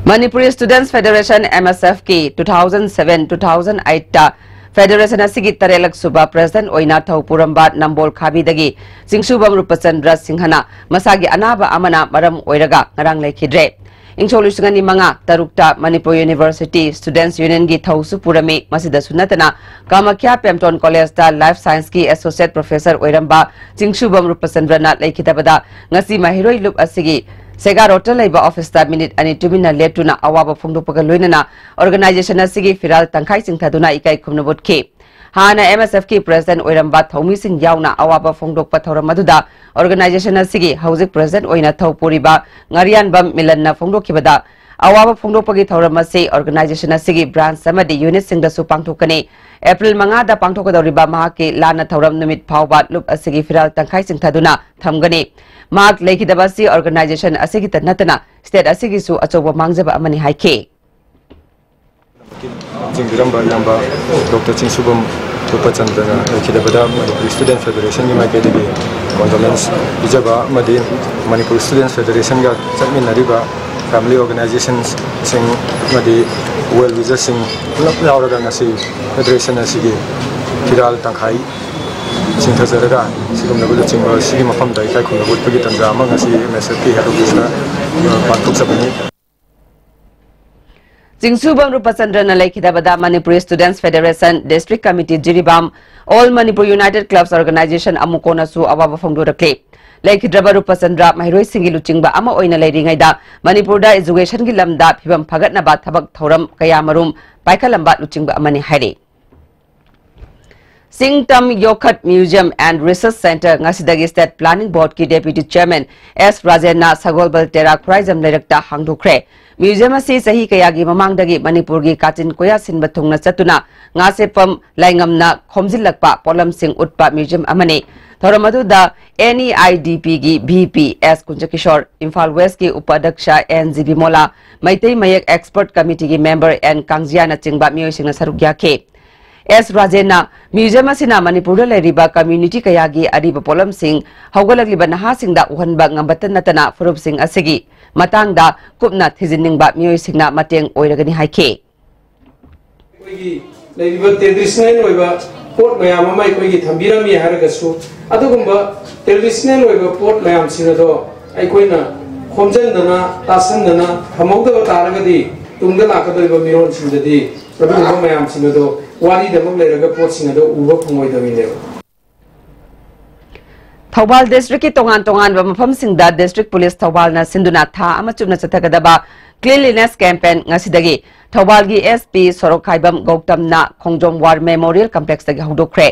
Manipuri Students Federation, M S F ꯀꯤ two thousand seven two thousand eight ꯇ federation ꯑꯁꯤꯒꯤ ꯇꯔꯦꯠꯂꯛ ꯁꯨꯕ president ꯑꯣꯏꯅ ꯊꯧ ꯄꯨꯔꯝꯕ ꯅꯝꯕꯣꯜ ꯈꯥꯕꯤꯗꯒꯤ ꯆꯤꯡꯁꯨꯕꯝ ꯔꯨꯄꯆꯟꯗ꯭ꯔ ꯁꯤꯡꯍꯅ ꯃꯁꯥꯒꯤ ꯑꯅꯥꯕ ꯑꯃꯅ ꯃꯔꯝ ꯑꯣꯏꯔꯒ ꯉꯔꯥꯡ ꯂꯩꯈꯤꯗ꯭ꯔꯦ꯫ ꯏꯪ ꯁꯣꯛ ꯂꯤꯁꯤꯡ ꯑꯅꯤ ꯃꯉꯥ ꯇꯔꯨꯛꯇ ꯃꯅꯤꯄꯨꯔ University Students Union ꯒꯤ ꯊꯧꯁꯨ ꯄꯨꯔꯝꯃꯤ꯫ ꯃꯁꯤꯗꯁꯨ ꯅꯠꯇꯅ ꯀꯥꯃꯥꯈ꯭ꯌꯥ ꯄꯦꯝꯇꯣꯟ College ꯇ Life Science ꯀꯤ Associate Professor ꯑꯣꯏꯔꯝꯕ ꯆꯤꯡꯁꯨꯕꯝ ꯔꯨꯄꯆꯟꯗ꯭ꯔꯅ ꯂꯩꯈꯤꯗꯕꯗ ꯉꯁꯤ ꯃꯍꯩꯔꯣꯏ ꯂꯨꯞ ꯑꯁꯤꯒꯤ ꯁꯦꯒꯥ ꯔꯣꯗꯇ ꯂꯩꯕ office ꯇ minute ꯑꯅꯤ ꯇꯨꯃꯤꯟꯅ ꯂꯦꯞꯇꯨꯅ ꯑꯋꯥꯕ ꯐꯣꯡꯗꯣꯛꯄꯒ ꯂꯣꯏꯅꯅ organization ꯑꯁꯤꯒꯤ ꯐꯤꯔꯥꯜ ꯇꯪꯈꯥꯏ ꯆꯤꯡꯊꯗꯨꯅ ꯏꯀꯥꯏ ꯈꯨꯝꯅꯕ ꯎꯠꯈꯤ꯫ ꯍꯥꯟꯅ M S F ꯀꯤ president ꯑꯣꯏꯔꯝꯕ ꯊꯧꯃꯤꯁꯤꯡ ꯌꯥꯎꯅ ꯑꯋꯥꯕ ꯐꯣꯡꯗꯣꯛꯄ ꯊꯧꯔꯝ ꯑꯗꯨꯗ organization ꯑꯁꯤꯒꯤ ꯍꯧꯖꯤꯛ president ꯑꯣꯏꯅ ꯊꯧ ꯄꯨꯔꯤꯕ ꯉꯥꯔꯤꯌꯥꯟꯕꯝ ꯃꯤꯂꯟꯅ ꯐꯣꯡꯗꯣꯛꯈꯤꯕꯗ, ꯑꯋꯥꯕ ꯐꯣꯡꯗꯣꯛꯄꯒꯤ ꯊꯧꯔꯝ ꯑꯁꯤ organization ꯑꯁꯤꯒꯤ branch ꯑꯃꯗꯤ unit ꯁꯤꯡꯗꯁꯨ ꯄꯥꯡꯊꯣꯛꯀꯅꯤ꯫ April ꯃꯉꯥꯗ ꯄꯥꯡꯊꯣꯛꯀꯗꯧꯔꯤꯕ ꯃꯍꯥꯛꯀꯤ ꯂꯥꯟꯅ ꯊꯧꯔꯝ ꯅꯨꯃꯤꯠ ꯐꯥꯎꯕ ꯂꯨꯞ ꯑꯁꯤꯒꯤ ꯐꯤꯔꯥꯜ ꯇꯪꯈꯥꯏ ꯆꯤꯡꯊꯗꯨꯅ ꯊꯝꯒꯅꯤ꯫ ꯃꯍꯥꯛ ꯂꯩꯈꯤꯗꯕ ꯑꯁꯤ organization ꯑꯁꯤꯒꯤꯇ ꯅꯠꯇꯅ state ꯑꯁꯤꯒꯤꯁꯨ ꯑꯆꯧꯕ ꯃꯥꯡꯖꯕ ꯑꯃꯅꯤ ꯍꯥꯏꯈꯤ꯫ ꯆꯤꯡꯕꯤꯔꯝꯕ ꯏꯌꯥꯝꯕ ꯗꯣꯛꯇꯔ ꯆꯤꯡꯁꯨꯕꯝ ꯔꯨꯄꯆꯟꯗ꯭ꯔꯅ ꯂꯩꯈꯤꯗꯕꯗ ꯃꯅꯤꯄꯨꯔ ꯁ꯭ꯇꯨꯗꯦꯟꯠ ꯐꯦꯗꯔꯦꯁꯟꯒꯤ ꯃꯥꯏꯀꯩꯗꯒꯤ ꯀꯣꯟꯗꯣꯂꯦꯟꯁ ꯄꯤꯖꯕ ꯑꯃꯗꯤ ꯃꯅꯤꯄꯨꯔ ꯁ꯭ꯇꯨꯗꯦꯟꯠ ꯐꯦꯗꯔꯦꯁꯟꯒ ꯆꯠꯃꯤꯟꯅꯔꯤꯕ ꯐꯦꯃꯤꯂꯤ ꯑꯣꯔꯒꯅꯥꯏꯖꯦꯁꯟꯁꯤꯡ ꯑꯃꯗꯤ ꯋꯦꯜ ꯋꯤꯖꯔꯁꯤꯡ ꯄꯨꯂꯞ ꯌꯥꯎꯔꯒ ꯉꯁꯤ ꯐꯦꯗꯔꯦꯁꯟ ꯑꯁꯤꯒꯤ ꯐꯤꯔꯥꯜ ꯇꯪꯈꯥꯏ ꯆꯤꯡꯊꯖꯔꯒ ꯁꯤꯒꯨꯝꯂꯕ ꯂꯨꯆꯤꯡꯕ ꯑꯁꯤꯒꯤ ꯃꯐꯝꯗ ꯏꯀꯥꯏ ꯈꯨꯝꯅꯕ ꯎꯠꯄꯒꯤ ꯇꯥꯟꯖꯥ ꯑꯃ ꯉꯁꯤ ꯑꯦꯝ ꯑꯦꯁ ꯑꯦꯐꯀꯤ ꯍꯦꯗ ꯑꯣꯐꯤꯁꯇ ꯄꯥꯡꯊꯣꯛꯆꯕꯅꯤ꯫ ꯆꯤꯡꯁꯨꯕꯝ ꯔꯨꯄꯆꯟꯗ꯭ꯔꯅ ꯂꯩꯈꯤꯗꯕꯗ Manipuri students federation district committee Jiribam, all Manipur united clubs organisation ꯑꯃꯨꯀꯣꯅꯁꯨ ꯑꯋꯥꯕ ꯐꯣꯡꯗꯣꯔꯛꯂꯤ꯫ ꯂꯩꯈꯤꯗ꯭ꯔꯕ ꯔꯨꯄꯆꯟꯗ꯭ꯔ ꯃꯍꯩꯔꯣꯏꯁꯤꯡꯒꯤ ꯂꯨꯆꯤꯡꯕ ꯑꯃ ꯑꯣꯏꯅ ꯂꯩꯔꯤꯉꯩꯗ ꯃꯅꯤꯄꯨꯔꯗ ꯑꯦꯖꯨꯀꯦꯁꯟꯒꯤ ꯂꯝꯗ ꯐꯤꯕꯝ ꯐꯒꯠꯅꯕ ꯊꯕꯛ ꯊꯧꯔꯝ ꯀꯌꯥꯃꯔꯨꯝ ꯄꯥꯏꯈꯠꯂꯝꯕ ꯂꯨꯆꯤꯡꯕ ꯑꯃꯅꯤ ꯍꯥꯏꯔꯤ꯫ ꯆꯤꯡꯇꯝ ꯌꯣꯈꯠ Museum and Research Centre ꯉꯁꯤꯗꯒꯤ ꯁ꯭ꯇꯦꯠ ꯄ꯭ꯂꯥꯅꯤꯡ ꯕꯣꯔꯗꯀꯤ ꯗꯦꯄ꯭ꯌꯨꯇꯤ ꯆꯤꯌꯔꯃꯦꯟ ꯑꯦꯁ ꯔꯥꯖꯦꯟꯅ ꯁꯒꯣꯜꯕꯜ ꯇꯦꯔꯥ ꯈꯨꯔꯥꯏꯖꯝ ꯂꯩꯔꯛꯇ ꯍꯥꯡꯗꯣꯛꯈ꯭ꯔꯦ꯫ ꯃ꯭ꯌꯨꯖꯤꯌꯝ ꯑꯁꯤ ꯆꯍꯤ ꯀꯌꯥꯒꯤ ꯃꯃꯥꯡꯗꯒꯤ ꯃꯅꯤꯄꯨꯔꯒꯤ ꯀꯥꯆꯤꯟ ꯀꯣꯌꯥ ꯁꯤꯟꯕ ꯊꯨꯡꯅ ꯆꯠꯇꯨꯅ ꯉꯥꯁꯦꯞꯄꯝ ꯂꯥꯏꯉꯝꯅ ꯈꯣꯝꯖꯤꯜꯂꯛꯄ ꯄꯣꯠꯂꯝꯁꯤꯡ ꯎꯠꯄ ꯃ꯭ꯌꯨꯖꯤꯌꯝ ꯑꯃꯅꯤ꯫ ꯊꯧꯔꯝ ꯑꯗꯨꯗ ꯑꯦꯟ ꯏ ꯑꯥꯏ ꯗꯤ ꯄꯤꯒꯤ ꯚꯤ ꯄꯤ ꯑꯦꯁ ꯀꯨꯟꯖꯀꯤꯁꯣꯔ, ꯏꯝꯐꯥꯜ ꯋꯦꯁꯀꯤ ꯎꯄꯥꯙ꯭ꯌꯛꯁ ꯑꯦꯟ ꯖꯤ ꯕꯤꯃꯣꯂꯥ, ꯃꯩꯇꯩ ꯃꯌꯦꯛ ꯑꯦꯛꯁꯄꯔꯠ ꯀꯃꯤꯇꯤꯒꯤ ꯃꯦꯝꯕꯔ ꯑꯦꯟ ꯀꯥꯡꯖꯤꯌꯥꯅꯆꯤꯡꯕ ꯃꯤꯑꯣꯏꯁꯤꯡꯅ ꯁꯔꯨꯛ ꯌꯥꯈꯤ꯫ ꯑꯦꯁ ꯔꯥꯖꯦꯟꯅ ꯃ꯭ꯌꯨꯖꯤꯌꯝ ꯑꯁꯤꯅ ꯃꯅꯤꯄꯨꯔꯗ ꯂꯩꯔꯤꯕ ꯀꯝꯃ꯭ꯌꯨꯅꯤꯇꯤ ꯀꯌꯥꯒꯤ ꯑꯔꯤꯕ ꯄꯣꯠꯂꯝꯁꯤꯡ ꯍꯧꯒꯠꯂꯛꯂꯤꯕ ꯅꯍꯥꯁꯤꯡꯗ ꯎꯍꯟꯕ ꯉꯝꯕꯇ ꯅꯠꯇꯅ ꯐꯨꯔꯨꯞꯁꯤꯡ ꯑꯁꯤꯒꯤ ꯃꯇꯥꯡꯗ ꯀꯨꯞꯅ ꯊꯤꯖꯤꯟꯅꯤꯡꯕ ꯃꯤꯑꯣꯏꯁꯤꯡꯅ ꯃꯇꯦꯡ ꯑꯣꯏꯔꯒꯅꯤ ꯍꯥꯏꯈꯤ꯫ ꯑꯩꯈꯣꯏꯒꯤ ꯂꯩꯔꯤꯕ ꯇ꯭ꯔꯦꯗꯤꯁꯅꯦꯜ ꯑꯣꯏꯕ ꯄꯣꯠ ꯃꯌꯥꯝ ꯑꯃ ꯑꯩꯈꯣꯏꯒꯤ ꯊꯝꯕꯤꯔꯝꯃꯤ ꯍꯥꯏꯔꯒꯁꯨ, ꯑꯗꯨꯒꯨꯝꯕ ꯇ꯭ꯔꯦꯗꯤꯁꯅꯦꯜ ꯑꯣꯏꯕ ꯄꯣꯠ ꯃꯌꯥꯝꯁꯤꯡ ꯑꯗꯣ ꯑꯩꯈꯣꯏꯅ ꯈꯣꯝꯖꯤꯟꯗꯅ, ꯇꯥꯁꯟꯗꯅ ꯊꯝꯍꯧꯗꯕ ꯇꯥꯔꯒꯗꯤ, ꯇꯨꯡꯗ ꯂꯥꯛꯀꯗꯧꯔꯤꯕ ꯃꯤꯔꯣꯜꯁꯤꯡꯗꯗꯤ ꯑꯗꯨꯒꯨꯝꯕ ꯃꯌꯥꯝꯁꯤꯡ ꯑꯗꯣ ꯋꯥꯔꯤꯗꯃꯛ ꯂꯩꯔꯒ ꯄꯣꯠꯁꯤꯡ ꯑꯗꯣ ꯎꯕ ꯐꯪꯉꯣꯏꯗꯕꯅꯦꯕ꯫ ꯊꯧꯕꯥꯜ ꯗꯤꯁꯇ꯭ꯔꯤꯛꯀꯤ ꯇꯣꯉꯥꯟ ꯇꯣꯉꯥꯟꯕ ꯃꯐꯝꯁꯤꯡꯗ ꯗꯤꯁꯇ꯭ꯔꯤꯛ ꯄꯨꯂꯤꯁ ꯊꯧꯕꯥꯜꯅ ꯁꯤꯟꯗꯨꯅ ꯊꯥ ꯑꯃ ꯆꯨꯞꯅ ꯆꯠꯊꯒꯗꯕ ꯀ꯭ꯂꯤꯟꯂꯤꯅꯦꯁ ꯀꯦꯝꯄꯦꯟ ꯉꯁꯤꯗꯒꯤ ꯊꯧꯕꯥꯜꯒꯤ ꯑꯦꯁ ꯄꯤ ꯁꯣꯔꯣꯛꯈꯥꯏꯕꯝ ꯒꯧꯇꯝꯅ ꯈꯣꯡꯖꯣꯝ ꯋꯥꯔ ꯃꯦꯃꯣꯔꯤꯌꯦꯜ ꯀꯝꯄ꯭ꯂꯦꯛꯁꯇꯒꯤ ꯍꯧꯗꯣꯛꯈ꯭ꯔꯦ꯫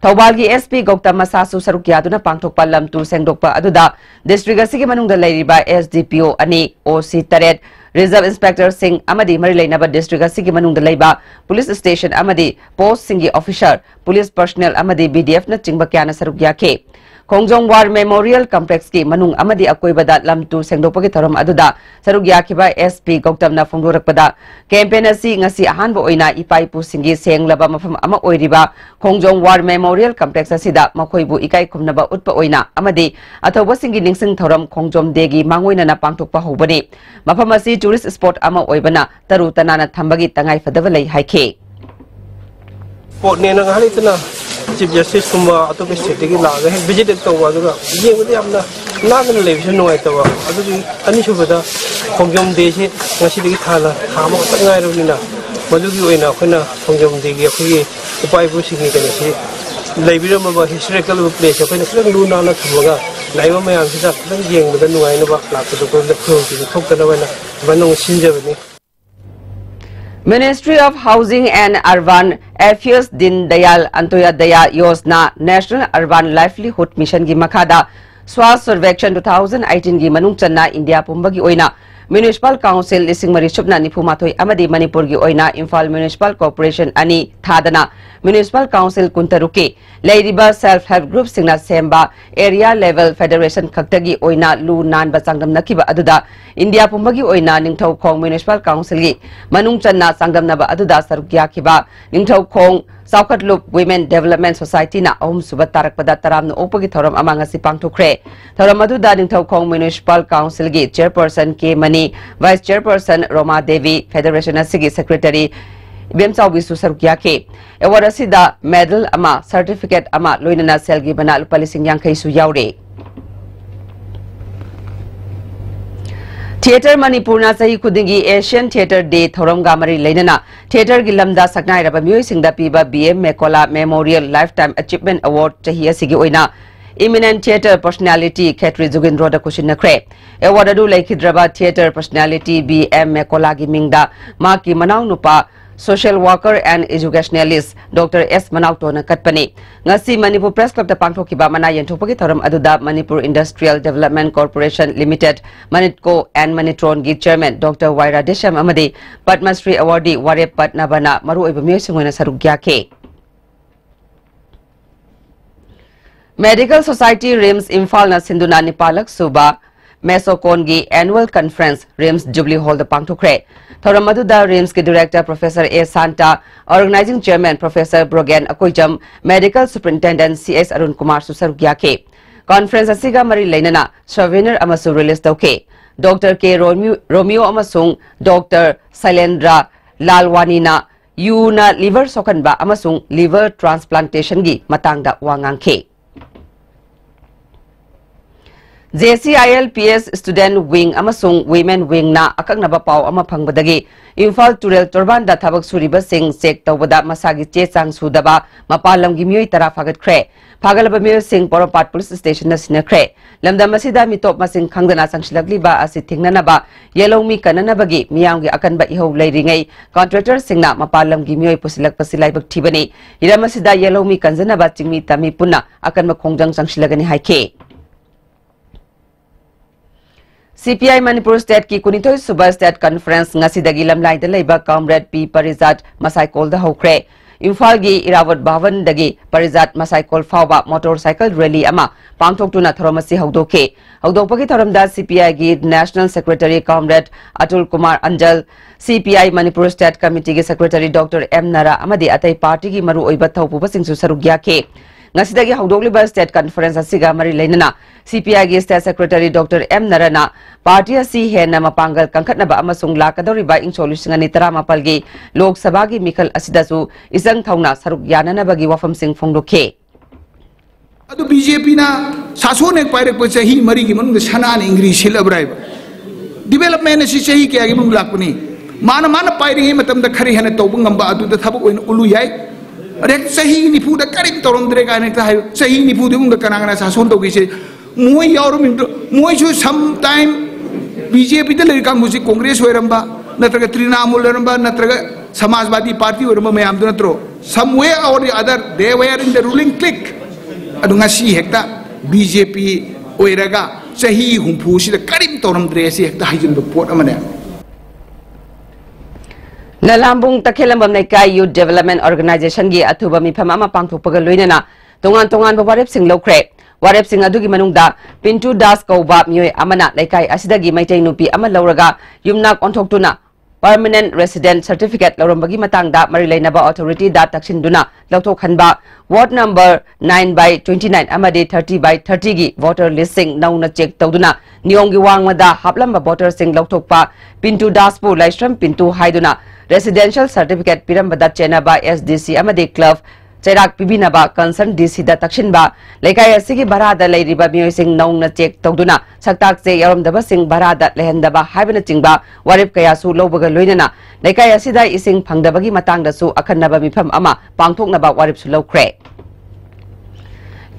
ꯊꯧꯕꯥꯜꯒꯤ ꯑꯦꯁ ꯄꯤ ꯒꯧꯇꯝ ꯃꯁꯥꯁꯨ ꯁꯔꯨꯛ ꯌꯥꯗꯨꯅ ꯄꯥꯡꯊꯣꯛꯄ ꯂꯝ ꯇꯨ ꯁꯦꯡꯗꯣꯛꯄ ꯑꯗꯨꯗ ꯗꯤꯁꯇ꯭ꯔꯤꯛ ꯑꯁꯤꯒꯤ ꯃꯅꯨꯡꯗ ꯂꯩꯔꯤꯕ ꯑꯦꯁ ꯗꯤ ꯄꯤ ꯑꯣ ꯑꯅꯤ, ꯑꯣ ꯁꯤ ꯇꯔꯦꯠ, ꯔꯤꯖꯔꯚ ꯏꯟꯁꯄꯦꯛꯇꯔꯁꯤꯡ ꯑꯃꯗꯤ ꯃꯔꯤ ꯂꯩꯅꯕ ꯗꯤꯁꯇ꯭ꯔꯤꯛ ꯑꯁꯤꯒꯤ ꯃꯅꯨꯡꯗ ꯂꯩꯕ ꯄꯨꯂꯤꯁ ꯁ꯭ꯇꯦꯁꯟ ꯑꯃꯗꯤ ꯄꯣꯁꯠꯁꯤꯡꯒꯤ ꯑꯣꯐꯤꯁꯥꯔ, ꯄꯨꯂꯤꯁ ꯄꯔꯁꯅꯦꯜ ꯑꯃꯗꯤ ꯕꯤ ꯗꯤ ꯑꯦꯐꯅꯆꯤꯡꯕ ꯀꯌꯥꯅ ꯁꯔꯨꯛ ꯌꯥꯈꯤ꯫ ꯈꯣꯡꯖꯣꯝ War Memorial Complexꯀꯤ ꯃꯅꯨꯡ ꯑꯃꯗꯤ ꯑꯀꯣꯏꯕꯗ ꯂꯝ ꯇꯨ ꯁꯦꯡꯗꯣꯛꯄꯒꯤ ꯊꯧꯔꯝ ꯑꯗꯨꯗ ꯁꯔꯨꯛ ꯌꯥꯈꯤꯕ S P ꯒꯧꯇꯝꯅ ꯐꯣꯡꯗꯣꯔꯛꯄꯗ, campaign ꯑꯁꯤ ꯉꯁꯤ ꯑꯍꯥꯟꯕ ꯑꯣꯏꯅ ꯏꯄꯥ ꯏꯄꯨꯁꯤꯡꯒꯤ ꯁꯦꯡꯂꯕ ꯃꯐꯝ ꯑꯃ ꯑꯣꯏꯔꯤꯕ ꯈꯣꯡꯖꯣꯝ War Memorial Complex ꯑꯁꯤꯗ ꯃꯈꯣꯏꯕꯨ ꯏꯀꯥꯏ ꯈꯨꯝꯅꯕ ꯎꯠꯄ ꯑꯣꯏꯅ ꯑꯃꯗꯤ ꯑꯊꯧꯕꯁꯤꯡꯒꯤ ꯅꯤꯡꯁꯤꯡ ꯊꯧꯔꯝ ꯈꯣꯡꯖꯣꯝ Dayꯒꯤ ꯃꯥꯡꯑꯣꯏꯅꯅ ꯄꯥꯡꯊꯣꯛꯄ ꯍꯧꯕꯅꯤ꯫ ꯃꯐꯝ ꯑꯁꯤ tourist spot ꯑꯃ ꯑꯣꯏꯕꯅ ꯇꯔꯨ ꯇꯅꯥꯟꯅ ꯊꯝꯕꯒꯤ ꯇꯉꯥꯏ ꯐꯗꯕ ꯂꯩ ꯍꯥꯏꯈꯤ꯫ Spotꯅꯦꯅ ꯉꯥꯏꯍꯥꯛ ꯂꯩꯇꯅ Chief Justiceꯀꯨꯝꯕ ꯑꯇꯣꯞꯄ stateꯇꯒꯤ ꯂꯥꯛꯑꯒ ꯍꯦꯛ visit ꯇꯧꯕ, ꯑꯗꯨꯒ ꯌꯦꯡꯕꯗ ꯌꯥꯝꯅ ꯅꯥꯟꯅ ꯂꯩꯕꯁꯨ ꯅꯨꯡꯉꯥꯏꯇꯕ꯫ ꯑꯗꯨꯒꯤ ꯑꯅꯤꯁꯨꯕꯗ ꯈꯣꯡꯖꯣꯝ Dayꯁꯤ ꯉꯁꯤꯗꯒꯤ ꯊꯥꯅ ꯊꯥ ꯑꯃꯈꯛꯇ ꯉꯥꯏꯔꯕꯅꯤꯅ, ꯃꯗꯨꯒꯤ ꯑꯣꯏꯅ ꯑꯩꯈꯣꯏꯅ ꯈꯣꯡꯖꯣꯝ Dayꯒꯤ ꯑꯩꯈꯣꯏꯒꯤ ꯏꯄꯥ ꯏꯄꯨꯁꯤꯡꯒꯤ ꯀꯩꯅꯣꯁꯤ, ꯂꯩꯕꯤꯔꯝꯃꯕ historical ꯑꯣꯏꯕ placeꯁꯦ ꯑꯩꯈꯣꯏꯅ ꯈꯤꯇꯪ ꯂꯨ ꯅꯥꯟꯅ ꯊꯝꯃꯒ ꯂꯥꯛꯏꯕ ꯃꯌꯥꯝꯁꯤꯗ ꯈꯤꯇꯪ ꯌꯦꯡꯕꯗ ꯅꯨꯡꯉꯥꯏꯅꯕ, ꯂꯥꯛꯄꯗ ꯑꯩꯈꯣꯏꯗ ꯈꯨꯗꯣꯡꯊꯤꯕ ꯊꯣꯛꯇꯅꯕ ꯍꯥꯏꯅ ꯑꯗꯨꯃꯥꯏꯅ ꯑꯃꯨꯛ ꯁꯤꯟꯖꯕꯅꯤ꯫ Ministry of Housing and Urban Affairs Deen Dayal Antyodaya Yojana National Urban Livelihood Missionꯒꯤ ꯃꯈꯥꯗ Swachh Survekshan two thousand eighteenꯒꯤ ꯃꯅꯨꯡ ꯆꯟꯅ ꯏꯟꯗꯤꯌꯥ ꯄꯨꯝꯕꯒꯤ ꯑꯣꯏꯅ Municipal Council ꯂꯤꯁꯤꯡ ꯃꯔꯤ ꯁꯨꯞꯅ ꯅꯤꯐꯨ ꯃꯥꯊꯣꯏ ꯑꯃꯗꯤ ꯃꯅꯤꯄꯨꯔꯒꯤ ꯑꯣꯏꯅ Imphal Municipal Corporation ꯑꯅꯤ ꯊꯥꯗꯅ Municipal Council ꯀꯨꯟꯇꯔꯨꯛꯀꯤ ꯂꯩꯔꯤꯕ Self Help Groupꯁꯤꯡꯅ ꯁꯦꯝꯕ Area Level Federation ꯈꯛꯇꯒꯤ ꯑꯣꯏꯅ ꯂꯨ ꯅꯥꯟꯕ ꯆꯥꯡꯗꯝꯅꯈꯤꯕ ꯑꯗꯨꯗ ꯏꯟꯗꯤꯌꯥ ꯄꯨꯝꯕꯒꯤ ꯑꯣꯏꯅ ꯅꯤꯡꯊꯧꯈꯣꯡ Municipal Councilꯒꯤ ꯃꯅꯨꯡ ꯆꯟꯅ ꯆꯥꯡꯗꯝꯅꯕ ꯑꯗꯨꯗ ꯁꯔꯨꯛ ꯌꯥꯈꯤꯕ ꯅꯤꯡꯊꯧꯈꯣꯡ ꯆꯥꯎꯈꯠꯂꯨꯞ Women Development Societyꯅ ꯑꯍꯨꯝꯁꯨꯕ ꯇꯥꯔꯛꯄꯗ ꯇꯔꯥꯝꯅ ꯑꯣꯛꯄꯒꯤ ꯊꯧꯔꯝ ꯑꯃ ꯉꯁꯤ ꯄꯥꯡꯊꯣꯛꯈ꯭ꯔꯦ꯫ ꯊꯧꯔꯝ ꯑꯗꯨꯗ ꯅꯤꯡꯊꯧꯈꯣꯡ Municipal Councilꯒꯤ Chairperson K Mani, Vice Chairperson Roma Devi, Federation ꯑꯁꯤꯒꯤ Secretary ꯏꯕꯦꯝꯆꯥꯎꯕꯤꯁꯨ ꯁꯔꯨꯛ ꯌꯥꯈꯤ꯫ Award ꯑꯁꯤꯗ medal ꯑꯃ, certificate ꯑꯃ, ꯂꯣꯏꯅꯅ ꯁꯦꯜꯒꯤ ꯃꯅꯥ ꯂꯨꯄꯥ ꯂꯤꯁꯤꯡ ꯌꯥꯡꯈꯩꯁꯨ ꯌꯥꯎꯔꯤ꯫ Theatre ꯃꯅꯤꯄꯨꯔꯅ ꯆꯍꯤ ꯈꯨꯗꯤꯡꯒꯤ Asian Theatre Day ꯊꯧꯔꯝꯒ ꯃꯔꯤ ꯂꯩꯅꯅ theatreꯒꯤ ꯂꯝꯗ ꯁꯛꯅꯥꯏꯔꯕ ꯃꯤꯑꯣꯏꯁꯤꯡꯗ ꯄꯤꯕ B M Mekola Memorial Lifetime Achievement Award ꯆꯍꯤ ꯑꯁꯤꯒꯤ ꯑꯣꯏꯅ Eminent Theatre Personality ꯈꯦꯇ꯭ꯔꯤ ꯖꯨꯒꯤꯟꯗ꯭ꯔꯣꯗ ꯈꯨꯠꯁꯤꯟꯅꯈ꯭ꯔꯦ꯫ Award ꯑꯗꯨ ꯂꯩꯈꯤꯗ꯭ꯔꯕ theatre personality B M Mekolagi ꯃꯤꯡꯗ ꯃꯍꯥꯛꯀꯤ ꯃꯅꯥꯎꯅꯨꯄꯥ, social worker and educationalist Doctor S ꯃꯅꯥꯎꯇꯣꯅ ꯀꯠꯄꯅꯤ꯫ ꯉꯁꯤ ꯃꯅꯤꯄꯨꯔ Press Clubꯇ ꯄꯥꯡꯊꯣꯛꯈꯤꯕ ꯃꯅꯥ ꯌꯦꯟꯊꯣꯛꯄꯒꯤ ꯊꯧꯔꯝ ꯑꯗꯨꯗ Manipur Industrial Development Corporation Limited, Manitco and Manitronꯒꯤ Chairman Doctor Y Radheshyam ꯑꯃꯗꯤ Padma Shri Awardee ꯋꯥꯔꯦꯞ ꯄꯠꯅꯕꯅ ꯃꯔꯨꯑꯣꯏꯕ ꯃꯤꯑꯣꯏꯁꯤꯡ ꯑꯣꯏꯅ ꯁꯔꯨꯛ ꯌꯥꯈꯤ꯫ Medical Society RIMS ꯏꯝꯐꯥꯜꯅ ꯁꯤꯟꯗꯨꯅ ꯅꯤꯄꯥꯜꯂꯛ ꯁꯨꯕ ꯃꯦꯁꯣꯀꯣꯟꯒꯤ Annual Conference RIMS Jubilee Hallꯗ ꯄꯥꯡꯊꯣꯛꯈ꯭ꯔꯦ꯫ ꯊꯧꯔꯝ ꯑꯗꯨꯗ RIMSꯀꯤ Director Professor A Santa, Organizing Chairman Professor ꯕ꯭ꯔꯣꯒꯦꯟ Akoijam, Medical Superintendent C S Arun ꯀꯨꯃꯥꯔꯁꯨ ꯁꯔꯨꯛ ꯌꯥꯈꯤ꯫ Conference ꯑꯁꯤꯒ ꯃꯔꯤ ꯂꯩꯅꯅ souvenir ꯑꯃꯁꯨ release ꯇꯧꯈꯤ꯫ Doctor K ꯔꯣꯃꯤꯌꯣ, ꯔꯣꯃꯤꯌꯣ ꯑꯃꯁꯨꯡ Doctor ꯁꯩꯂꯦꯟꯗ꯭ꯔ ꯂꯥꯜꯋꯥꯅꯤꯅ ꯌꯨꯅ liver ꯁꯣꯛꯍꯟꯕ ꯑꯃꯁꯨꯡ liver transplantationꯒꯤ ꯃꯇꯥꯡꯗ ꯋꯥ ꯉꯥꯡꯈꯤ꯫ JCILPS Student Wing ꯑꯃꯁꯨꯡ Women Wingꯅ ꯑꯀꯛꯅꯕ ꯄꯥꯎ ꯑꯃ ꯐꯪꯕꯗꯒꯤ ꯏꯝꯐꯥꯜ ꯇꯨꯔꯦꯜ ꯇꯣꯔꯕꯥꯟꯗ ꯊꯕꯛ ꯁꯨꯔꯤꯕꯁꯤꯡ check ꯇꯧꯕꯗ ꯃꯁꯥꯒꯤ ꯆꯦ ꯆꯥꯡ ꯁꯨꯗꯕ ꯃꯄꯥꯟ ꯂꯝꯒꯤ ꯃꯤꯑꯣꯏ ꯇꯔꯥ ꯐꯥꯒꯠꯈ꯭ꯔꯦ꯫ ꯐꯥꯒꯠꯂꯕ ꯃꯤꯑꯣꯏꯁꯤꯡ ꯄꯣꯔꯣꯝꯄꯥꯠ police stationꯗ ꯁꯤꯟꯅꯈ꯭ꯔꯦ꯫ ꯂꯝꯗꯝ ꯑꯁꯤꯗ ꯃꯤꯇꯣꯞ ꯃꯁꯤꯡ ꯈꯪꯗꯅ ꯆꯪꯁꯤꯜꯂꯛꯂꯤꯕ ꯑꯁꯤ ꯊꯤꯡꯅꯅꯕ ꯌꯦꯜꯍꯧꯃꯤ ꯀꯟꯅꯅꯕꯒꯤ ꯃꯤꯌꯥꯝꯒꯤ ꯑꯀꯟꯕ ꯏꯍꯧ ꯂꯩꯔꯤꯉꯩ contractorꯁꯤꯡꯅ ꯃꯄꯥꯟ ꯂꯝꯒꯤ ꯃꯤꯑꯣꯏ ꯄꯨꯁꯤꯜꯂꯛꯄꯁꯤ ꯂꯥꯏꯕꯛ ꯊꯤꯕꯅꯤ꯫ ꯍꯤꯔꯝ ꯑꯁꯤꯗ ꯌꯦꯜꯍꯧꯃꯤ ꯀꯟꯖꯅꯕ ꯆꯤꯡꯃꯤ ꯇꯝꯃꯤ ꯄꯨꯟꯅ ꯑꯀꯟꯕ ꯈꯣꯡꯖꯪ ꯆꯪꯁꯤꯜꯂꯒꯅꯤ ꯍꯥꯏꯈꯤ꯫ CPI ꯃꯅꯤꯄꯨꯔ stateꯀꯤ ꯀꯨꯟꯅꯤꯊꯣꯏ ꯁꯨꯕ state conference ꯉꯁꯤꯗꯒꯤ ꯂꯝꯂꯥꯏꯗ ꯂꯩꯕ Comrade P ꯄꯔꯤꯖꯥꯠ ꯃꯁꯥꯏꯀꯣꯜꯗ ꯍꯧꯈ꯭ꯔꯦ꯫ ꯏꯝꯐꯥꯜꯒꯤ ꯏꯔꯥꯕꯣꯠ ꯚꯕꯟꯗꯒꯤ ꯄꯔꯤꯖꯥꯠ ꯃꯁꯥꯏꯀꯣꯜ ꯐꯥꯎꯕ motorcycle rally ꯑꯃ ꯄꯥꯡꯊꯣꯛꯇꯨꯅ ꯊꯧꯔꯝ ꯑꯁꯤ ꯍꯧꯗꯣꯛꯈꯤ꯫ ꯍꯧꯗꯣꯛꯄꯒꯤ ꯊꯧꯔꯝꯗ CPIꯒꯤ National Secretary Comrade Atul Kumar ꯑꯟꯖꯜ, CPI Manipur state committeeꯒꯤ secretary Doctor M ꯅꯔꯥ ꯑꯃꯗꯤ ꯑꯇꯩ partyꯒꯤ ꯃꯔꯨꯑꯣꯏꯕ ꯊꯧꯄꯨꯕꯁꯤꯡꯁꯨ ꯁꯔꯨꯛ ꯌꯥꯈꯤ꯫ ꯉꯁꯤꯗꯒꯤ ꯍꯧꯗꯣꯛꯂꯤꯕ state conference ꯑꯁꯤꯒ ꯃꯔꯤ ꯂꯩꯅꯅ CPIꯒꯤ state secretary Doctor M ꯅꯔꯥꯅ party ꯑꯁꯤ ꯍꯦꯟꯅ ꯃꯄꯥꯡꯒꯜ ꯀꯟꯈꯠꯅꯕ ꯑꯃꯁꯨꯡ ꯂꯥꯛꯀꯗꯧꯔꯤꯕ ꯏꯪꯁꯣꯛ ꯂꯤꯁꯤꯡ ꯑꯅꯤ ꯇꯔꯥꯃꯥꯄꯜꯒꯤ ꯂꯣꯛ ꯁꯚꯥꯒꯤ ꯃꯤꯈꯜ ꯑꯁꯤꯗꯁꯨ ꯏꯆꯪ ꯊꯧꯅ ꯁꯔꯨꯛ ꯌꯥꯅꯅꯕꯒꯤ ꯋꯥꯐꯝꯁꯤꯡ ꯐꯣꯡꯗꯣꯛꯈꯤ꯫ ꯑꯗꯨ BJPꯅ ꯁꯥꯁꯣꯟ ꯍꯦꯛ ꯄꯥꯏꯔꯛꯄ ꯆꯍꯤ ꯃꯔꯤꯒꯤ ꯃꯅꯨꯡꯗ ꯁꯅꯥꯅ ꯏꯪꯒ꯭ꯔꯤꯁ ꯁꯤꯜꯂꯕ꯭ꯔꯥ ꯍꯥꯏꯕ? Development ꯑꯁꯤ ꯆꯍꯤ ꯀꯌꯥꯒꯤ ꯃꯅꯨꯡꯗ ꯂꯥꯛꯄꯅꯤ? ꯃꯥꯅ, ꯃꯥꯅ ꯄꯥꯏꯔꯤꯉꯩ ꯃꯇꯝꯗ ꯈꯔ ꯍꯦꯟꯅ ꯇꯧꯕ ꯉꯝꯕ ꯑꯗꯨꯗ ꯊꯕꯛ ꯑꯣꯏꯅ ꯎꯠꯂꯨ ꯌꯥꯏ꯫ ꯑꯗꯩ ꯆꯍꯤ ꯅꯤꯐꯨꯗ ꯀꯔꯤꯝ ꯇꯧꯔꯝꯗ꯭ꯔꯦ ꯀꯥꯏꯅ ꯍꯦꯛꯇ ꯍꯥꯏꯕ꯫ ꯆꯍꯤ ꯅꯤꯐꯨꯗꯨꯒꯤ ꯃꯅꯨꯡꯗ ꯀꯅꯥ ꯀꯅꯥ ꯁꯥꯁꯣꯟ ꯇꯧꯈꯤꯁꯦ? ꯃꯣꯏ ꯌꯥꯎꯔꯝꯃꯤꯗꯣ, ꯃꯣꯏꯁꯨ sometime BJPꯗ ꯂꯩꯔꯤ ꯀꯥꯡꯕꯨꯁꯤ Congress ꯑꯣꯏꯔꯝꯕ, ꯅꯠꯇ꯭ꯔꯒ ꯇ꯭ꯔꯤꯅꯥꯃꯨꯜ ꯑꯣꯏꯔꯝꯕ, ꯅꯠꯇ꯭ꯔꯒ ꯁꯃꯥꯖꯋꯥꯗꯤ party ꯑꯣꯏꯔꯝꯕ ꯃꯌꯥꯝꯗꯨ ꯅꯠꯇ꯭ꯔꯣ? Some way or the other, they were in the ruling clique. ꯑꯗꯨ ꯉꯁꯤ ꯍꯦꯛꯇ BJP ꯑꯣꯏꯔꯒ ꯆꯍꯤ ꯍꯨꯝꯐꯨꯁꯤꯗ ꯀꯔꯤꯝ ꯇꯧꯔꯝꯗ꯭ꯔꯦ ꯑꯁꯤ ꯍꯦꯛꯇ ꯍꯥꯏꯖꯤꯟꯕ ꯄꯣꯠ ꯑꯃꯅꯦ꯫ ꯂꯂꯥꯝꯕꯨꯡ ꯇꯈꯦꯂꯝꯕꯝ ꯂꯩꯀꯥꯏ Youth Development Organizationꯒꯤ ꯑꯊꯨꯕ ꯃꯤꯐꯝ ꯑꯃ ꯄꯥꯡꯊꯣꯛꯄꯒ ꯂꯣꯏꯅꯅ ꯇꯣꯉꯥꯟ ꯇꯣꯉꯥꯟꯕ ꯋꯥꯔꯦꯞꯁꯤꯡ ꯂꯧꯈ꯭ꯔꯦ꯫ ꯋꯥꯔꯦꯞꯁꯤꯡ ꯑꯗꯨꯒꯤ ꯃꯅꯨꯡꯗ ꯄꯤꯟꯇꯨ ꯗꯥꯁ ꯀꯧꯕ ꯃꯤꯑꯣꯏ ꯑꯃꯅ ꯂꯩꯀꯥꯏ ꯑꯁꯤꯗꯒꯤ ꯃꯩꯇꯩ ꯅꯨꯄꯤ ꯑꯃ ꯂꯧꯔꯒ ꯌꯨꯝꯅꯥꯛ ꯑꯣꯟꯊꯣꯛꯇꯨꯅ permanent resident certificate ꯂꯧꯔꯝꯕꯒꯤ ꯃꯇꯥꯡꯗ ꯃꯔꯤ ꯂꯩꯅꯕ authority the ꯇꯛꯁꯤꯟꯗꯨꯅ ꯂꯧꯊꯣꯛꯍꯟꯕ, ward number nine by twenty nine ꯑꯃꯗꯤ thirty by thirty ꯒꯤ voter list ꯁꯤꯡ ꯅꯧꯅ check ꯇꯧꯗꯨꯅ ꯅꯤꯌꯣꯝꯒꯤ ꯋꯥꯡꯃꯗ ꯍꯥꯞꯂꯝꯕ voter ꯁꯤꯡ ꯂꯧꯊꯣꯛꯄ, ꯄꯤꯟꯇꯨ ꯗꯥꯁꯄꯨ ꯂꯥꯏꯁ꯭ꯔꯝ ꯄꯤꯟꯇꯨ ꯍꯥꯏꯗꯨꯅ residential certificate ꯄꯤꯔꯝꯕꯗ ꯆꯦꯟꯅꯕ S D C ꯑꯃꯗꯤ club ꯆꯩꯔꯥꯛ ꯄꯤꯕꯤꯅꯕ concern D C ꯗ ꯇꯛꯁꯤꯟꯕ, ꯂꯩꯀꯥꯏ ꯑꯁꯤꯒꯤ ꯚꯔꯥꯗ ꯂꯩꯔꯤꯕ ꯃꯤꯑꯣꯏꯁꯤꯡ ꯅꯧꯅ check ꯇꯧꯗꯨꯅ ꯁꯛꯇꯥꯛ ꯆꯦ ꯌꯥꯎꯔꯝꯗꯕꯁꯤꯡ ꯚꯔꯥꯗ ꯂꯩꯍꯟꯗꯕ ꯍꯥꯏꯕꯅꯆꯤꯡꯕ ꯋꯥꯔꯦꯞ ꯀꯌꯥꯁꯨ ꯂꯧꯕꯒ ꯂꯣꯏꯅꯅ ꯂꯩꯀꯥꯏ ꯑꯁꯤꯗ ꯏꯁꯤꯡ ꯐꯪꯗꯕꯒꯤ ꯃꯇꯥꯡꯗꯁꯨ ꯑꯈꯟꯅꯕ ꯃꯤꯐꯝ ꯑꯃ ꯄꯥꯡꯊꯣꯛꯅꯕ ꯋꯥꯔꯦꯞꯁꯨ ꯂꯧꯈ꯭ꯔꯦ꯫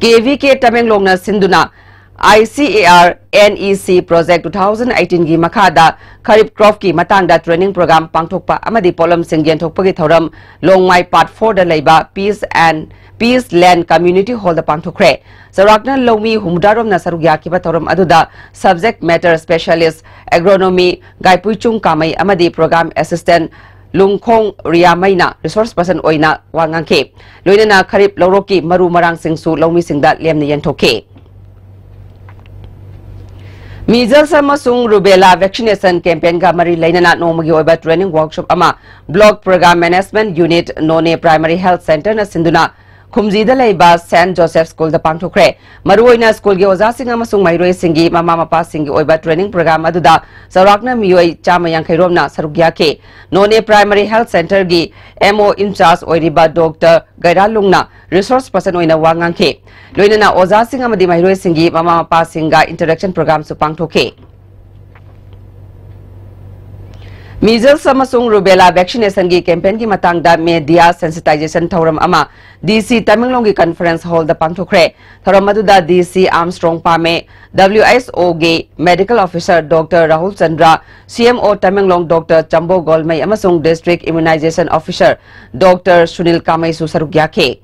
K V K ꯇꯃꯦꯡꯂꯣꯡꯅ ꯁꯤꯟꯗꯨꯅ I C A R N E C Project two thousand eighteen ꯒꯤ ꯃꯈꯥꯗ ꯈꯔꯤꯞ crop ꯀꯤ ꯃꯇꯥꯡꯗ training program ꯄꯥꯡꯊꯣꯛꯄ ꯑꯃꯗꯤ ꯄꯣꯠꯂꯝꯁꯤꯡ ꯌꯦꯟꯊꯣꯛꯄꯒꯤ ꯊꯧꯔꯝ ꯂꯣꯡꯃꯥꯏ part four ꯗ ꯂꯩꯕ Peace and Peace Land Community Hall ꯗ ꯄꯥꯡꯊꯣꯛꯈ꯭ꯔꯦ꯫ ꯆꯥꯎꯔꯥꯛꯅ ꯂꯧꯃꯤ ꯍꯨꯝꯐꯨꯇꯔꯥꯔꯣꯝꯅ ꯁꯔꯨꯛ ꯌꯥꯈꯤꯕ ꯊꯧꯔꯝ ꯑꯗꯨꯗ subject matter specialist agronomy ꯒꯥꯏꯄꯨꯏꯆꯨꯡ ꯀꯥꯃꯩ ꯑꯃꯗꯤ program assistant ꯂꯨꯡꯈꯣꯡ ꯔꯤꯌꯥꯃꯩꯅ resource person ꯑꯣꯏꯅ ꯋꯥ ꯉꯥꯡꯈꯤ꯫ ꯂꯣꯏꯅꯅ ꯈꯔꯤꯞ ꯂꯧꯔꯣꯛꯀꯤ ꯃꯔꯨ ꯃꯔꯥꯡꯁꯤꯡꯁꯨ ꯂꯧꯃꯤꯁꯤꯡꯗ ꯂꯦꯝꯅ ꯌꯦꯟꯊꯣꯛꯈꯤ꯫ Measles ꯑꯃꯁꯨꯡ rubella vaccination campaign ꯒ ꯃꯔꯤ ꯂꯩꯅꯅ ꯅꯣꯡꯃꯒꯤ ꯑꯣꯏꯕ training workshop ꯑꯃ Block Program Management Unit ꯅꯣꯅꯦ Primary Health Center ꯅ ꯁꯤꯟꯗꯨꯅ ꯈꯨꯝꯖꯤꯗ ꯂꯩꯕ Saint Joseph School ꯗ ꯄꯥꯡꯊꯣꯛꯈ꯭ꯔꯦ꯫ ꯃꯔꯨꯑꯣꯏꯅ school ꯒꯤ ꯑꯣꯖꯥꯁꯤꯡ ꯑꯃꯁꯨꯡ ꯃꯍꯩꯔꯣꯏꯁꯤꯡꯒꯤ ꯃꯃꯥ ꯃꯄꯥꯁꯤꯡꯒꯤ ꯑꯣꯏꯕ training program ꯑꯗꯨꯗ ꯆꯥꯎꯔꯥꯛꯅ ꯃꯤꯑꯣꯏ ꯆꯥꯝꯃ ꯌꯥꯡꯈꯩ ꯔꯣꯝꯅ ꯁꯔꯨꯛ ꯌꯥꯈꯤ꯫ ꯅꯣꯅꯦ Primary Health Center ꯒꯤ M O in charge ꯑꯣꯏꯔꯤꯕ Doctor ꯒꯩꯔꯥꯂꯨꯡꯅ resource person ꯑꯣꯏꯅ ꯋꯥ ꯉꯥꯡꯈꯤ꯫ ꯂꯣꯏꯅꯅ ꯑꯣꯖꯥꯁꯤꯡ ꯑꯃꯗꯤ ꯃꯍꯩꯔꯣꯏꯁꯤꯡꯒꯤ ꯃꯃꯥ ꯃꯄꯥꯁꯤꯡꯒ interaction program ꯁꯨ ꯄꯥꯡꯊꯣꯛꯈꯤ꯫ Measles ꯑꯃꯁꯨꯡ rubella vaccination ꯒꯤ campaign ꯒꯤ ꯃꯇꯥꯡꯗ media sensitization ꯊꯧꯔꯝ ꯑꯃ D C ꯇꯃꯦꯡꯂꯣꯡꯒꯤ conference hall ꯗ ꯄꯥꯡꯊꯣꯛꯈ꯭ꯔꯦ꯫ ꯊꯧꯔꯝ ꯑꯗꯨꯗ D C Armstrong ꯄꯥꯃꯦ, W H O ꯒꯤ medical officer Doctor Rahul Chandra, C M O Tamenglong Doctor ꯆꯝꯕꯣ ꯒꯣꯜꯃꯩ ꯑꯃꯁꯨꯡ district immunization officer Doctor Sunil ꯀꯥꯃꯩꯁꯨ ꯁꯔꯨꯛ ꯌꯥꯈꯤ꯫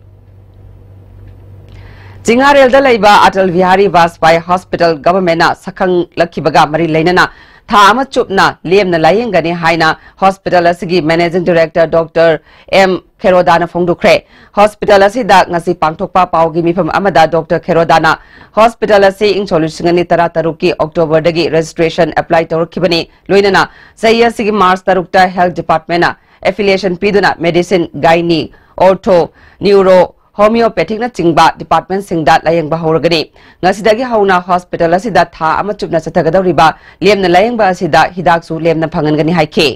ꯆꯤꯡꯉꯥꯔꯦꯜꯗ ꯂꯩꯕ ꯑꯇꯜ ꯕꯤꯍꯥꯔꯤ ꯕꯥꯖꯄꯥꯏ ꯍꯣꯁꯄꯤꯇꯥꯜ ꯒꯚꯔꯟꯃꯦꯟꯠꯅ ꯁꯛꯈꯪꯂꯛꯈꯤꯕꯒ ꯃꯔꯤ ꯂꯩꯅꯅ ꯊꯥ ꯑꯃ ꯆꯨꯞꯅ ꯂꯦꯝꯅ ꯂꯥꯌꯦꯡꯒꯅꯤ ꯍꯥꯏꯅ ꯍꯣꯁꯄꯤꯇꯥꯜ ꯑꯁꯤꯒꯤ ꯃꯦꯅꯦꯖꯤꯡ ꯗꯤꯔꯦꯛꯇꯔ ꯗꯣꯛꯇꯔ ꯑꯦꯝ ꯈꯦꯔꯣꯗꯥꯅ ꯐꯣꯡꯗꯣꯛꯈ꯭ꯔꯦ꯫ ꯍꯣꯁꯄꯤꯇꯥꯜ ꯑꯁꯤꯗ ꯉꯁꯤ ꯄꯥꯡꯊꯣꯛꯄ ꯄꯥꯎꯒꯤ ꯃꯤꯐꯝ ꯑꯃꯗ ꯗꯣꯛꯇꯔ ꯈꯦꯔꯣꯗꯥꯅ ꯍꯣꯁꯄꯤꯇꯥꯜ ꯑꯁꯤ ꯏꯪ ꯁꯣꯛ ꯂꯤꯁꯤꯡ ꯑꯅꯤ ꯇꯔꯥꯇꯔꯨꯛꯀꯤ ꯑꯣꯛꯇꯣꯕꯔꯗꯒꯤ ꯔꯦꯖꯤꯁꯇ꯭ꯔꯦꯁꯟ ꯑꯦꯄ꯭ꯂꯥꯏ ꯇꯧꯔꯛꯈꯤꯕꯅꯤ꯫ ꯂꯣꯏꯅꯅ ꯆꯍꯤ ꯑꯁꯤꯒꯤ ꯃꯥꯔꯆ ꯇꯔꯨꯛꯇ ꯍꯦꯜꯊ ꯗꯤꯄꯥꯔꯠꯃꯦꯟꯠꯅ ꯑꯦꯐꯤꯂꯤꯌꯦꯁꯟ ꯄꯤꯗꯨꯅ ꯃꯦꯗꯤꯁꯤꯟ, ꯒꯥꯏꯅꯤ, ꯑꯣꯔꯊꯣ, ꯅ꯭ꯌꯨꯔꯣ, ꯍꯣꯃꯤꯑꯣꯄꯦꯊꯤꯛꯅꯆꯤꯡꯕ ꯗꯤꯄꯥꯔꯠꯃꯦꯟꯠꯁꯤꯡꯗ ꯂꯥꯌꯦꯡꯕ ꯍꯧꯔꯒꯅꯤ꯫ ꯉꯁꯤꯗꯒꯤ ꯍꯧꯅ ꯍꯣꯁꯄꯤꯇꯥꯜ ꯑꯁꯤꯗ ꯊꯥ ꯑꯃ ꯆꯨꯞꯅ ꯆꯠꯊꯒꯗꯧꯔꯤꯕ ꯂꯦꯝꯅ ꯂꯥꯌꯦꯡꯕ ꯑꯁꯤꯗ ꯍꯤꯗꯥꯛꯁꯨ ꯂꯦꯝꯅ ꯐꯪꯍꯟꯒꯅꯤ ꯍꯥꯏꯈꯤ꯫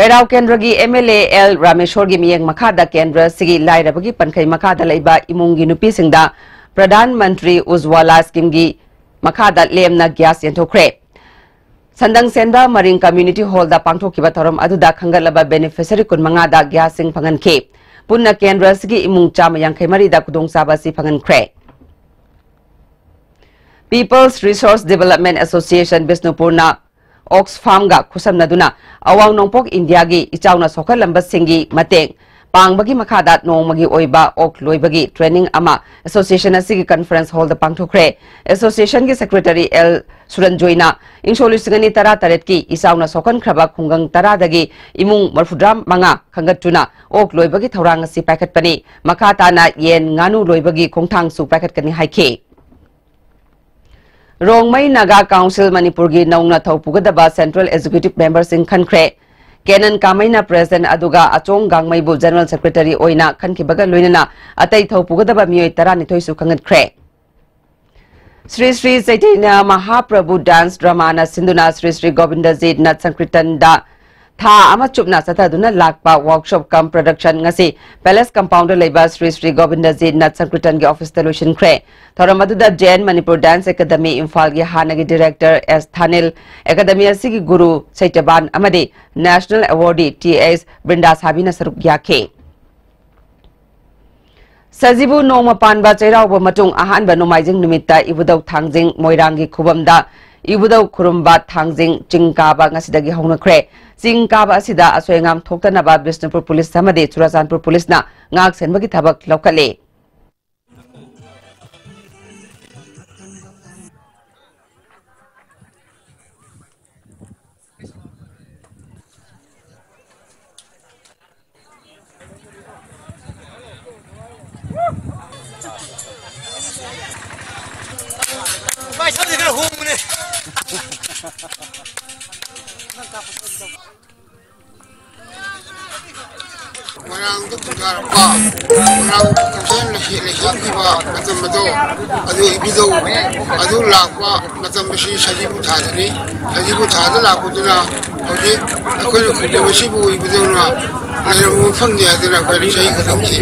ꯀꯩꯔꯥꯎ ꯀꯦꯟꯗ꯭ꯔꯒꯤ ꯑꯦꯝ ꯑꯦꯜ ꯑꯦ ꯑꯦꯜ ꯔꯥꯃꯦꯁꯣꯔꯒꯤ ꯃꯤꯠꯌꯦꯡ ꯃꯈꯥꯗ ꯀꯦꯟꯗ꯭ꯔ ꯑꯁꯤꯒꯤ ꯂꯥꯏꯔꯕꯒꯤ ꯄꯟꯈꯩ ꯃꯈꯥꯗ ꯂꯩꯕ ꯏꯃꯨꯡꯒꯤ ꯅꯨꯄꯤꯁꯤꯡꯗ ꯄ꯭ꯔꯙꯥꯟ ꯃꯟꯇ꯭ꯔꯤ ꯎꯖ꯭ꯋꯥꯂꯥ ꯁ꯭ꯀꯤꯝꯒꯤ ꯃꯈꯥꯗ ꯂꯦꯝꯅ ꯒ꯭ꯌꯥꯁ ꯌꯦꯟꯊꯣꯛꯈ꯭ꯔꯦ꯫ ꯁꯟꯗꯪ ꯁꯦꯟꯕ ꯃꯔꯤꯡ ꯀꯝꯃ꯭ꯌꯨꯅꯤꯇꯤ ꯍꯣꯜꯗ ꯄꯥꯡꯊꯣꯛꯈꯤꯕ ꯊꯧꯔꯝ ꯑꯗꯨꯗ ꯈꯟꯒꯠꯂꯕ ꯕꯦꯅꯤꯐꯤꯁꯔꯤ ꯀꯨꯟꯃꯉꯥꯗ ꯒ꯭ꯌꯥꯁꯁꯤꯡ ꯐꯪꯍꯟꯈꯤ꯫ ꯄꯨꯟꯅ ꯀꯦꯟꯗ꯭ꯔ ꯑꯁꯤꯒꯤ ꯏꯃꯨꯡ ꯆꯥꯝꯃ ꯌꯥꯡꯈꯩ ꯃꯔꯤꯗ ꯈꯨꯗꯣꯡꯆꯥꯕ ꯑꯁꯤ ꯐꯪꯍꯟꯈ꯭ꯔꯦ꯫ People's Resource Development Association ꯕꯤꯁꯅꯨꯄꯨꯔꯅ ꯑꯣꯛꯁꯐꯥꯝꯒ ꯈꯨꯠꯁꯝꯅꯗꯨꯅ ꯑꯋꯥꯡ ꯅꯣꯡꯄꯣꯛ ꯏꯟꯗꯤꯌꯥꯒꯤ ꯏꯆꯥꯎꯅ ꯁꯣꯛꯍꯜꯂꯝꯕꯁꯤꯡꯒꯤ ꯃꯇꯦꯡ ꯄꯥꯡꯕꯒꯤ ꯃꯈꯥꯗ ꯅꯣꯡꯃꯒꯤ ꯑꯣꯏꯕ ꯑꯣꯛ ꯂꯣꯏꯕꯒꯤ ꯇ꯭ꯔꯦꯅꯤꯡ ꯑꯃ ꯑꯦꯁꯣꯁꯤꯌꯦꯁꯟ ꯑꯁꯤꯒꯤ ꯀꯟꯐꯔꯦꯟꯁ ꯍꯣꯜꯗ ꯄꯥꯡꯊꯣꯛꯈ꯭ꯔꯦ꯫ ꯑꯦꯁꯣꯁꯤꯌꯦꯁꯟꯒꯤ ꯁꯦꯀ꯭ꯔꯦꯇꯔꯤ ꯑꯦꯜ ꯁꯨꯔꯟꯖꯣꯏꯅ ꯏꯪ ꯁꯣꯛ ꯂꯤꯁꯤꯡ ꯑꯅꯤ ꯇꯔꯥꯇꯔꯦꯠꯀꯤ ꯏꯆꯥꯎꯅ ꯁꯣꯛꯍꯟꯈ꯭ꯔꯕ ꯈꯨꯡꯒꯪ ꯇꯔꯥꯗꯒꯤ ꯏꯃꯨꯡ ꯃꯔꯤꯐꯨꯇꯔꯥ ꯃꯉꯥ ꯈꯟꯒꯠꯇꯨꯅ ꯑꯣꯛ ꯂꯣꯏꯕꯒꯤ ꯊꯧꯔꯥꯡ ꯑꯁꯤ ꯄꯥꯏꯈꯠꯄꯅꯤ꯫ ꯃꯈꯥ ꯇꯥꯅ ꯌꯦꯟ, ꯉꯥꯅꯨ ꯂꯣꯏꯕꯒꯤ ꯈꯣꯡꯊꯥꯡꯁꯨ ꯄꯥꯏꯈꯠꯀꯅꯤ ꯍꯥꯏꯈꯤ꯫ ꯔꯣꯡꯃꯩ ꯅꯥꯒꯥ ꯀꯥꯎꯟꯁꯤꯜ ꯃꯅꯤꯄꯨꯔꯒꯤ ꯅꯧꯅ ꯊꯧ ꯄꯨꯒꯗꯕ ꯁꯦꯟꯇ꯭ꯔꯦꯜ ꯑꯦꯛꯖꯤꯀ꯭ꯌꯨꯇꯤꯚ ꯃꯦꯝꯕꯔꯁꯤꯡ ꯈꯟꯈ꯭ꯔꯦ꯫ ꯀꯦꯅꯟ ꯀꯥꯃꯩꯅ ꯄ꯭ꯔꯦꯁꯤꯗꯦꯟꯠ ꯑꯗꯨꯒ ꯑꯆꯣꯡ ꯒꯥꯡꯃꯩꯕꯨ ꯖꯦꯅꯔꯦꯜ ꯁꯦꯀ꯭ꯔꯦꯇꯔꯤ ꯑꯣꯏꯅ ꯈꯟꯈꯤꯕꯒ ꯂꯣꯏꯅꯅ ꯑꯇꯩ ꯊꯧ ꯄꯨꯒꯗꯕ ꯃꯤꯑꯣꯏ ꯇꯔꯥꯅꯤꯊꯣꯏꯁꯨ ꯈꯟꯒꯠꯈ꯭ꯔꯦ꯫ ꯁ꯭ꯔꯤ ꯁ꯭ꯔꯤ ꯆꯩꯇꯟꯌ ꯃꯍꯥꯄ꯭ꯔꯚꯨ ꯗꯥꯟꯁ ꯗ꯭ꯔꯃꯥꯅ ꯁꯤꯟꯗꯨꯅ ꯁ꯭ꯔꯤ ꯁ꯭ꯔꯤ ꯒꯣꯕꯤꯟꯗꯖꯤ ꯅꯠ ꯁꯪꯀꯤꯔꯇꯟꯗ ꯊꯥ ꯑꯃ ꯆꯨꯞꯅ ꯆꯠꯊꯗꯨꯅ ꯂꯥꯛꯄ ꯋꯥꯔꯛꯁꯣꯞ ꯀꯝ ꯄ꯭ꯔꯗꯛꯁꯟ ꯉꯁꯤ ꯄꯦꯂꯦꯁ ꯀꯝꯄꯥꯎꯟꯗ ꯂꯩꯕ ꯁ꯭ꯔꯤ ꯁ꯭ꯔꯤ ꯒꯣꯕꯤꯟꯗꯖꯤ ꯅꯠ ꯁꯪꯀꯤꯔꯇꯟꯒꯤ ꯑꯣꯐꯤꯁꯇ ꯂꯣꯏꯁꯤꯟꯈ꯭ꯔꯦ꯫ ꯊꯧꯔꯝ ꯑꯗꯨꯗ ꯖꯦꯟ ꯃꯅꯤꯄꯨꯔ ꯗꯥꯟꯁ ꯑꯦꯀꯥꯗꯃꯤ ꯏꯝꯐꯥꯜꯒꯤ ꯍꯥꯟꯅꯒꯤ ꯗꯤꯔꯦꯛꯇꯔ ꯑꯦꯁ ꯊꯥꯅꯤꯜ, ꯑꯦꯀꯥꯗꯃꯤ ꯑꯁꯤꯒꯤ ꯒꯨꯔꯨ ꯁꯩꯇꯕꯥꯟ ꯑꯃꯗꯤ ꯅꯦꯁꯅꯦꯜ ꯑꯦꯋꯥꯔꯗꯤ ꯇꯤ ꯑꯦꯁ ꯕ꯭ꯔꯤꯟꯗꯥ ꯁꯥꯕꯤꯅ ꯁꯔꯨꯛ ꯌꯥꯈꯤ꯫ ꯁꯖꯤꯕꯨ ꯅꯣꯡꯃ ꯄꯥꯟꯕ ꯆꯩꯔꯥꯎꯕ ꯃꯇꯨꯡ ꯑꯍꯥꯟꯕ ꯅꯣꯡꯃꯥꯏꯖꯤꯡ ꯅꯨꯃꯤꯠꯇ ꯏꯕꯨꯙꯧ ꯊꯥꯡꯖꯤꯡ ꯃꯣꯏꯔꯥꯡꯒꯤ ꯈꯨꯕꯝꯗ ꯏꯕꯨꯙꯧ ꯈꯨꯔꯨꯝꯕ ꯊꯥꯡꯖꯤꯡ ꯆꯤꯡ ꯀꯥꯕ ꯉꯁꯤꯗꯒꯤ ꯍꯧꯅꯈ꯭ꯔꯦ꯫ ꯆꯤꯡ ꯀꯥꯕ ꯑꯁꯤꯗ ꯑꯁꯣꯏ ꯑꯉꯥꯝ ꯊꯣꯛꯇꯅꯕ ꯕꯤꯁꯅꯨꯄꯨꯔ ꯄꯨꯂꯤꯁ ꯑꯃꯗꯤ ꯆꯨꯔꯥꯆꯥꯟꯄꯨꯔ ꯄꯨꯂꯤꯁꯅ ꯉꯥꯛ ꯁꯦꯟꯕꯒꯤ ꯊꯕꯛ ꯂꯧꯈꯠꯂꯤ꯫ ꯃꯣꯏꯔꯥꯡꯗ ꯈꯨꯟꯗꯥꯔꯛꯄ, ꯃꯣꯏꯔꯥꯡꯗ ꯈꯨꯟꯗꯥ ꯂꯩꯁꯦ-, ꯂꯩꯁꯦꯟꯈꯤꯕ ꯃꯇꯝ ꯑꯗꯣ, ꯑꯗꯨ ꯏꯕꯨꯙꯧ ꯑꯗꯨ ꯂꯥꯛꯄ ꯃꯇꯝ ꯑꯁꯤ ꯁꯖꯤꯕꯨ ꯊꯥꯗꯅꯤ꯫ ꯁꯖꯤꯕꯨ ꯊꯥꯗ ꯂꯥꯛꯄꯗꯨꯅ ꯍꯧꯖꯤꯛ ꯑꯩꯈꯣꯏꯅ ꯈꯨꯟꯗꯥꯕꯁꯤꯕꯨ ꯏꯕꯨꯙꯧꯅ ꯂꯩꯔꯝꯕ ꯃꯐꯝꯅꯤ ꯍꯥꯏꯗꯅ ꯑꯩꯈꯣꯏꯅ ꯆꯍꯤ ꯈꯨꯗꯤꯡꯒꯤ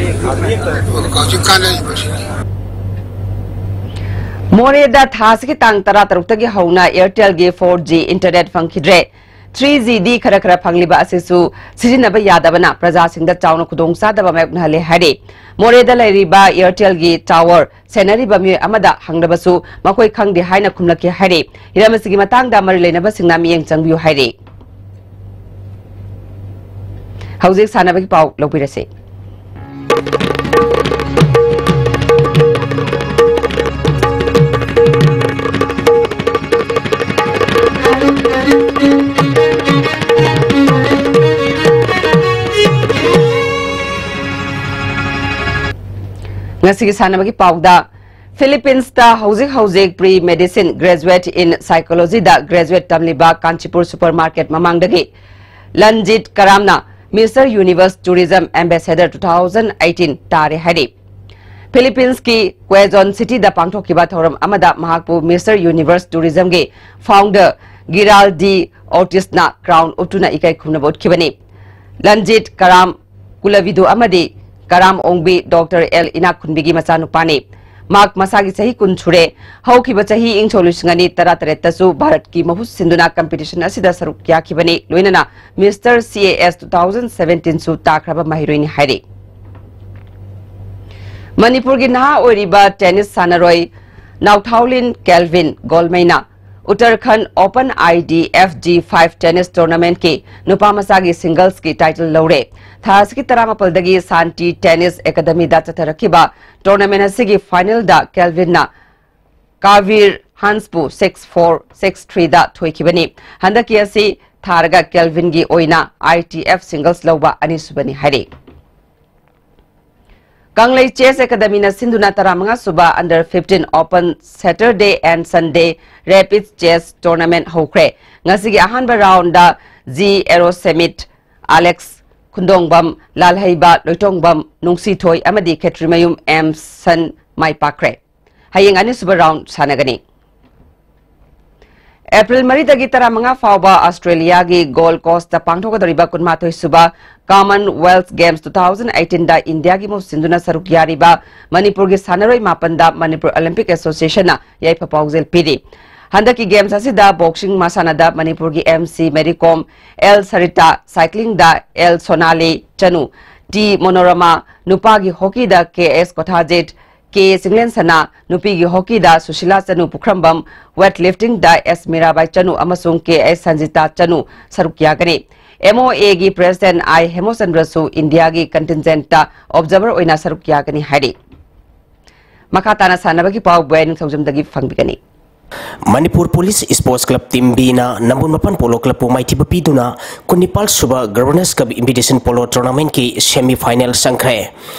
ꯍꯧꯖꯤꯛ ꯀꯥꯟꯅꯔꯤꯕꯁꯤꯅꯤ꯫ ꯃꯣꯔꯦꯗ ꯊꯥ ꯑꯁꯤꯒꯤ ꯇꯥꯡ ꯇꯔꯥꯇꯔꯨꯛꯇꯒꯤ ꯍꯧꯅ Airtelꯒꯤ four G internet ꯐꯪꯈꯤꯗ꯭ꯔꯦ꯫ Three Gꯗꯤ ꯈꯔ ꯈꯔ ꯐꯪꯂꯤꯕ ꯑꯁꯤꯁꯨ ꯁꯤꯖꯤꯟꯅꯕ ꯌꯥꯗꯕꯅ ꯄ꯭ꯔꯖꯥꯁꯤꯡꯗ ꯆꯥꯎꯅ ꯈꯨꯗꯣꯡꯆꯥꯗꯕ ꯃꯥꯌꯣꯛꯅꯍꯜꯂꯦ ꯍꯥꯏꯔꯤ꯫ ꯃꯣꯔꯦꯗ ꯂꯩꯔꯤꯕ Airtelꯒꯤ tower ꯁꯦꯟꯅꯔꯤꯕ ꯃꯤꯑꯣꯏ ꯑꯃꯗ ꯍꯪꯂꯕꯁꯨ ꯃꯈꯣꯏ ꯈꯪꯗꯦ ꯍꯥꯏꯅ ꯈꯨꯝꯂꯛꯈꯤ ꯍꯥꯏꯔꯤ꯫ ꯍꯤꯔꯝ ꯑꯁꯤꯒꯤ ꯃꯇꯥꯡꯗ ꯃꯔꯤ ꯂꯩꯅꯕꯁꯤꯡꯅ ꯃꯤꯠꯌꯦꯡ ꯆꯪꯕꯤꯌꯨ ꯍꯥꯏꯔꯤ꯫ ꯍꯧꯖꯤꯛ ꯁꯥꯟꯅꯕꯒꯤ ꯄꯥꯎ ꯂꯧꯕꯤꯔꯁꯤ꯫ ꯉꯁꯤꯒꯤ ꯁꯥꯟꯅꯕꯒꯤ ꯄꯥꯎꯗ, Philippines ꯇ ꯍꯧꯖꯤꯛ ꯍꯧꯖꯤꯛ pre medicine graduate in psychology the graduate ꯇꯝꯂꯤꯕ ꯀꯥꯟꯆꯤꯄꯨꯔ supermarket ꯃꯃꯥꯡꯗꯒꯤ ꯂꯟꯖꯤꯠ ꯀꯔꯥꯝꯅ Mister Universe Tourism Ambassador two thousand eighteen ꯇꯥꯔꯦ ꯍꯥꯏꯔꯤ꯫ Philippines ꯀꯤ Quezon City ꯗ ꯄꯥꯡꯊꯣꯛꯈꯤꯕ ꯊꯧꯔꯝ ꯑꯃꯗ ꯃꯍꯥꯛꯄꯨ Mister Universe Tourism ꯒꯤ founder ꯒꯤꯔꯥꯜ ꯗꯤ ꯑꯣꯔꯇꯤꯁꯅ crown ꯎꯞꯇꯨꯅ ꯏꯀꯥꯏ ꯈꯨꯝꯅꯕ ꯎꯠꯈꯤꯕꯅꯤ꯫ ꯂꯟꯖꯤꯠ ꯀꯔꯥꯝ ꯀꯨꯂꯕꯤꯗꯨ ꯑꯃꯗꯤ ꯀꯔꯥꯝ ꯑꯣꯡꯕꯤ ꯗꯣꯛꯇꯔ ꯑꯦꯜ ꯏꯅꯥꯛꯈꯨꯟꯕꯤꯒꯤ ꯃꯆꯥꯅꯨꯄꯥꯅꯤ꯫ ꯃꯍꯥꯛ ꯃꯁꯥꯒꯤ ꯆꯍꯤ ꯀꯨꯟ ꯁꯨꯔꯦ꯫ ꯍꯧꯈꯤꯕ ꯆꯍꯤ ꯏꯪ ꯁꯣꯛ ꯂꯤꯁꯤꯡ ꯑꯅꯤ ꯇꯔꯥꯇꯔꯦꯠꯇꯁꯨ ꯚꯥꯔꯠꯀꯤ ꯃꯍꯨꯠ ꯁꯤꯟꯗꯨꯅ competition ꯑꯁꯤꯗ ꯁꯔꯨꯛ ꯌꯥꯈꯤꯕꯅꯤ꯫ ꯂꯣꯏꯅꯅ Mister C A S two thousand seventeen ꯁꯨ ꯇꯥꯈ꯭ꯔꯕ ꯃꯍꯩꯔꯣꯏꯅꯤ ꯍꯥꯏꯔꯤ꯫ ꯃꯅꯤꯄꯨꯔꯒꯤ ꯅꯍꯥ ꯑꯣꯏꯔꯤꯕ tennis ꯁꯥꯟꯅꯔꯣꯏ ꯅꯥꯎꯊꯥꯎꯂꯤꯟ ꯀꯦꯜꯚꯤꯟ ꯒꯣꯜꯃꯩꯅ Uttarakhand Open I D F G five Tennis Tournamentꯀꯤ ꯅꯨꯄꯥ ꯃꯆꯥꯒꯤ singlesꯀꯤ title ꯂꯧꯔꯦ꯫ ꯊꯥ ꯑꯁꯤꯒꯤ ꯇꯔꯥꯃꯥꯄꯜꯗꯒꯤ Shanti Tennis Academyꯗ ꯆꯠꯊꯔꯛꯈꯤꯕ tournament ꯑꯁꯤꯒꯤ finalꯗ Kelvinꯅ Kavir Hansꯄꯨ six four, six threeꯗ ꯊꯣꯏꯈꯤꯕꯅꯤ꯫ ꯍꯟꯗꯛꯀꯤ ꯑꯁꯤ ꯊꯥꯔꯒ Kelvinꯒꯤ ꯑꯣꯏꯅ I T F singles ꯂꯧꯕ ꯑꯅꯤꯁꯨꯕꯅꯤ ꯍꯥꯏꯔꯤ꯫ ꯀꯪꯂꯩ Chess Academyꯅ ꯁꯤꯟꯗꯨꯅ ꯇꯔꯥꯃꯉꯥ ꯁꯨꯕ Under fifteen Open Saturday and Sunday Rapid Chess Tournament ꯍꯧꯈ꯭ꯔꯦ꯫ ꯉꯁꯤꯒꯤ ꯑꯍꯥꯟꯕ roundꯗ G Aerosemit, Alex ꯈꯨꯟꯗꯣꯡꯕꯝ, ꯂꯥꯜꯍꯩꯕ ꯂꯣꯏꯇꯣꯡꯕꯝ ꯅꯨꯡꯁꯤꯊꯣꯏ ꯑꯃꯗꯤ ꯈꯦꯇ꯭ꯔꯤꯃꯌꯨꯝ ꯑꯦꯝ ꯁꯟ ꯃꯥꯏ ꯄꯥꯛꯈ꯭ꯔꯦ꯫ ꯍꯌꯦꯡ ꯑꯅꯤꯁꯨꯕ round ꯁꯥꯟꯅꯒꯅꯤ꯫ ꯑꯦꯄ꯭ꯔꯤꯜ ꯃꯔꯤꯗꯒꯤ ꯇꯔꯥꯃꯉꯥ ꯐꯥꯎꯕ ꯑꯣꯁꯇ꯭ꯔꯦꯂꯤꯌꯥꯒꯤ Gold Coastꯇ ꯄꯥꯡꯊꯣꯛꯀꯗꯧꯔꯤꯕ ꯀꯨꯟꯃꯥꯊꯣꯏ ꯁꯨꯕ Commonwealth Games two thousand eighteenꯗ ꯏꯟꯗꯤꯌꯥꯒꯤ ꯃꯍꯨꯠ ꯁꯤꯟꯗꯨꯅ ꯁꯔꯨꯛ ꯌꯥꯔꯤꯕ ꯃꯅꯤꯄꯨꯔꯒꯤ ꯁꯥꯟꯅꯔꯣꯏ ꯃꯥꯄꯟꯗ ꯃꯅꯤꯄꯨꯔ Olympic Associationꯅ ꯌꯥꯏꯐ ꯄꯥꯎꯖꯦꯜ ꯄꯤꯔꯤ꯫ ꯍꯟꯗꯛꯀꯤ games ꯑꯁꯤꯗ boxing ꯃꯁꯥꯟꯅꯗ ꯃꯅꯤꯄꯨꯔꯒꯤ ꯑꯦꯝ ꯁꯤ ꯃꯦꯔꯤ ꯀꯣꯝ, ꯑꯦꯜ ꯁꯔꯤꯇꯥ, cyclingꯗ ꯑꯦꯜ ꯁꯣꯅꯥꯂꯤ ꯆꯅꯨ, ꯇꯤ ꯃꯣꯅꯣꯔꯃꯥ, ꯅꯨꯄꯥꯒꯤ hockeyꯗ ꯀꯦ ꯑꯦꯁ ꯀꯣꯊꯥꯖꯤꯠ, ꯀꯦ ꯆꯤꯡꯂꯦꯟꯁꯅꯥ, ꯅꯨꯄꯤꯒꯤ hockeyꯗ ꯁꯨꯁꯤꯂꯥ ꯆꯅꯨ ꯄꯨꯈ꯭ꯔꯝꯕꯝ, weightliftingꯗ ꯑꯦꯁ ꯃꯤꯔꯥꯕꯥꯏ ꯆꯅꯨ ꯑꯃꯁꯨꯡ ꯀꯦ ꯑꯦꯁ ꯁꯟꯖꯤꯇꯥ ꯆꯅꯨ ꯁꯔꯨꯛ ꯌꯥꯒꯅꯤ꯫ M O Aꯒꯤ President I ꯍꯦꯃꯣꯆꯟꯗ꯭ꯔꯁꯨ ꯏꯟꯗꯤꯌꯥꯒꯤ contingentꯇ observer ꯑꯣꯏꯅ ꯁꯔꯨꯛ ꯌꯥꯒꯅꯤ ꯍꯥꯏꯔꯤ꯫ ꯃꯈꯥ ꯇꯥꯅ ꯁꯥꯟꯅꯕꯒꯤ ꯄꯥꯎ ꯕꯣꯌꯥꯏ ꯅꯤꯡꯊꯧꯖꯝꯗꯒꯤ ꯐꯪꯕꯤꯒꯅꯤ꯫ Manipur police sports club team ꯕꯤꯅ ꯅꯝꯕꯣꯜ ꯃꯄꯥꯟ ꯄꯣꯂꯣ ꯀ꯭ꯂꯕꯄꯨ ꯃꯥꯏꯊꯤꯕ ꯄꯤꯗꯨꯅ ꯀꯨꯟꯅꯤꯄꯥꯜ ꯁꯨꯕ ꯒꯕꯔꯅꯔꯁ ꯀꯞ ꯏꯟꯚꯤꯇꯦꯁꯟ ꯄꯣꯂꯣ ꯇꯣꯔꯅꯥꯃꯦꯟꯠꯀꯤ ꯁꯦꯃꯤ ꯐꯥꯏꯅꯦꯜ ꯆꯪꯈ꯭ꯔꯦ꯫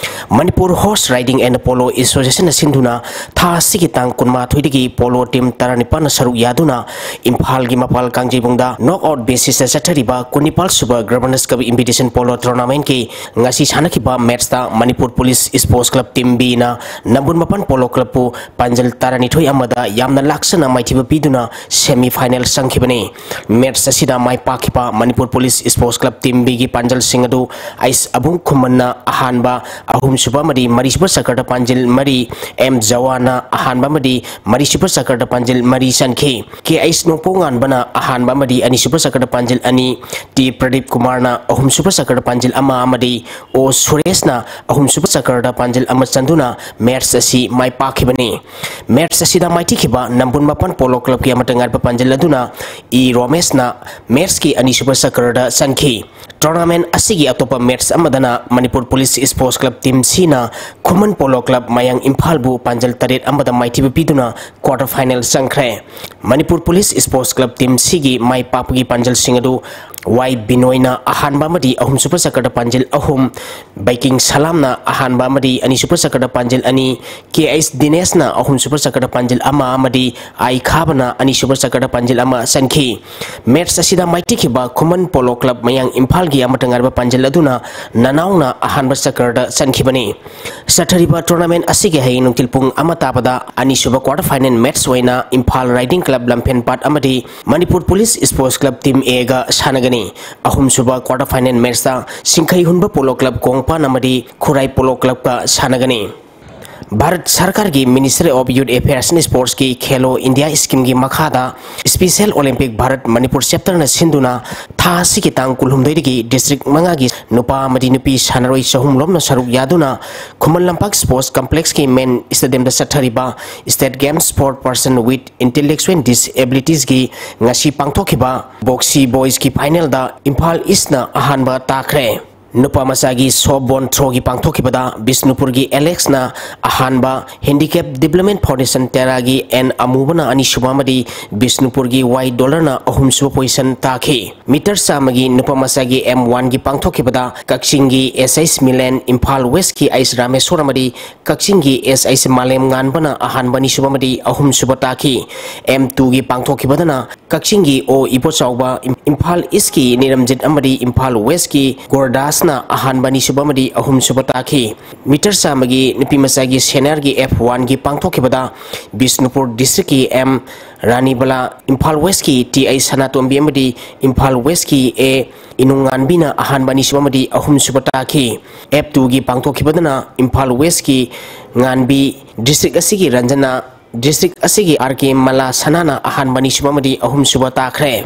Manipur horse riding and polo ꯑꯦꯁꯣꯁꯤꯌꯦꯁꯟꯅ ꯁꯤꯟꯗꯨꯅ ꯊꯥ ꯑꯁꯤꯒꯤ ꯇꯥꯡ ꯀꯨꯟꯃꯥꯊꯣꯏꯗꯒꯤ ꯄꯣꯂꯣ ꯇꯤꯝ ꯇꯔꯥꯅꯤꯄꯥꯜꯅ ꯁꯔꯨꯛ ꯌꯥꯗꯨꯅ ꯏꯝꯐꯥꯜꯒꯤ ꯃꯄꯥꯜ ꯀꯥꯡꯖꯩꯕꯨꯡꯗ ꯅꯣꯛ ꯑꯥꯎꯠ ꯕꯦꯁꯤꯁꯇ ꯆꯠꯊꯔꯤꯕ ꯀꯨꯟꯅꯤꯄꯥꯜ ꯁꯨꯕ ꯒꯕꯔꯅꯔꯁ ꯀꯞ ꯏꯟꯚꯤꯇꯦꯁꯟ ꯄꯣꯂꯣ ꯇꯣꯔꯅꯥꯃꯦꯟꯠꯀꯤ ꯉꯁꯤ ꯁꯥꯟꯅꯈꯤꯕ ꯃꯦꯠꯁꯇ Manipur police sports club team ꯕꯤꯅ ꯅꯝꯕꯣꯜ ꯃꯄꯥꯟ ꯄꯣꯂꯣ ꯀ꯭ꯂꯕꯄꯨ ꯄꯥꯟꯖꯜ ꯇꯔꯥꯅꯤꯊꯣꯏ ꯑꯃꯗ ꯌꯥꯝꯅ ꯂꯥꯛꯆꯅ ꯃꯥꯏꯊꯤꯕ ꯄꯤꯗꯨꯅ ꯁꯦꯃꯤ ꯐꯥꯏꯅꯦꯜ ꯆꯪꯈꯤꯕꯅꯤ꯫ ꯃꯦꯠꯁ ꯑꯁꯤꯗ ꯃꯥꯏ ꯄꯥꯛꯈꯤꯕ Manipur police sports club team ꯕꯤꯒꯤ ꯄꯥꯟꯖꯜꯁꯤꯡ ꯑꯗꯨ ꯑꯩꯁ ꯑꯕꯨꯡ ꯈꯨꯃꯟꯅ ꯑꯍꯥꯟꯕ, ꯑꯍꯨꯝꯁꯨꯕ ꯑꯃꯗꯤ ꯃꯔꯤꯁꯨꯕ ꯆꯀ꯭ꯔꯗ ꯄꯥꯟꯖꯤꯜ ꯃꯔꯤ, ꯑꯦꯝ ꯖꯋꯥꯟꯅ ꯑꯍꯥꯟꯕ ꯑꯃꯗꯤ ꯃꯔꯤꯁꯨꯕ ꯆꯀ꯭ꯔꯗ ꯄꯥꯟꯖꯤꯜ ꯃꯔꯤ ꯆꯟꯈꯤ꯫ ꯀꯦ ꯑꯩꯁ ꯅꯣꯡꯄꯣꯛ ꯉꯥꯟꯕꯅ ꯑꯍꯥꯟꯕ ꯑꯃꯗꯤ ꯑꯅꯤꯁꯨꯕ ꯆꯀ꯭ꯔꯗ ꯄꯥꯟꯖꯤꯜ ꯑꯅꯤ, ꯇꯤ ꯄ꯭ꯔꯗꯤꯞ ꯀꯨꯃꯥꯔꯅ ꯑꯍꯨꯝꯁꯨꯕ ꯆꯀ꯭ꯔꯗ ꯄꯥꯟꯖꯤꯜ ꯑꯃ ꯑꯃꯗꯤ ꯑꯣ ꯁꯨꯔꯦꯁꯅ ꯑꯍꯨꯝꯁꯨꯕ ꯆꯀ꯭ꯔꯗ ꯄꯥꯟꯖꯤꯜ ꯑꯃ ꯆꯟꯗꯨꯅ ꯃꯦꯠꯁ ꯑꯁꯤ ꯃꯥꯏ ꯄꯥꯛꯈꯤꯕꯅꯤ꯫ ꯃꯦꯠꯁ ꯑꯁꯤꯗ ꯃꯥꯏꯊꯤꯈꯤꯕ ꯅꯝꯕꯨꯜ ꯄꯣꯂꯣ ꯀ꯭ꯂꯕꯀꯤ ꯑꯃꯠꯇ ꯉꯥꯏꯔꯕ ꯄꯥꯟꯖꯤꯜ ꯑꯗꯨꯅ ꯏ ꯔꯣꯃꯦꯁꯅ ꯃꯦꯠꯁꯀꯤ ꯑꯅꯤꯁꯨꯕ ꯆꯀ꯭ꯔꯗ ꯆꯟꯈꯤ꯫ ꯇꯣꯔꯅꯥꯃꯦꯟ ꯑꯁꯤꯒꯤ ꯑꯇꯣꯞꯄ ꯃꯦꯠꯁ ꯑꯃꯗꯅ Manipur police sports club team ꯁꯤꯅ ꯈꯨꯃꯟ ꯄꯣꯂꯣ ꯀ꯭ꯂꯕ ꯃꯌꯥꯡ ꯏꯝꯐꯥꯜꯕꯨ ꯄꯥꯟꯖꯜ ꯇꯔꯦꯠ ꯑꯃꯗ ꯃꯥꯏꯊꯤꯕ ꯄꯤꯗꯨꯅ ꯀ꯭ꯋꯥꯔꯇꯔ ꯐꯥꯏꯅꯦꯜ ꯆꯪꯈ꯭ꯔꯦ꯫ Manipur police sports club team ꯁꯤꯒꯤ ꯃꯥꯏ ꯄꯥꯛꯄꯒꯤ ꯄꯥꯟꯖꯜꯁꯤꯡ ꯑꯗꯨ ꯋꯥꯏ ꯕꯤꯅꯣꯏꯅ ꯑꯍꯥꯟꯕ ꯑꯃꯗꯤ ꯑꯍꯨꯝꯁꯨꯕ ꯆꯀ꯭ꯔꯗ ꯄꯥꯟꯖꯤꯜ ꯑꯍꯨꯝ, ꯕꯩꯀꯤꯡ ꯁꯂꯥꯝꯅ ꯑꯍꯥꯟꯕ ꯑꯃꯗꯤ ꯑꯅꯤꯁꯨꯕ ꯆꯀ꯭ꯔꯗ ꯄꯥꯟꯖꯤꯜ ꯑꯅꯤ, ꯀꯦ ꯑꯩꯆ ꯗꯤꯅꯦꯁꯅ ꯑꯍꯨꯝꯁꯨꯕ ꯆꯀ꯭ꯔꯗ ꯄꯥꯟꯖꯤꯜ ꯑꯃ ꯑꯃꯗꯤ ꯑꯥꯏ ꯈꯥꯕꯅ ꯑꯅꯤꯁꯨꯕ ꯆꯀ꯭ꯔꯗ ꯄꯥꯟꯖꯤꯜ ꯑꯃ ꯆꯟꯈꯤ꯫ ꯃꯦꯠꯁ ꯑꯁꯤꯗ ꯃꯥꯏꯊꯤꯈꯤꯕ ꯈꯨꯃꯟ ꯄꯣꯂꯣ ꯀ꯭ꯂꯕ ꯃꯌꯥꯡ ꯏꯝꯐꯥꯜꯒꯤ ꯑꯃꯠꯇ ꯉꯥꯏꯔꯕ ꯄꯥꯟꯖꯤꯜ ꯑꯗꯨꯅ ꯅꯅꯥꯎꯅ ꯑꯍꯥꯟꯕ ꯆꯀ꯭ꯔꯗ ꯆꯟꯈꯤꯕꯅꯤ꯫ ꯆꯠꯊꯔꯤꯕ ꯇꯣꯔꯅꯥꯃꯦꯟ ꯑꯁꯤꯒꯤ ꯍꯌꯦꯡ ꯅꯨꯡꯊꯤꯜ ꯄꯨꯡ ꯑꯃ ꯇꯥꯕꯗ ꯑꯅꯤꯁꯨꯕ ꯀ꯭ꯋꯥꯔꯇꯔ ꯐꯥꯏꯅꯦꯜ ꯃꯦꯠꯁ ꯑꯣꯏꯅ ꯏꯝꯐꯥꯜ ꯔꯥꯏꯗꯤꯡ ꯀ꯭ꯂꯕ ꯂꯝꯐꯦꯟꯄꯥꯠ ꯑꯃꯗꯤ Manipur police sports club team ꯑꯦꯒ ꯁꯥꯟꯅꯒꯅꯤ꯫ ꯑꯍꯨꯝꯁꯨꯕ ꯀ꯭ꯋꯥꯔꯇꯔ ꯐꯥꯏꯅꯦꯜ ꯃꯦꯠꯁꯇ ꯁꯤꯡꯈꯩ ꯍꯨꯟꯕ ꯄꯣꯂꯣ ꯀ꯭ꯂꯕ ꯀꯣꯡꯄꯥꯟ ꯑꯃꯗꯤ ꯈꯨꯔꯥꯏ ꯄꯣꯂꯣ ꯀ꯭ꯂꯕꯀ ꯁꯥꯟꯅꯒꯅꯤ꯫ ꯚꯥꯔꯠ ꯁꯔꯀꯥꯔꯒꯤ Ministry of Youth Affairs and Sportsꯀꯤ ꯈꯦꯂꯣ ꯏꯟꯗꯤꯌꯥ ꯁ꯭ꯀꯤꯝꯒꯤ ꯃꯈꯥꯗ ꯁ꯭ꯄꯤꯁꯦꯜ ꯑꯣꯂꯤꯝꯄꯤꯛ ꯚꯥꯔꯠ ꯃꯅꯤꯄꯨꯔ ꯆꯦꯞꯇꯔꯅ ꯁꯤꯟꯗꯨꯅ ꯊꯥ ꯑꯁꯤꯒꯤ ꯇꯥꯡ ꯀꯨꯟꯍꯨꯝꯗꯣꯏꯗꯒꯤ ꯗꯤꯁꯇ꯭ꯔꯤꯛ ꯃꯉꯥꯒꯤ ꯅꯨꯄꯥ ꯑꯃꯗꯤ ꯅꯨꯄꯤ ꯁꯥꯟꯅꯔꯣꯏ ꯆꯍꯨꯝ ꯂꯣꯝꯅ ꯁꯔꯨꯛ ꯌꯥꯗꯨꯅ ꯈꯨꯃꯟ ꯂꯝꯄꯥꯛ ꯁ꯭ꯄꯣꯔꯠꯁ ꯀꯝꯄ꯭ꯂꯦꯛꯁꯀꯤ ꯃꯦꯟ ꯁ꯭ꯇꯦꯗꯤꯌꯝꯗ ꯆꯠꯊꯔꯤꯕ State Games for Person with Intellectual Disabilitiesꯀꯤ ꯉꯁꯤ ꯄꯥꯡꯊꯣꯛꯈꯤꯕ ꯕꯣꯛꯁꯤ ꯕꯣꯏꯁꯀꯤ ꯐꯥꯏꯅꯦꯜꯗ ꯏꯝꯐꯥꯜ ꯏꯁꯅ ꯑꯍꯥꯟꯕ ꯇꯥꯈ꯭ꯔꯦ꯫ ꯅꯨꯄꯥ ꯃꯆꯥꯒꯤ ꯁꯣꯞ ꯕꯣꯟ ꯊ꯭ꯔꯣꯒꯤ ꯄꯥꯡꯊꯣꯛꯈꯤꯕꯗ ꯕꯤꯁꯅꯨꯄꯨꯔꯒꯤ ꯑꯦꯂꯦꯛꯁꯅ ꯑꯍꯥꯟꯕ, ꯍꯦꯟꯗꯤꯀꯦꯞ ꯗꯤꯕ꯭ꯂꯞꯃꯦꯟ ꯐꯥꯎꯟꯗꯦꯁꯟ ꯇꯦꯔꯥꯒꯤ ꯑꯦꯟ ꯑꯃꯨꯕꯅ ꯑꯅꯤꯁꯨꯕ ꯑꯃꯗꯤ ꯕꯤꯁꯅꯨꯄꯨꯔꯒꯤ ꯋꯥꯏ ꯗꯣꯂꯔꯅ ꯑꯍꯨꯝꯁꯨꯕ ꯄꯣꯖꯤꯁꯟ ꯇꯥꯈꯤ꯫ ꯃꯤꯇꯔ ꯆꯥꯝꯃꯒꯤ ꯅꯨꯄꯥ ꯃꯆꯥꯒꯤ ꯑꯦꯝ ꯋꯥꯟꯒꯤ ꯄꯥꯡꯊꯣꯛꯈꯤꯕꯗ ꯀꯛꯆꯤꯡꯒꯤ ꯑꯦꯁ ꯑꯩꯆ ꯃꯤꯂꯦꯟ, ꯏꯝꯐꯥꯜ ꯋꯦꯁꯀꯤ ꯑꯩꯆ ꯔꯥꯃꯦꯁꯣꯔ ꯑꯃꯗꯤ ꯀꯛꯆꯤꯡꯒꯤ ꯑꯦꯁ ꯑꯩꯆ ꯃꯥꯂꯦꯝ ꯉꯥꯟꯕꯅ ꯑꯍꯥꯟꯕ, ꯑꯅꯤꯁꯨꯕ ꯑꯃꯗꯤ ꯑꯍꯨꯝꯁꯨꯕ ꯇꯥꯈꯤ꯫ ꯑꯦꯝ ꯇꯨꯒꯤ ꯄꯥꯡꯊꯣꯛꯈꯤꯕꯗꯅ ꯀꯛꯆꯤꯡꯒꯤ ꯑꯣ ꯏꯕꯣꯆꯥꯎꯕ, ꯏꯝ-, ꯏꯝꯐꯥꯜ ꯏꯁꯀꯤ ꯅꯤꯔꯝꯖꯤꯠ ꯑꯃꯗꯤ ꯏꯝꯐꯥꯜ ꯋꯦꯁꯀꯤ ꯒꯣꯔꯗꯥꯁꯅ ꯑꯍꯥꯟꯕ, ꯑꯅꯤꯁꯨꯕ ꯑꯃꯗꯤ ꯑꯍꯨꯝꯁꯨꯕ ꯇꯥꯈꯤ꯫ ꯃꯤꯇꯔ ꯆꯥꯝꯃꯒꯤ ꯅꯨꯄꯤ ꯃꯆꯥꯒꯤ ꯁꯦꯅꯤꯌꯔꯒꯤ ꯑꯦꯐ ꯋꯥꯟꯒꯤ ꯄꯥꯡꯊꯣꯛꯈꯤꯕꯗ ꯕꯤꯁꯅꯨꯄꯨꯔ ꯗꯤꯁꯇ꯭ꯔꯤꯛꯀꯤ ꯑꯦꯝ ꯔꯥꯅꯤꯕꯂꯥ, ꯏꯝꯐꯥꯜ ꯋꯦꯁꯀꯤ ꯇꯤ ꯑꯩ ꯁꯅꯥꯇꯣꯝꯕꯤ ꯑꯃꯗꯤ ꯏꯝꯐꯥꯜ ꯋꯦꯁꯀꯤ ꯑꯦ ꯏꯅꯨꯡꯉꯥꯟꯕꯤꯅ ꯑꯍꯥꯟꯕ, ꯑꯅꯤꯁꯨꯕ ꯑꯃꯗꯤ ꯑꯍꯨꯝꯁꯨꯕ ꯇꯥꯈꯤ꯫ ꯑꯦꯐ ꯇꯨꯒꯤ ꯄꯥꯡꯊꯣꯛꯈꯤꯕꯗꯅ ꯏꯝꯐꯥꯜ ꯋꯦꯁꯀꯤ ꯉꯥꯟꯕꯤ, ꯗꯤꯁꯇ꯭ꯔꯤꯛ ꯑꯁꯤꯒꯤ ꯔꯟꯖꯅꯥ, ꯗꯤꯁꯇ꯭ꯔꯤꯛ ꯑꯁꯤꯒꯤ ꯑꯥꯔ ꯀꯦ ꯃꯂꯥ ꯁꯅꯥꯅ ꯑꯍꯥꯟꯕ, ꯑꯅꯤꯁꯨꯕ ꯑꯃꯗꯤ ꯑꯍꯨꯝꯁꯨꯕ ꯇꯥꯈ꯭ꯔꯦ꯫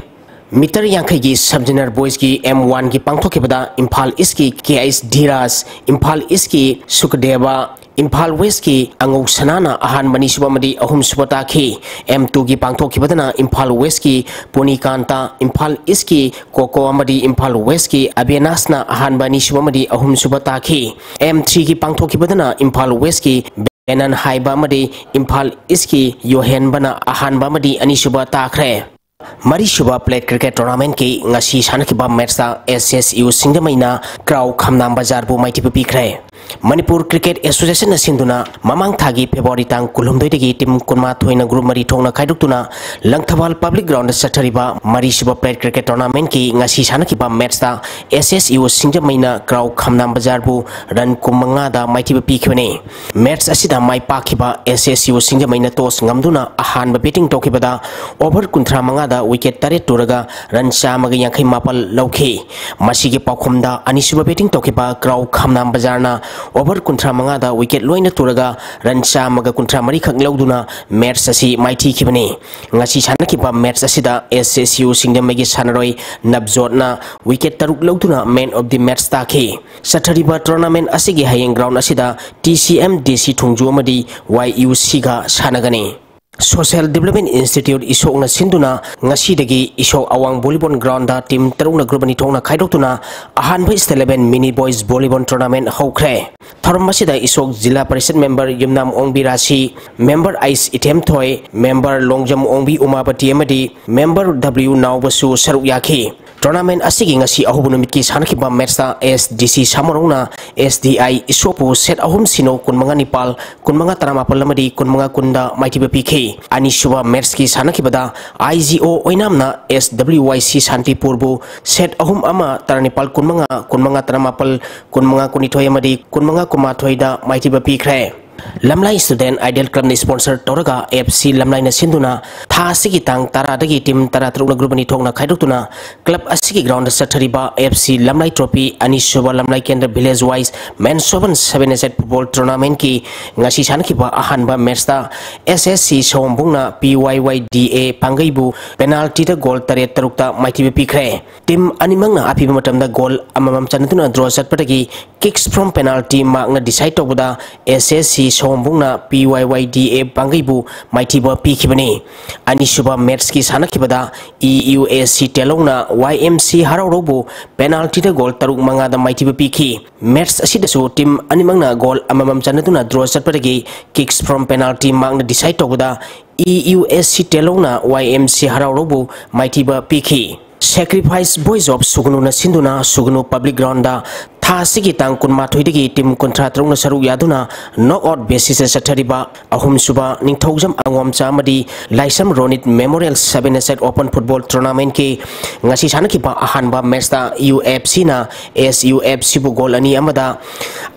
ꯃꯤꯇꯔ ꯌꯥꯡꯈꯩꯒꯤ ꯁꯕ ꯖꯨꯅꯤꯌꯔ ꯕꯣꯏꯁꯀꯤ ꯑꯦꯝ ꯋꯥꯟꯒꯤ ꯄꯥꯡꯊꯣꯛꯈꯤꯕꯗ ꯏꯝꯐꯥꯜ ꯏꯁꯀꯤ ꯀꯦ ꯑꯩꯆ ꯙꯤꯔꯥꯖ, ꯏꯝꯐꯥꯜ ꯏꯁꯀꯤ ꯁꯨꯀꯗꯦꯕ, ꯏꯝꯐꯥꯜ ꯋꯦꯁꯀꯤ ꯑꯉꯧ ꯁꯅꯥꯅ ꯑꯍꯥꯟꯕ, ꯑꯅꯤꯁꯨꯕ ꯑꯃꯗꯤ ꯑꯍꯨꯝꯁꯨꯕ ꯇꯥꯈꯤ꯫ ꯑꯦꯝ ꯇꯨꯒꯤ ꯄꯥꯡꯊꯣꯛꯈꯤꯕꯗꯅ ꯏꯝꯐꯥꯜ ꯋꯦꯁꯀꯤ ꯄꯨꯅꯤꯀꯥꯟꯇ, ꯏꯝꯐꯥꯜ ꯏꯁꯀꯤ ꯀꯣꯀꯣ ꯑꯃꯗꯤ ꯏꯝꯐꯥꯜ ꯋꯦꯁꯀꯤ ꯑꯕꯦꯅꯥꯁꯅ ꯑꯍꯥꯟꯕ, ꯑꯅꯤꯁꯨꯕ ꯑꯃꯗꯤ ꯑꯍꯨꯝꯁꯨꯕ ꯇꯥꯈꯤ꯫ ꯑꯦꯝ ꯊ꯭ꯔꯤꯒꯤ ꯄꯥꯡꯊꯣꯛꯈꯤꯕꯗꯅ ꯏꯝꯐꯥꯜ ꯋꯦꯁꯀꯤ ꯕꯦꯅꯟ ꯍꯥꯏꯕ ꯑꯃꯗꯤ ꯏꯝꯐꯥꯜ ꯏꯁꯀꯤ ꯌꯣꯍꯦꯟꯕꯅ ꯑꯍꯥꯟꯕ ꯑꯃꯗꯤ ꯑꯅꯤꯁꯨꯕ ꯇꯥꯈ꯭ꯔꯦ꯫ ꯃꯔꯤꯁꯨꯕ ꯄ꯭ꯂꯦꯠ ꯀ꯭ꯔꯤꯀꯦꯠ ꯇꯣꯔꯅꯥꯃꯦꯟꯠꯀꯤ ꯉꯁꯤ ꯁꯥꯟꯅꯈꯤꯕ ꯃꯦꯠꯁꯇ ꯑꯦꯁ ꯑꯦꯁ ꯌꯨ ꯁꯤꯡꯖꯃꯩꯅ ꯀ꯭ꯔꯥꯎ ꯈꯝꯅꯥꯝ ꯕꯖꯥꯔꯕꯨ ꯃꯥꯏꯊꯤꯕ ꯄꯤꯈ꯭ꯔꯦ꯫ ꯃꯅꯤꯄꯨꯔ ꯀ꯭ꯔꯤꯀꯦꯠ ꯑꯦꯁꯣꯁꯤꯌꯦꯁꯟꯅ ꯁꯤꯟꯗꯨꯅ ꯃꯃꯥꯡ ꯊꯥꯒꯤ ꯐꯦꯕ꯭ꯔꯨꯋꯥꯔꯤ ꯇꯥꯡ ꯀꯨꯟꯍꯨꯝꯗꯣꯏꯗꯒꯤ ꯇꯤꯝ ꯀꯨꯟꯃꯥꯊꯣꯏꯅ ꯒ꯭ꯔꯨꯞ ꯃꯔꯤ ꯊꯣꯛꯅ ꯈꯥꯏꯗꯣꯛꯇꯨꯅ ꯂꯪꯊꯕꯥꯜ ꯄꯕ꯭ꯂꯤꯛ ꯒ꯭ꯔꯥꯎꯟꯗ ꯆꯠꯊꯔꯤꯕ ꯃꯔꯤꯁꯨꯕ ꯄ꯭ꯂꯦꯠ ꯀ꯭ꯔꯤꯀꯦꯠ ꯇꯣꯔꯅꯥꯃꯦꯟꯠꯀꯤ ꯉꯁꯤ ꯁꯥꯟꯅꯈꯤꯕ ꯃꯦꯠꯁꯇ ꯑꯦꯁ ꯑꯦꯁ ꯌꯨ ꯁꯤꯡꯖꯃꯩꯅ ꯀ꯭ꯔꯥꯎ ꯈꯝꯅꯥꯝ ꯕꯖꯥꯔꯕꯨ ꯔꯟ ꯀꯨꯟꯃꯉꯥꯗ ꯃꯥꯏꯊꯤꯕ ꯄꯤꯈꯤꯕꯅꯤ꯫ ꯃꯦꯠꯁ ꯑꯁꯤꯗ ꯃꯥꯏ ꯄꯥꯛꯈꯤꯕ ꯑꯦꯁ ꯑꯦꯁ ꯌꯨ ꯁꯤꯡꯖꯃꯩꯅ ꯇꯣꯁ ꯉꯝꯗꯨꯅ ꯑꯍꯥꯟꯕ ꯕꯦꯇꯤꯡ ꯇꯧꯈꯤꯕꯗ ꯑꯣꯚꯔ ꯀꯨꯟꯊ꯭ꯔꯥ ꯃꯉꯥꯗ ꯋꯤꯀꯦꯠ ꯇꯔꯦꯠ ꯇꯨꯔꯒ ꯔꯟ ꯆꯥꯝꯃꯒ ꯌꯥꯡꯈꯩ ꯃꯥꯄꯜ ꯂꯧꯈꯤ꯫ ꯃꯁꯤꯒꯤ ꯄꯥꯎꯈꯨꯝꯗ ꯑꯅꯤꯁꯨꯕ ꯕꯦꯇꯤꯡ ꯇꯧꯈꯤꯕ ꯀ꯭ꯔꯥꯎ ꯈꯝꯅꯥꯝ ꯕꯖꯥꯔꯅ ꯑꯣꯚꯔ ꯀꯨꯟꯊ꯭ꯔꯥ ꯃꯉꯥꯗ ꯋꯤꯀꯦꯠ ꯂꯣꯏꯅ ꯇꯨꯔꯒ ꯔꯟ ꯆꯥꯝꯃꯒ ꯀꯨꯟꯊ꯭ꯔꯥ ꯃꯔꯤꯈꯛ ꯂꯧꯗꯨꯅ ꯃꯦꯠꯁ ꯑꯁꯤ ꯃꯥꯏꯊꯤꯈꯤꯕꯅꯤ꯫ ꯉꯁꯤ ꯁꯥꯟꯅꯈꯤꯕ ꯃꯦꯠꯁ ꯑꯁꯤꯗ ꯑꯦꯁ ꯑꯦꯁ ꯌꯨ ꯁꯤꯡꯖꯃꯩꯒꯤ ꯁꯥꯟꯅꯔꯣꯏ ꯅꯕꯖꯣꯠꯅ ꯋꯤꯀꯦꯠ ꯇꯔꯨꯛ ꯂꯧꯗꯨꯅ ꯃꯦꯟ ꯑꯣꯐ ꯗꯤ ꯃꯦꯠꯁ ꯇꯥꯈꯤ꯫ ꯆꯠꯊꯔꯤꯕ ꯇꯣꯔꯅꯥꯃꯦꯟ ꯑꯁꯤꯒꯤ ꯍꯌꯦꯡ ꯒ꯭ꯔꯥꯎꯟ ꯑꯁꯤꯗ ꯇꯤ ꯁꯤ ꯑꯦꯝ ꯗꯤ ꯁꯤ ꯊꯣꯡꯖꯨ ꯑꯃꯗꯤ ꯋꯥꯏ ꯌꯨ ꯁꯤꯒ ꯁꯥꯟꯅꯒꯅꯤ꯫ ꯁꯣꯁꯦꯜ ꯗꯤꯕ꯭ꯂꯞꯃꯦꯟ ꯏꯟꯁꯇꯤꯇ꯭ꯌꯨꯠ ꯏꯁꯣꯛꯅ ꯁꯤꯟꯗꯨꯅ ꯉꯁꯤꯗꯒꯤ ꯏꯁꯣꯛ ꯑꯋꯥꯡ ꯚꯣꯂꯤꯕꯣꯜ ꯒ꯭ꯔꯥꯎꯟꯗ ꯇꯤꯝ ꯇꯔꯨꯛꯅ ꯒ꯭ꯔꯨꯞ ꯑꯅꯤ ꯊꯣꯛꯅ ꯈꯥꯏꯗꯣꯛꯇꯨꯅ ꯑꯍꯥꯟꯕ ꯁ꯭ꯇꯦꯠ ꯏꯂꯦꯚꯦꯟ ꯃꯤꯅꯤ ꯕꯣꯏꯁ ꯚꯣꯂꯤꯕꯣꯜ ꯇꯣꯔꯅꯥꯃꯦꯟ ꯍꯧꯈ꯭ꯔꯦ꯫ ꯊꯧꯔꯝ ꯑꯁꯤꯗ ꯏꯁꯣꯛ ꯖꯤꯂꯥ ꯄꯔꯤꯁꯠ ꯃꯦꯝꯕꯔ ꯌꯨꯝꯅꯥꯝ ꯑꯣꯡꯕꯤ ꯔꯥꯁꯤ, ꯃꯦꯝꯕꯔ ꯑꯩꯁ ꯏꯊꯦꯝꯊꯣꯏ, ꯃꯦꯝꯕꯔ ꯂꯣꯡꯖꯝ ꯑꯣꯡꯕꯤ ꯎꯃꯥꯄꯇꯤ ꯑꯃꯗꯤ ꯃꯦꯝꯕꯔ ꯗꯕ꯭ꯂꯤꯌꯨ ꯅꯥꯎꯕꯁꯨ ꯁꯔꯨꯛ ꯌꯥꯈꯤ꯫ ꯇꯣꯔꯅꯥꯃꯦꯟ ꯑꯁꯤꯒꯤ ꯉꯁꯤ ꯑꯍꯧꯕ ꯅꯨꯃꯤꯠꯀꯤ ꯁꯥꯟꯅꯈꯤꯕ ꯃꯦꯠꯁꯇ ꯑꯦꯁ ꯗꯤ ꯁꯤ ꯁꯥꯃꯔꯣꯡꯅ ꯑꯦꯁ ꯗꯤ ꯑꯥꯏ ꯏꯁꯣꯛꯄꯨ ꯁꯦꯠ ꯑꯍꯨꯝ ꯁꯤꯅꯣ ꯀꯨꯟꯃꯉꯥ ꯅꯤꯄꯥꯜ, ꯀꯨꯟꯃꯉꯥ ꯇꯔꯥꯃꯥꯄꯜ ꯑꯃꯗꯤ ꯀꯨꯟꯃꯉꯥ ꯀꯨꯟꯗ ꯃꯥꯏꯊꯤꯕ ꯄꯤꯈꯤ꯫ ꯑꯅꯤꯁꯨꯕ ꯃꯦꯠꯁꯀꯤ ꯁꯥꯟꯅꯈꯤꯕꯗ ꯑꯥꯏ ꯖꯤ ꯑꯣ ꯑꯣꯏꯅꯥꯝꯅ ꯑꯦꯁ ꯗꯕ꯭ꯂꯤꯌꯨ ꯋꯥꯏ ꯁꯤ ꯁꯥꯟꯇꯤꯄꯨꯔꯕꯨ ꯁꯦꯠ ꯑꯍꯨꯝ ꯑꯃ, ꯇꯔꯥꯅꯤꯄꯥꯜ ꯀꯨꯟꯃꯉꯥ, ꯀꯨꯟꯃꯉꯥ ꯇꯔꯥꯃꯥꯄꯜ, ꯀꯨꯟꯃꯉꯥ ꯀꯨꯟꯅꯤꯊꯣꯏ ꯑꯃꯗꯤ ꯀꯨꯟꯃꯉꯥ ꯀꯨꯟꯃꯥꯊꯣꯏꯗ ꯃꯥꯏꯊꯤꯕ ꯄꯤꯈ꯭ꯔꯦ꯫ ꯂꯝꯂꯥꯏ Student Ideal Clubꯅ sponsor ꯇꯧꯔꯒ F C ꯂꯝꯂꯥꯏꯅ ꯁꯤꯟꯗꯨꯅ ꯊꯥ ꯑꯁꯤꯒꯤ ꯇꯥꯡ ꯇꯔꯥꯗꯒꯤ team ꯇꯔꯥꯇꯔꯨꯛꯅ group ꯑꯅꯤ ꯊꯣꯛꯅ ꯈꯥꯏꯗꯣꯛꯇꯨꯅ club ꯑꯁꯤꯒꯤ groundꯗ ꯆꯠꯊꯔꯤꯕ F C ꯂꯝꯂꯥꯏ Trophy ꯑꯅꯤꯁꯨꯕ ꯂꯝꯂꯥꯏ ꯀꯦꯟꯗ꯭ꯔ village wise men's open seven-a-side football tournamentꯀꯤ ꯉꯁꯤ ꯁꯥꯟꯅꯈꯤꯕ ꯑꯍꯥꯟꯕ matchꯇ S S C ꯁꯑꯣꯝꯕꯨꯡꯅ P Y Y D A ꯄꯥꯡꯒꯩꯕꯨ penaltyꯗ goal ꯇꯔꯦꯠ ꯇꯔꯨꯛꯇ ꯃꯥꯏꯊꯤꯕ ꯄꯤꯈ꯭ꯔꯦ꯫ Team ꯑꯅꯤꯃꯛꯅ ꯑꯄꯤꯕ ꯃꯇꯝꯗ goal ꯑꯃꯃꯝ ꯆꯟꯅꯗꯨꯅ draw ꯆꯠꯄꯗꯒꯤ kicks from penalty markꯅ decide ꯇꯧꯕꯗ S S C ꯁꯑꯣꯝꯕꯨꯡꯅ P Y Y D A ꯄꯥꯡꯒꯩꯕꯨ ꯃꯥꯏꯊꯤꯕ ꯄꯤꯈꯤꯕꯅꯤ꯫ ꯑꯅꯤꯁꯨꯕ matchꯀꯤ ꯁꯥꯟꯅꯈꯤꯕꯗ E U S C ꯇꯦꯂꯧꯅ Y M C ꯍꯔꯥꯎꯔꯧꯕꯨ penaltyꯗ goal ꯇꯔꯨꯛ ꯃꯉꯥꯗ ꯃꯥꯏꯊꯤꯕ ꯄꯤꯈꯤ꯫ Match ꯑꯁꯤꯗꯁꯨ team ꯑꯅꯤꯃꯛꯅ goal ꯑꯃꯃꯝ ꯆꯟꯅꯗꯨꯅ draw ꯆꯠꯄꯗꯒꯤ kicks from penalty markꯅ decide ꯇꯧꯕꯗ E U S C ꯇꯦꯂꯧꯅ Y M C ꯍꯔꯥꯎꯔꯧꯕꯨ ꯃꯥꯏꯊꯤꯕ ꯄꯤꯈꯤ꯫ Sacrifice Boys of ꯁꯨꯒꯅꯨꯅ ꯁꯤꯟꯗꯨꯅ ꯁꯨꯒꯅꯨ public groundꯗ ꯊꯥ ꯑꯁꯤꯒꯤ ꯇꯥꯡ ꯀꯨꯟꯃꯥꯊꯣꯏꯗꯒꯤ team ꯀꯨꯟꯊ꯭ꯔꯥ ꯇꯔꯨꯛꯅ ꯁꯔꯨꯛ ꯌꯥꯗꯨꯅ knockout basisꯇ ꯆꯠꯊꯔꯤꯕ ꯑꯍꯨꯝꯁꯨꯕ ꯅꯤꯡꯊꯧꯖꯝ ꯑꯉꯣꯝꯆꯥ ꯑꯃꯗꯤ ꯂꯥꯏꯁ꯭ꯔꯝ Ronit Memorial seven-a-side open football tournamentꯀꯤ ꯉꯁꯤ ꯁꯥꯟꯅꯈꯤꯕ ꯑꯍꯥꯟꯕ matchꯇ U F Cꯅ S U F Cꯕꯨ goal ꯑꯅꯤ ꯑꯃꯗ,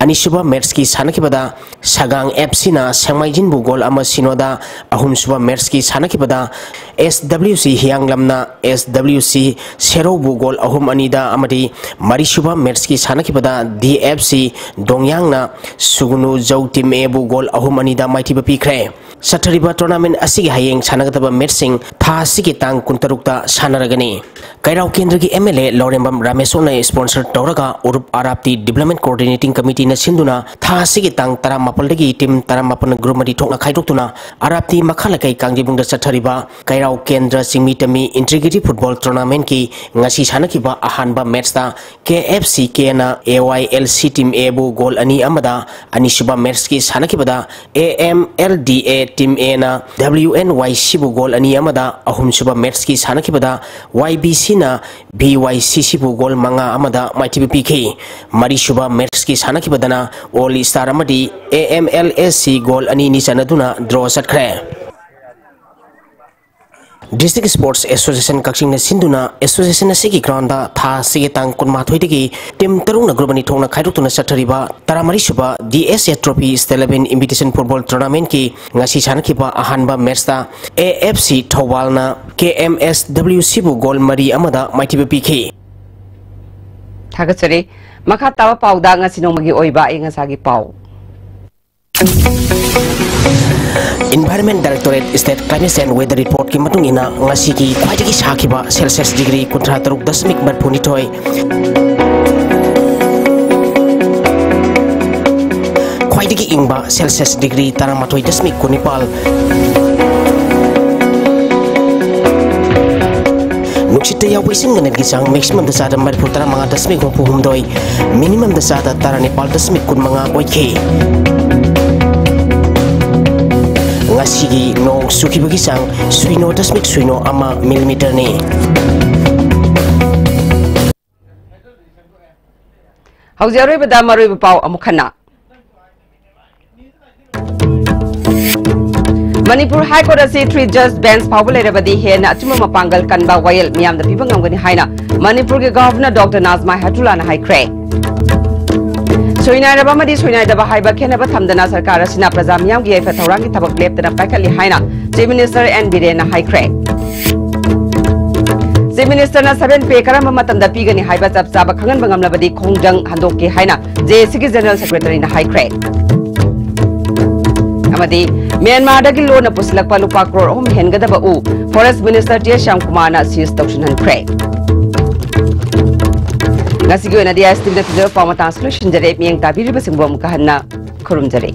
ꯑꯅꯤꯁꯨꯕ matchꯀꯤ ꯁꯥꯟꯅꯈꯤꯕꯗ ꯁꯒꯥꯡ F Cꯅ ꯁꯦꯡꯃꯥꯏꯖꯤꯟꯕꯨ goal ꯑꯃ ꯁꯤꯅꯣꯗ, ꯑꯍꯨꯝꯁꯨꯕ matchꯀꯤ ꯁꯥꯟꯅꯈꯤꯕꯗ S W C ꯍꯤꯌꯥꯡꯂꯝꯅ S W C ꯁꯦꯔꯧꯕꯨ goal ꯑꯍꯨꯝ ꯑꯅꯤꯗ ꯑꯃꯗꯤ ꯃꯔꯤꯁꯨꯕ matchꯀꯤ ꯁꯥꯟꯅꯈꯤꯕꯗ D F C ꯗꯣꯡꯌꯥꯡꯅ ꯁꯨꯒꯅꯨ ꯖꯧ team Aꯕꯨ goal ꯑꯍꯨꯝ ꯑꯅꯤꯗ ꯃꯥꯏꯊꯤꯕ ꯄꯤꯈ꯭ꯔꯦ꯫ ꯆꯠꯊꯔꯤꯕ tournament ꯑꯁꯤꯒꯤ ꯍꯌꯦꯡ ꯁꯥꯟꯅꯒꯗꯕ matchꯁꯤꯡ ꯊꯥ ꯑꯁꯤꯒꯤ ꯇꯥꯡ ꯀꯨꯟꯇꯔꯨꯛꯇ ꯁꯥꯟꯅꯔꯒꯅꯤ꯫ ꯀꯩꯔꯥꯎ ꯀꯦꯟꯗ꯭ꯔꯒꯤ M L A Laurembam ꯔꯥꯃꯦꯁꯣꯔꯅ sponsor ꯇꯧꯔꯒ ꯎꯔꯨꯞ ꯑꯔꯥꯞꯇꯤ Development Coordinating Committeeꯅ ꯁꯤꯟꯗꯨꯅ ꯊꯥ ꯑꯁꯤꯒꯤ ꯇꯥꯡ ꯇꯔꯥꯃꯥꯄꯜꯗꯒꯤ team ꯇꯔꯥꯃꯥꯄꯜ group ꯃꯔꯤ ꯊꯣꯛꯅ ꯈꯥꯏꯗꯣꯛꯇꯨꯅ ꯑꯔꯥꯞꯇꯤ ꯃꯈꯥ ꯂꯩꯀꯥꯏ ꯀꯥꯡꯖꯩꯕꯨꯡꯗ ꯆꯠꯊꯔꯤꯕ ꯀꯩꯔꯥꯎ ꯀꯦꯟꯗ꯭ꯔ ꯆꯤꯡꯃꯤ ꯇꯝꯃꯤ Integrity Football Tournamentꯀꯤ ꯉꯁꯤ ꯁꯥꯟꯅꯈꯤꯕ ꯑꯍꯥꯟꯕ matchꯇ K F C Kꯅ A Y L C team Aꯕꯨ goal ꯑꯅꯤ ꯑꯃꯗ, ꯑꯅꯤꯁꯨꯕ matchꯀꯤ ꯁꯥꯟꯅꯈꯤꯕꯗ A M L D A team Aꯅ W N Y Cꯕꯨ goal ꯑꯅꯤ ꯑꯃꯗ, ꯑꯍꯨꯝꯁꯨꯕ matchꯀꯤ ꯁꯥꯟꯅꯈꯤꯕꯗ Y B Cꯅ B Y C Cꯕꯨ goal ꯃꯉꯥ ꯑꯃꯗ ꯃꯥꯏꯊꯤꯕ ꯄꯤꯈꯤ꯫ ꯃꯔꯤꯁꯨꯕ matchꯀꯤ ꯁꯥꯟꯅꯈꯤꯕꯗꯅ All Star ꯑꯃꯗꯤ A M L S C goal ꯑꯅꯤ ꯑꯅꯤ ꯆꯟꯅꯗꯨꯅ draw ꯆꯠꯈ꯭ꯔꯦ꯫ District Sports Association ꯀꯛꯆꯤꯡꯅ ꯁꯤꯟꯗꯨꯅ association ꯑꯁꯤꯒꯤ ground ꯊꯥ ꯑꯁꯤꯒꯤ ꯇꯥꯡ ꯀꯨꯟꯃꯥꯊꯣꯏꯗꯒꯤ team ꯇꯔꯨꯛꯅ group ꯑꯅꯤ ꯊꯣꯛꯅ ꯈꯥꯏꯗꯣꯛꯇꯨꯅ ꯆꯠꯊꯔꯤꯕ ꯇꯔꯥꯃꯔꯤꯁꯨꯕ D S A Trophy State Level Invitation Football Tournamentꯀꯤ ꯉꯁꯤ ꯁꯥꯟꯅꯈꯤꯕ ꯑꯍꯥꯟꯕ matchꯇ A F C ꯊꯧꯕꯥꯜꯅ K M S W Cꯕꯨ goal ꯃꯔꯤ ꯑꯃꯗ ꯃꯥꯏꯊꯤꯕ ꯄꯤꯈꯤ꯫ ꯊꯥꯒꯠꯆꯔꯤ꯫ ꯃꯈꯥ ꯇꯥꯕ ꯄꯥꯎꯗ ꯉꯁꯤ ꯅꯣꯡꯃꯒꯤ ꯑꯣꯏꯕ ꯑꯏꯪ ꯑꯁꯥꯒꯤ ꯄꯥꯎ꯫ Environment Directorate State Climate Change Weather Reportꯀꯤ ꯃꯇꯨꯡ ꯏꯟꯅ ꯉꯁꯤꯒꯤ ꯈ꯭ꯋꯥꯏꯗꯒꯤ ꯁꯥꯈꯤꯕ Celsius degree ꯀꯨꯟꯊ꯭ꯔꯥ ꯇꯔꯨꯛ ꯗꯁꯃꯤꯛ ꯃꯔꯤꯐꯨꯅꯤꯊꯣꯏ, ꯈ꯭ꯋꯥꯏꯗꯒꯤ ꯏꯪꯕ Celsius degree ꯇꯔꯥꯃꯥꯊꯣꯏ ꯗꯁꯃꯤꯛ ꯀꯨꯟꯅꯤꯄꯥꯜ, ꯅꯨꯡꯁꯤꯠꯇ ꯌꯥꯎꯕ ꯏꯁꯤꯡ ꯃꯅꯤꯜꯒꯤ ꯆꯥꯡ maximumꯗ ꯆꯥꯗ ꯃꯔꯤꯐꯨ ꯇꯔꯥꯃꯉꯥ ꯗꯁꯃꯤꯛ ꯍꯨꯝꯐꯨ ꯍꯨꯝꯗꯣꯏ, minimumꯗ ꯆꯥꯗ ꯇꯔꯥꯅꯤꯄꯥꯜ ꯗꯁꯃꯤꯛ ꯀꯨꯟꯃꯉꯥ ꯑꯣꯏꯈꯤ꯫ ꯉꯁꯤꯒꯤ ꯅꯣꯡ ꯆꯨꯈꯤꯕꯒꯤ ꯆꯥꯡ ꯁꯨꯏꯅꯣ ꯗꯁꯃꯤꯛ ꯁꯨꯏꯅꯣ ꯑꯃ millimeterꯅꯤ꯫ ꯍꯧꯖꯤꯛ ꯑꯔꯣꯏꯕꯗ ꯃꯔꯨꯑꯣꯏꯕ ꯄꯥꯎ ꯑꯃꯨꯛ ꯍꯟꯅ꯫ ꯃꯅꯤꯄꯨꯔ High Court ꯑꯁꯤ three judge bench ꯐꯥꯎꯕ ꯂꯩꯔꯕꯗꯤ ꯍꯦꯟꯅ ꯑꯆꯨꯝꯕ ꯃꯄꯥꯡꯒꯜ ꯀꯟꯕ ꯋꯥꯌꯦꯜ ꯃꯤꯌꯥꯝꯗ ꯄꯤꯕ ꯉꯝꯒꯅꯤ ꯍꯥꯏꯅ ꯃꯅꯤꯄꯨꯔꯒꯤ Governor Doctor ꯅꯥꯖꯃꯥ ꯍꯦꯞꯇꯨꯂꯥꯅ ꯍꯥꯏꯈ꯭ꯔꯦ꯫ ꯁꯣꯏꯅꯥꯏꯔꯕ ꯑꯃꯗꯤ ꯁꯣꯏꯅꯥꯏꯗꯕ ꯍꯥꯏꯕ ꯈꯦꯠꯅꯕ ꯊꯝꯗꯅ ꯁꯔꯀꯥꯔ ꯑꯁꯤꯅ ꯄ꯭ꯔꯖꯥ ꯃꯤꯌꯥꯝꯒꯤ ꯌꯥꯏꯐ ꯊꯧꯔꯥꯡꯒꯤ ꯊꯕꯛ ꯂꯦꯞꯇꯅ ꯄꯥꯏꯈꯠꯂꯤ ꯍꯥꯏꯅ Chief Minister N ꯕꯤꯔꯦꯟꯅ ꯍꯥꯏꯈ꯭ꯔꯦ꯫ Chief Ministerꯅ seven pay ꯀꯔꯝꯕ ꯃꯇꯝꯗ ꯄꯤꯒꯅꯤ ꯍꯥꯏꯕ ꯆꯞ ꯆꯥꯕ ꯈꯪꯍꯟꯕ ꯉꯝꯂꯕꯗꯤ ꯈꯣꯡꯖꯪ ꯍꯟꯗꯣꯛꯀꯦ ꯍꯥꯏꯅ J A Cꯒꯤ General Secretaryꯅ ꯍꯥꯏꯈ꯭ꯔꯦ꯫ ꯑꯃꯗꯤ ꯃ꯭ꯌꯥꯟꯃꯥꯔꯗꯒꯤ ꯂꯣꯟꯅ ꯄꯨꯁꯤꯜꯂꯛꯄ ꯂꯨꯄꯥ ꯀ꯭ꯔꯣꯔ ꯑꯍꯨꯝ ꯍꯦꯟꯒꯗꯕ ꯎ Forest Minister T S ꯁ꯭ꯌꯥꯝꯀꯨꯃꯥꯔꯅ seize ꯇꯧꯁꯤꯟꯍꯟꯈ꯭ꯔꯦ꯫ ꯉꯁꯤꯒꯤ ꯑꯣꯏꯅꯗꯤ ISTVꯗ ꯊꯤꯟꯖꯕ ꯄꯥꯎ ꯃꯇꯥꯡ ꯑꯁꯤꯗ ꯂꯣꯏꯁꯤꯟꯖꯔꯦ꯫ ꯃꯤꯠꯌꯦꯡ ꯇꯥꯕꯤꯔꯤꯕꯁꯤꯡꯕꯨ ꯑꯃꯨꯛꯀ ꯍꯟꯅ ꯈꯨꯔꯨꯝꯖꯔꯤ꯫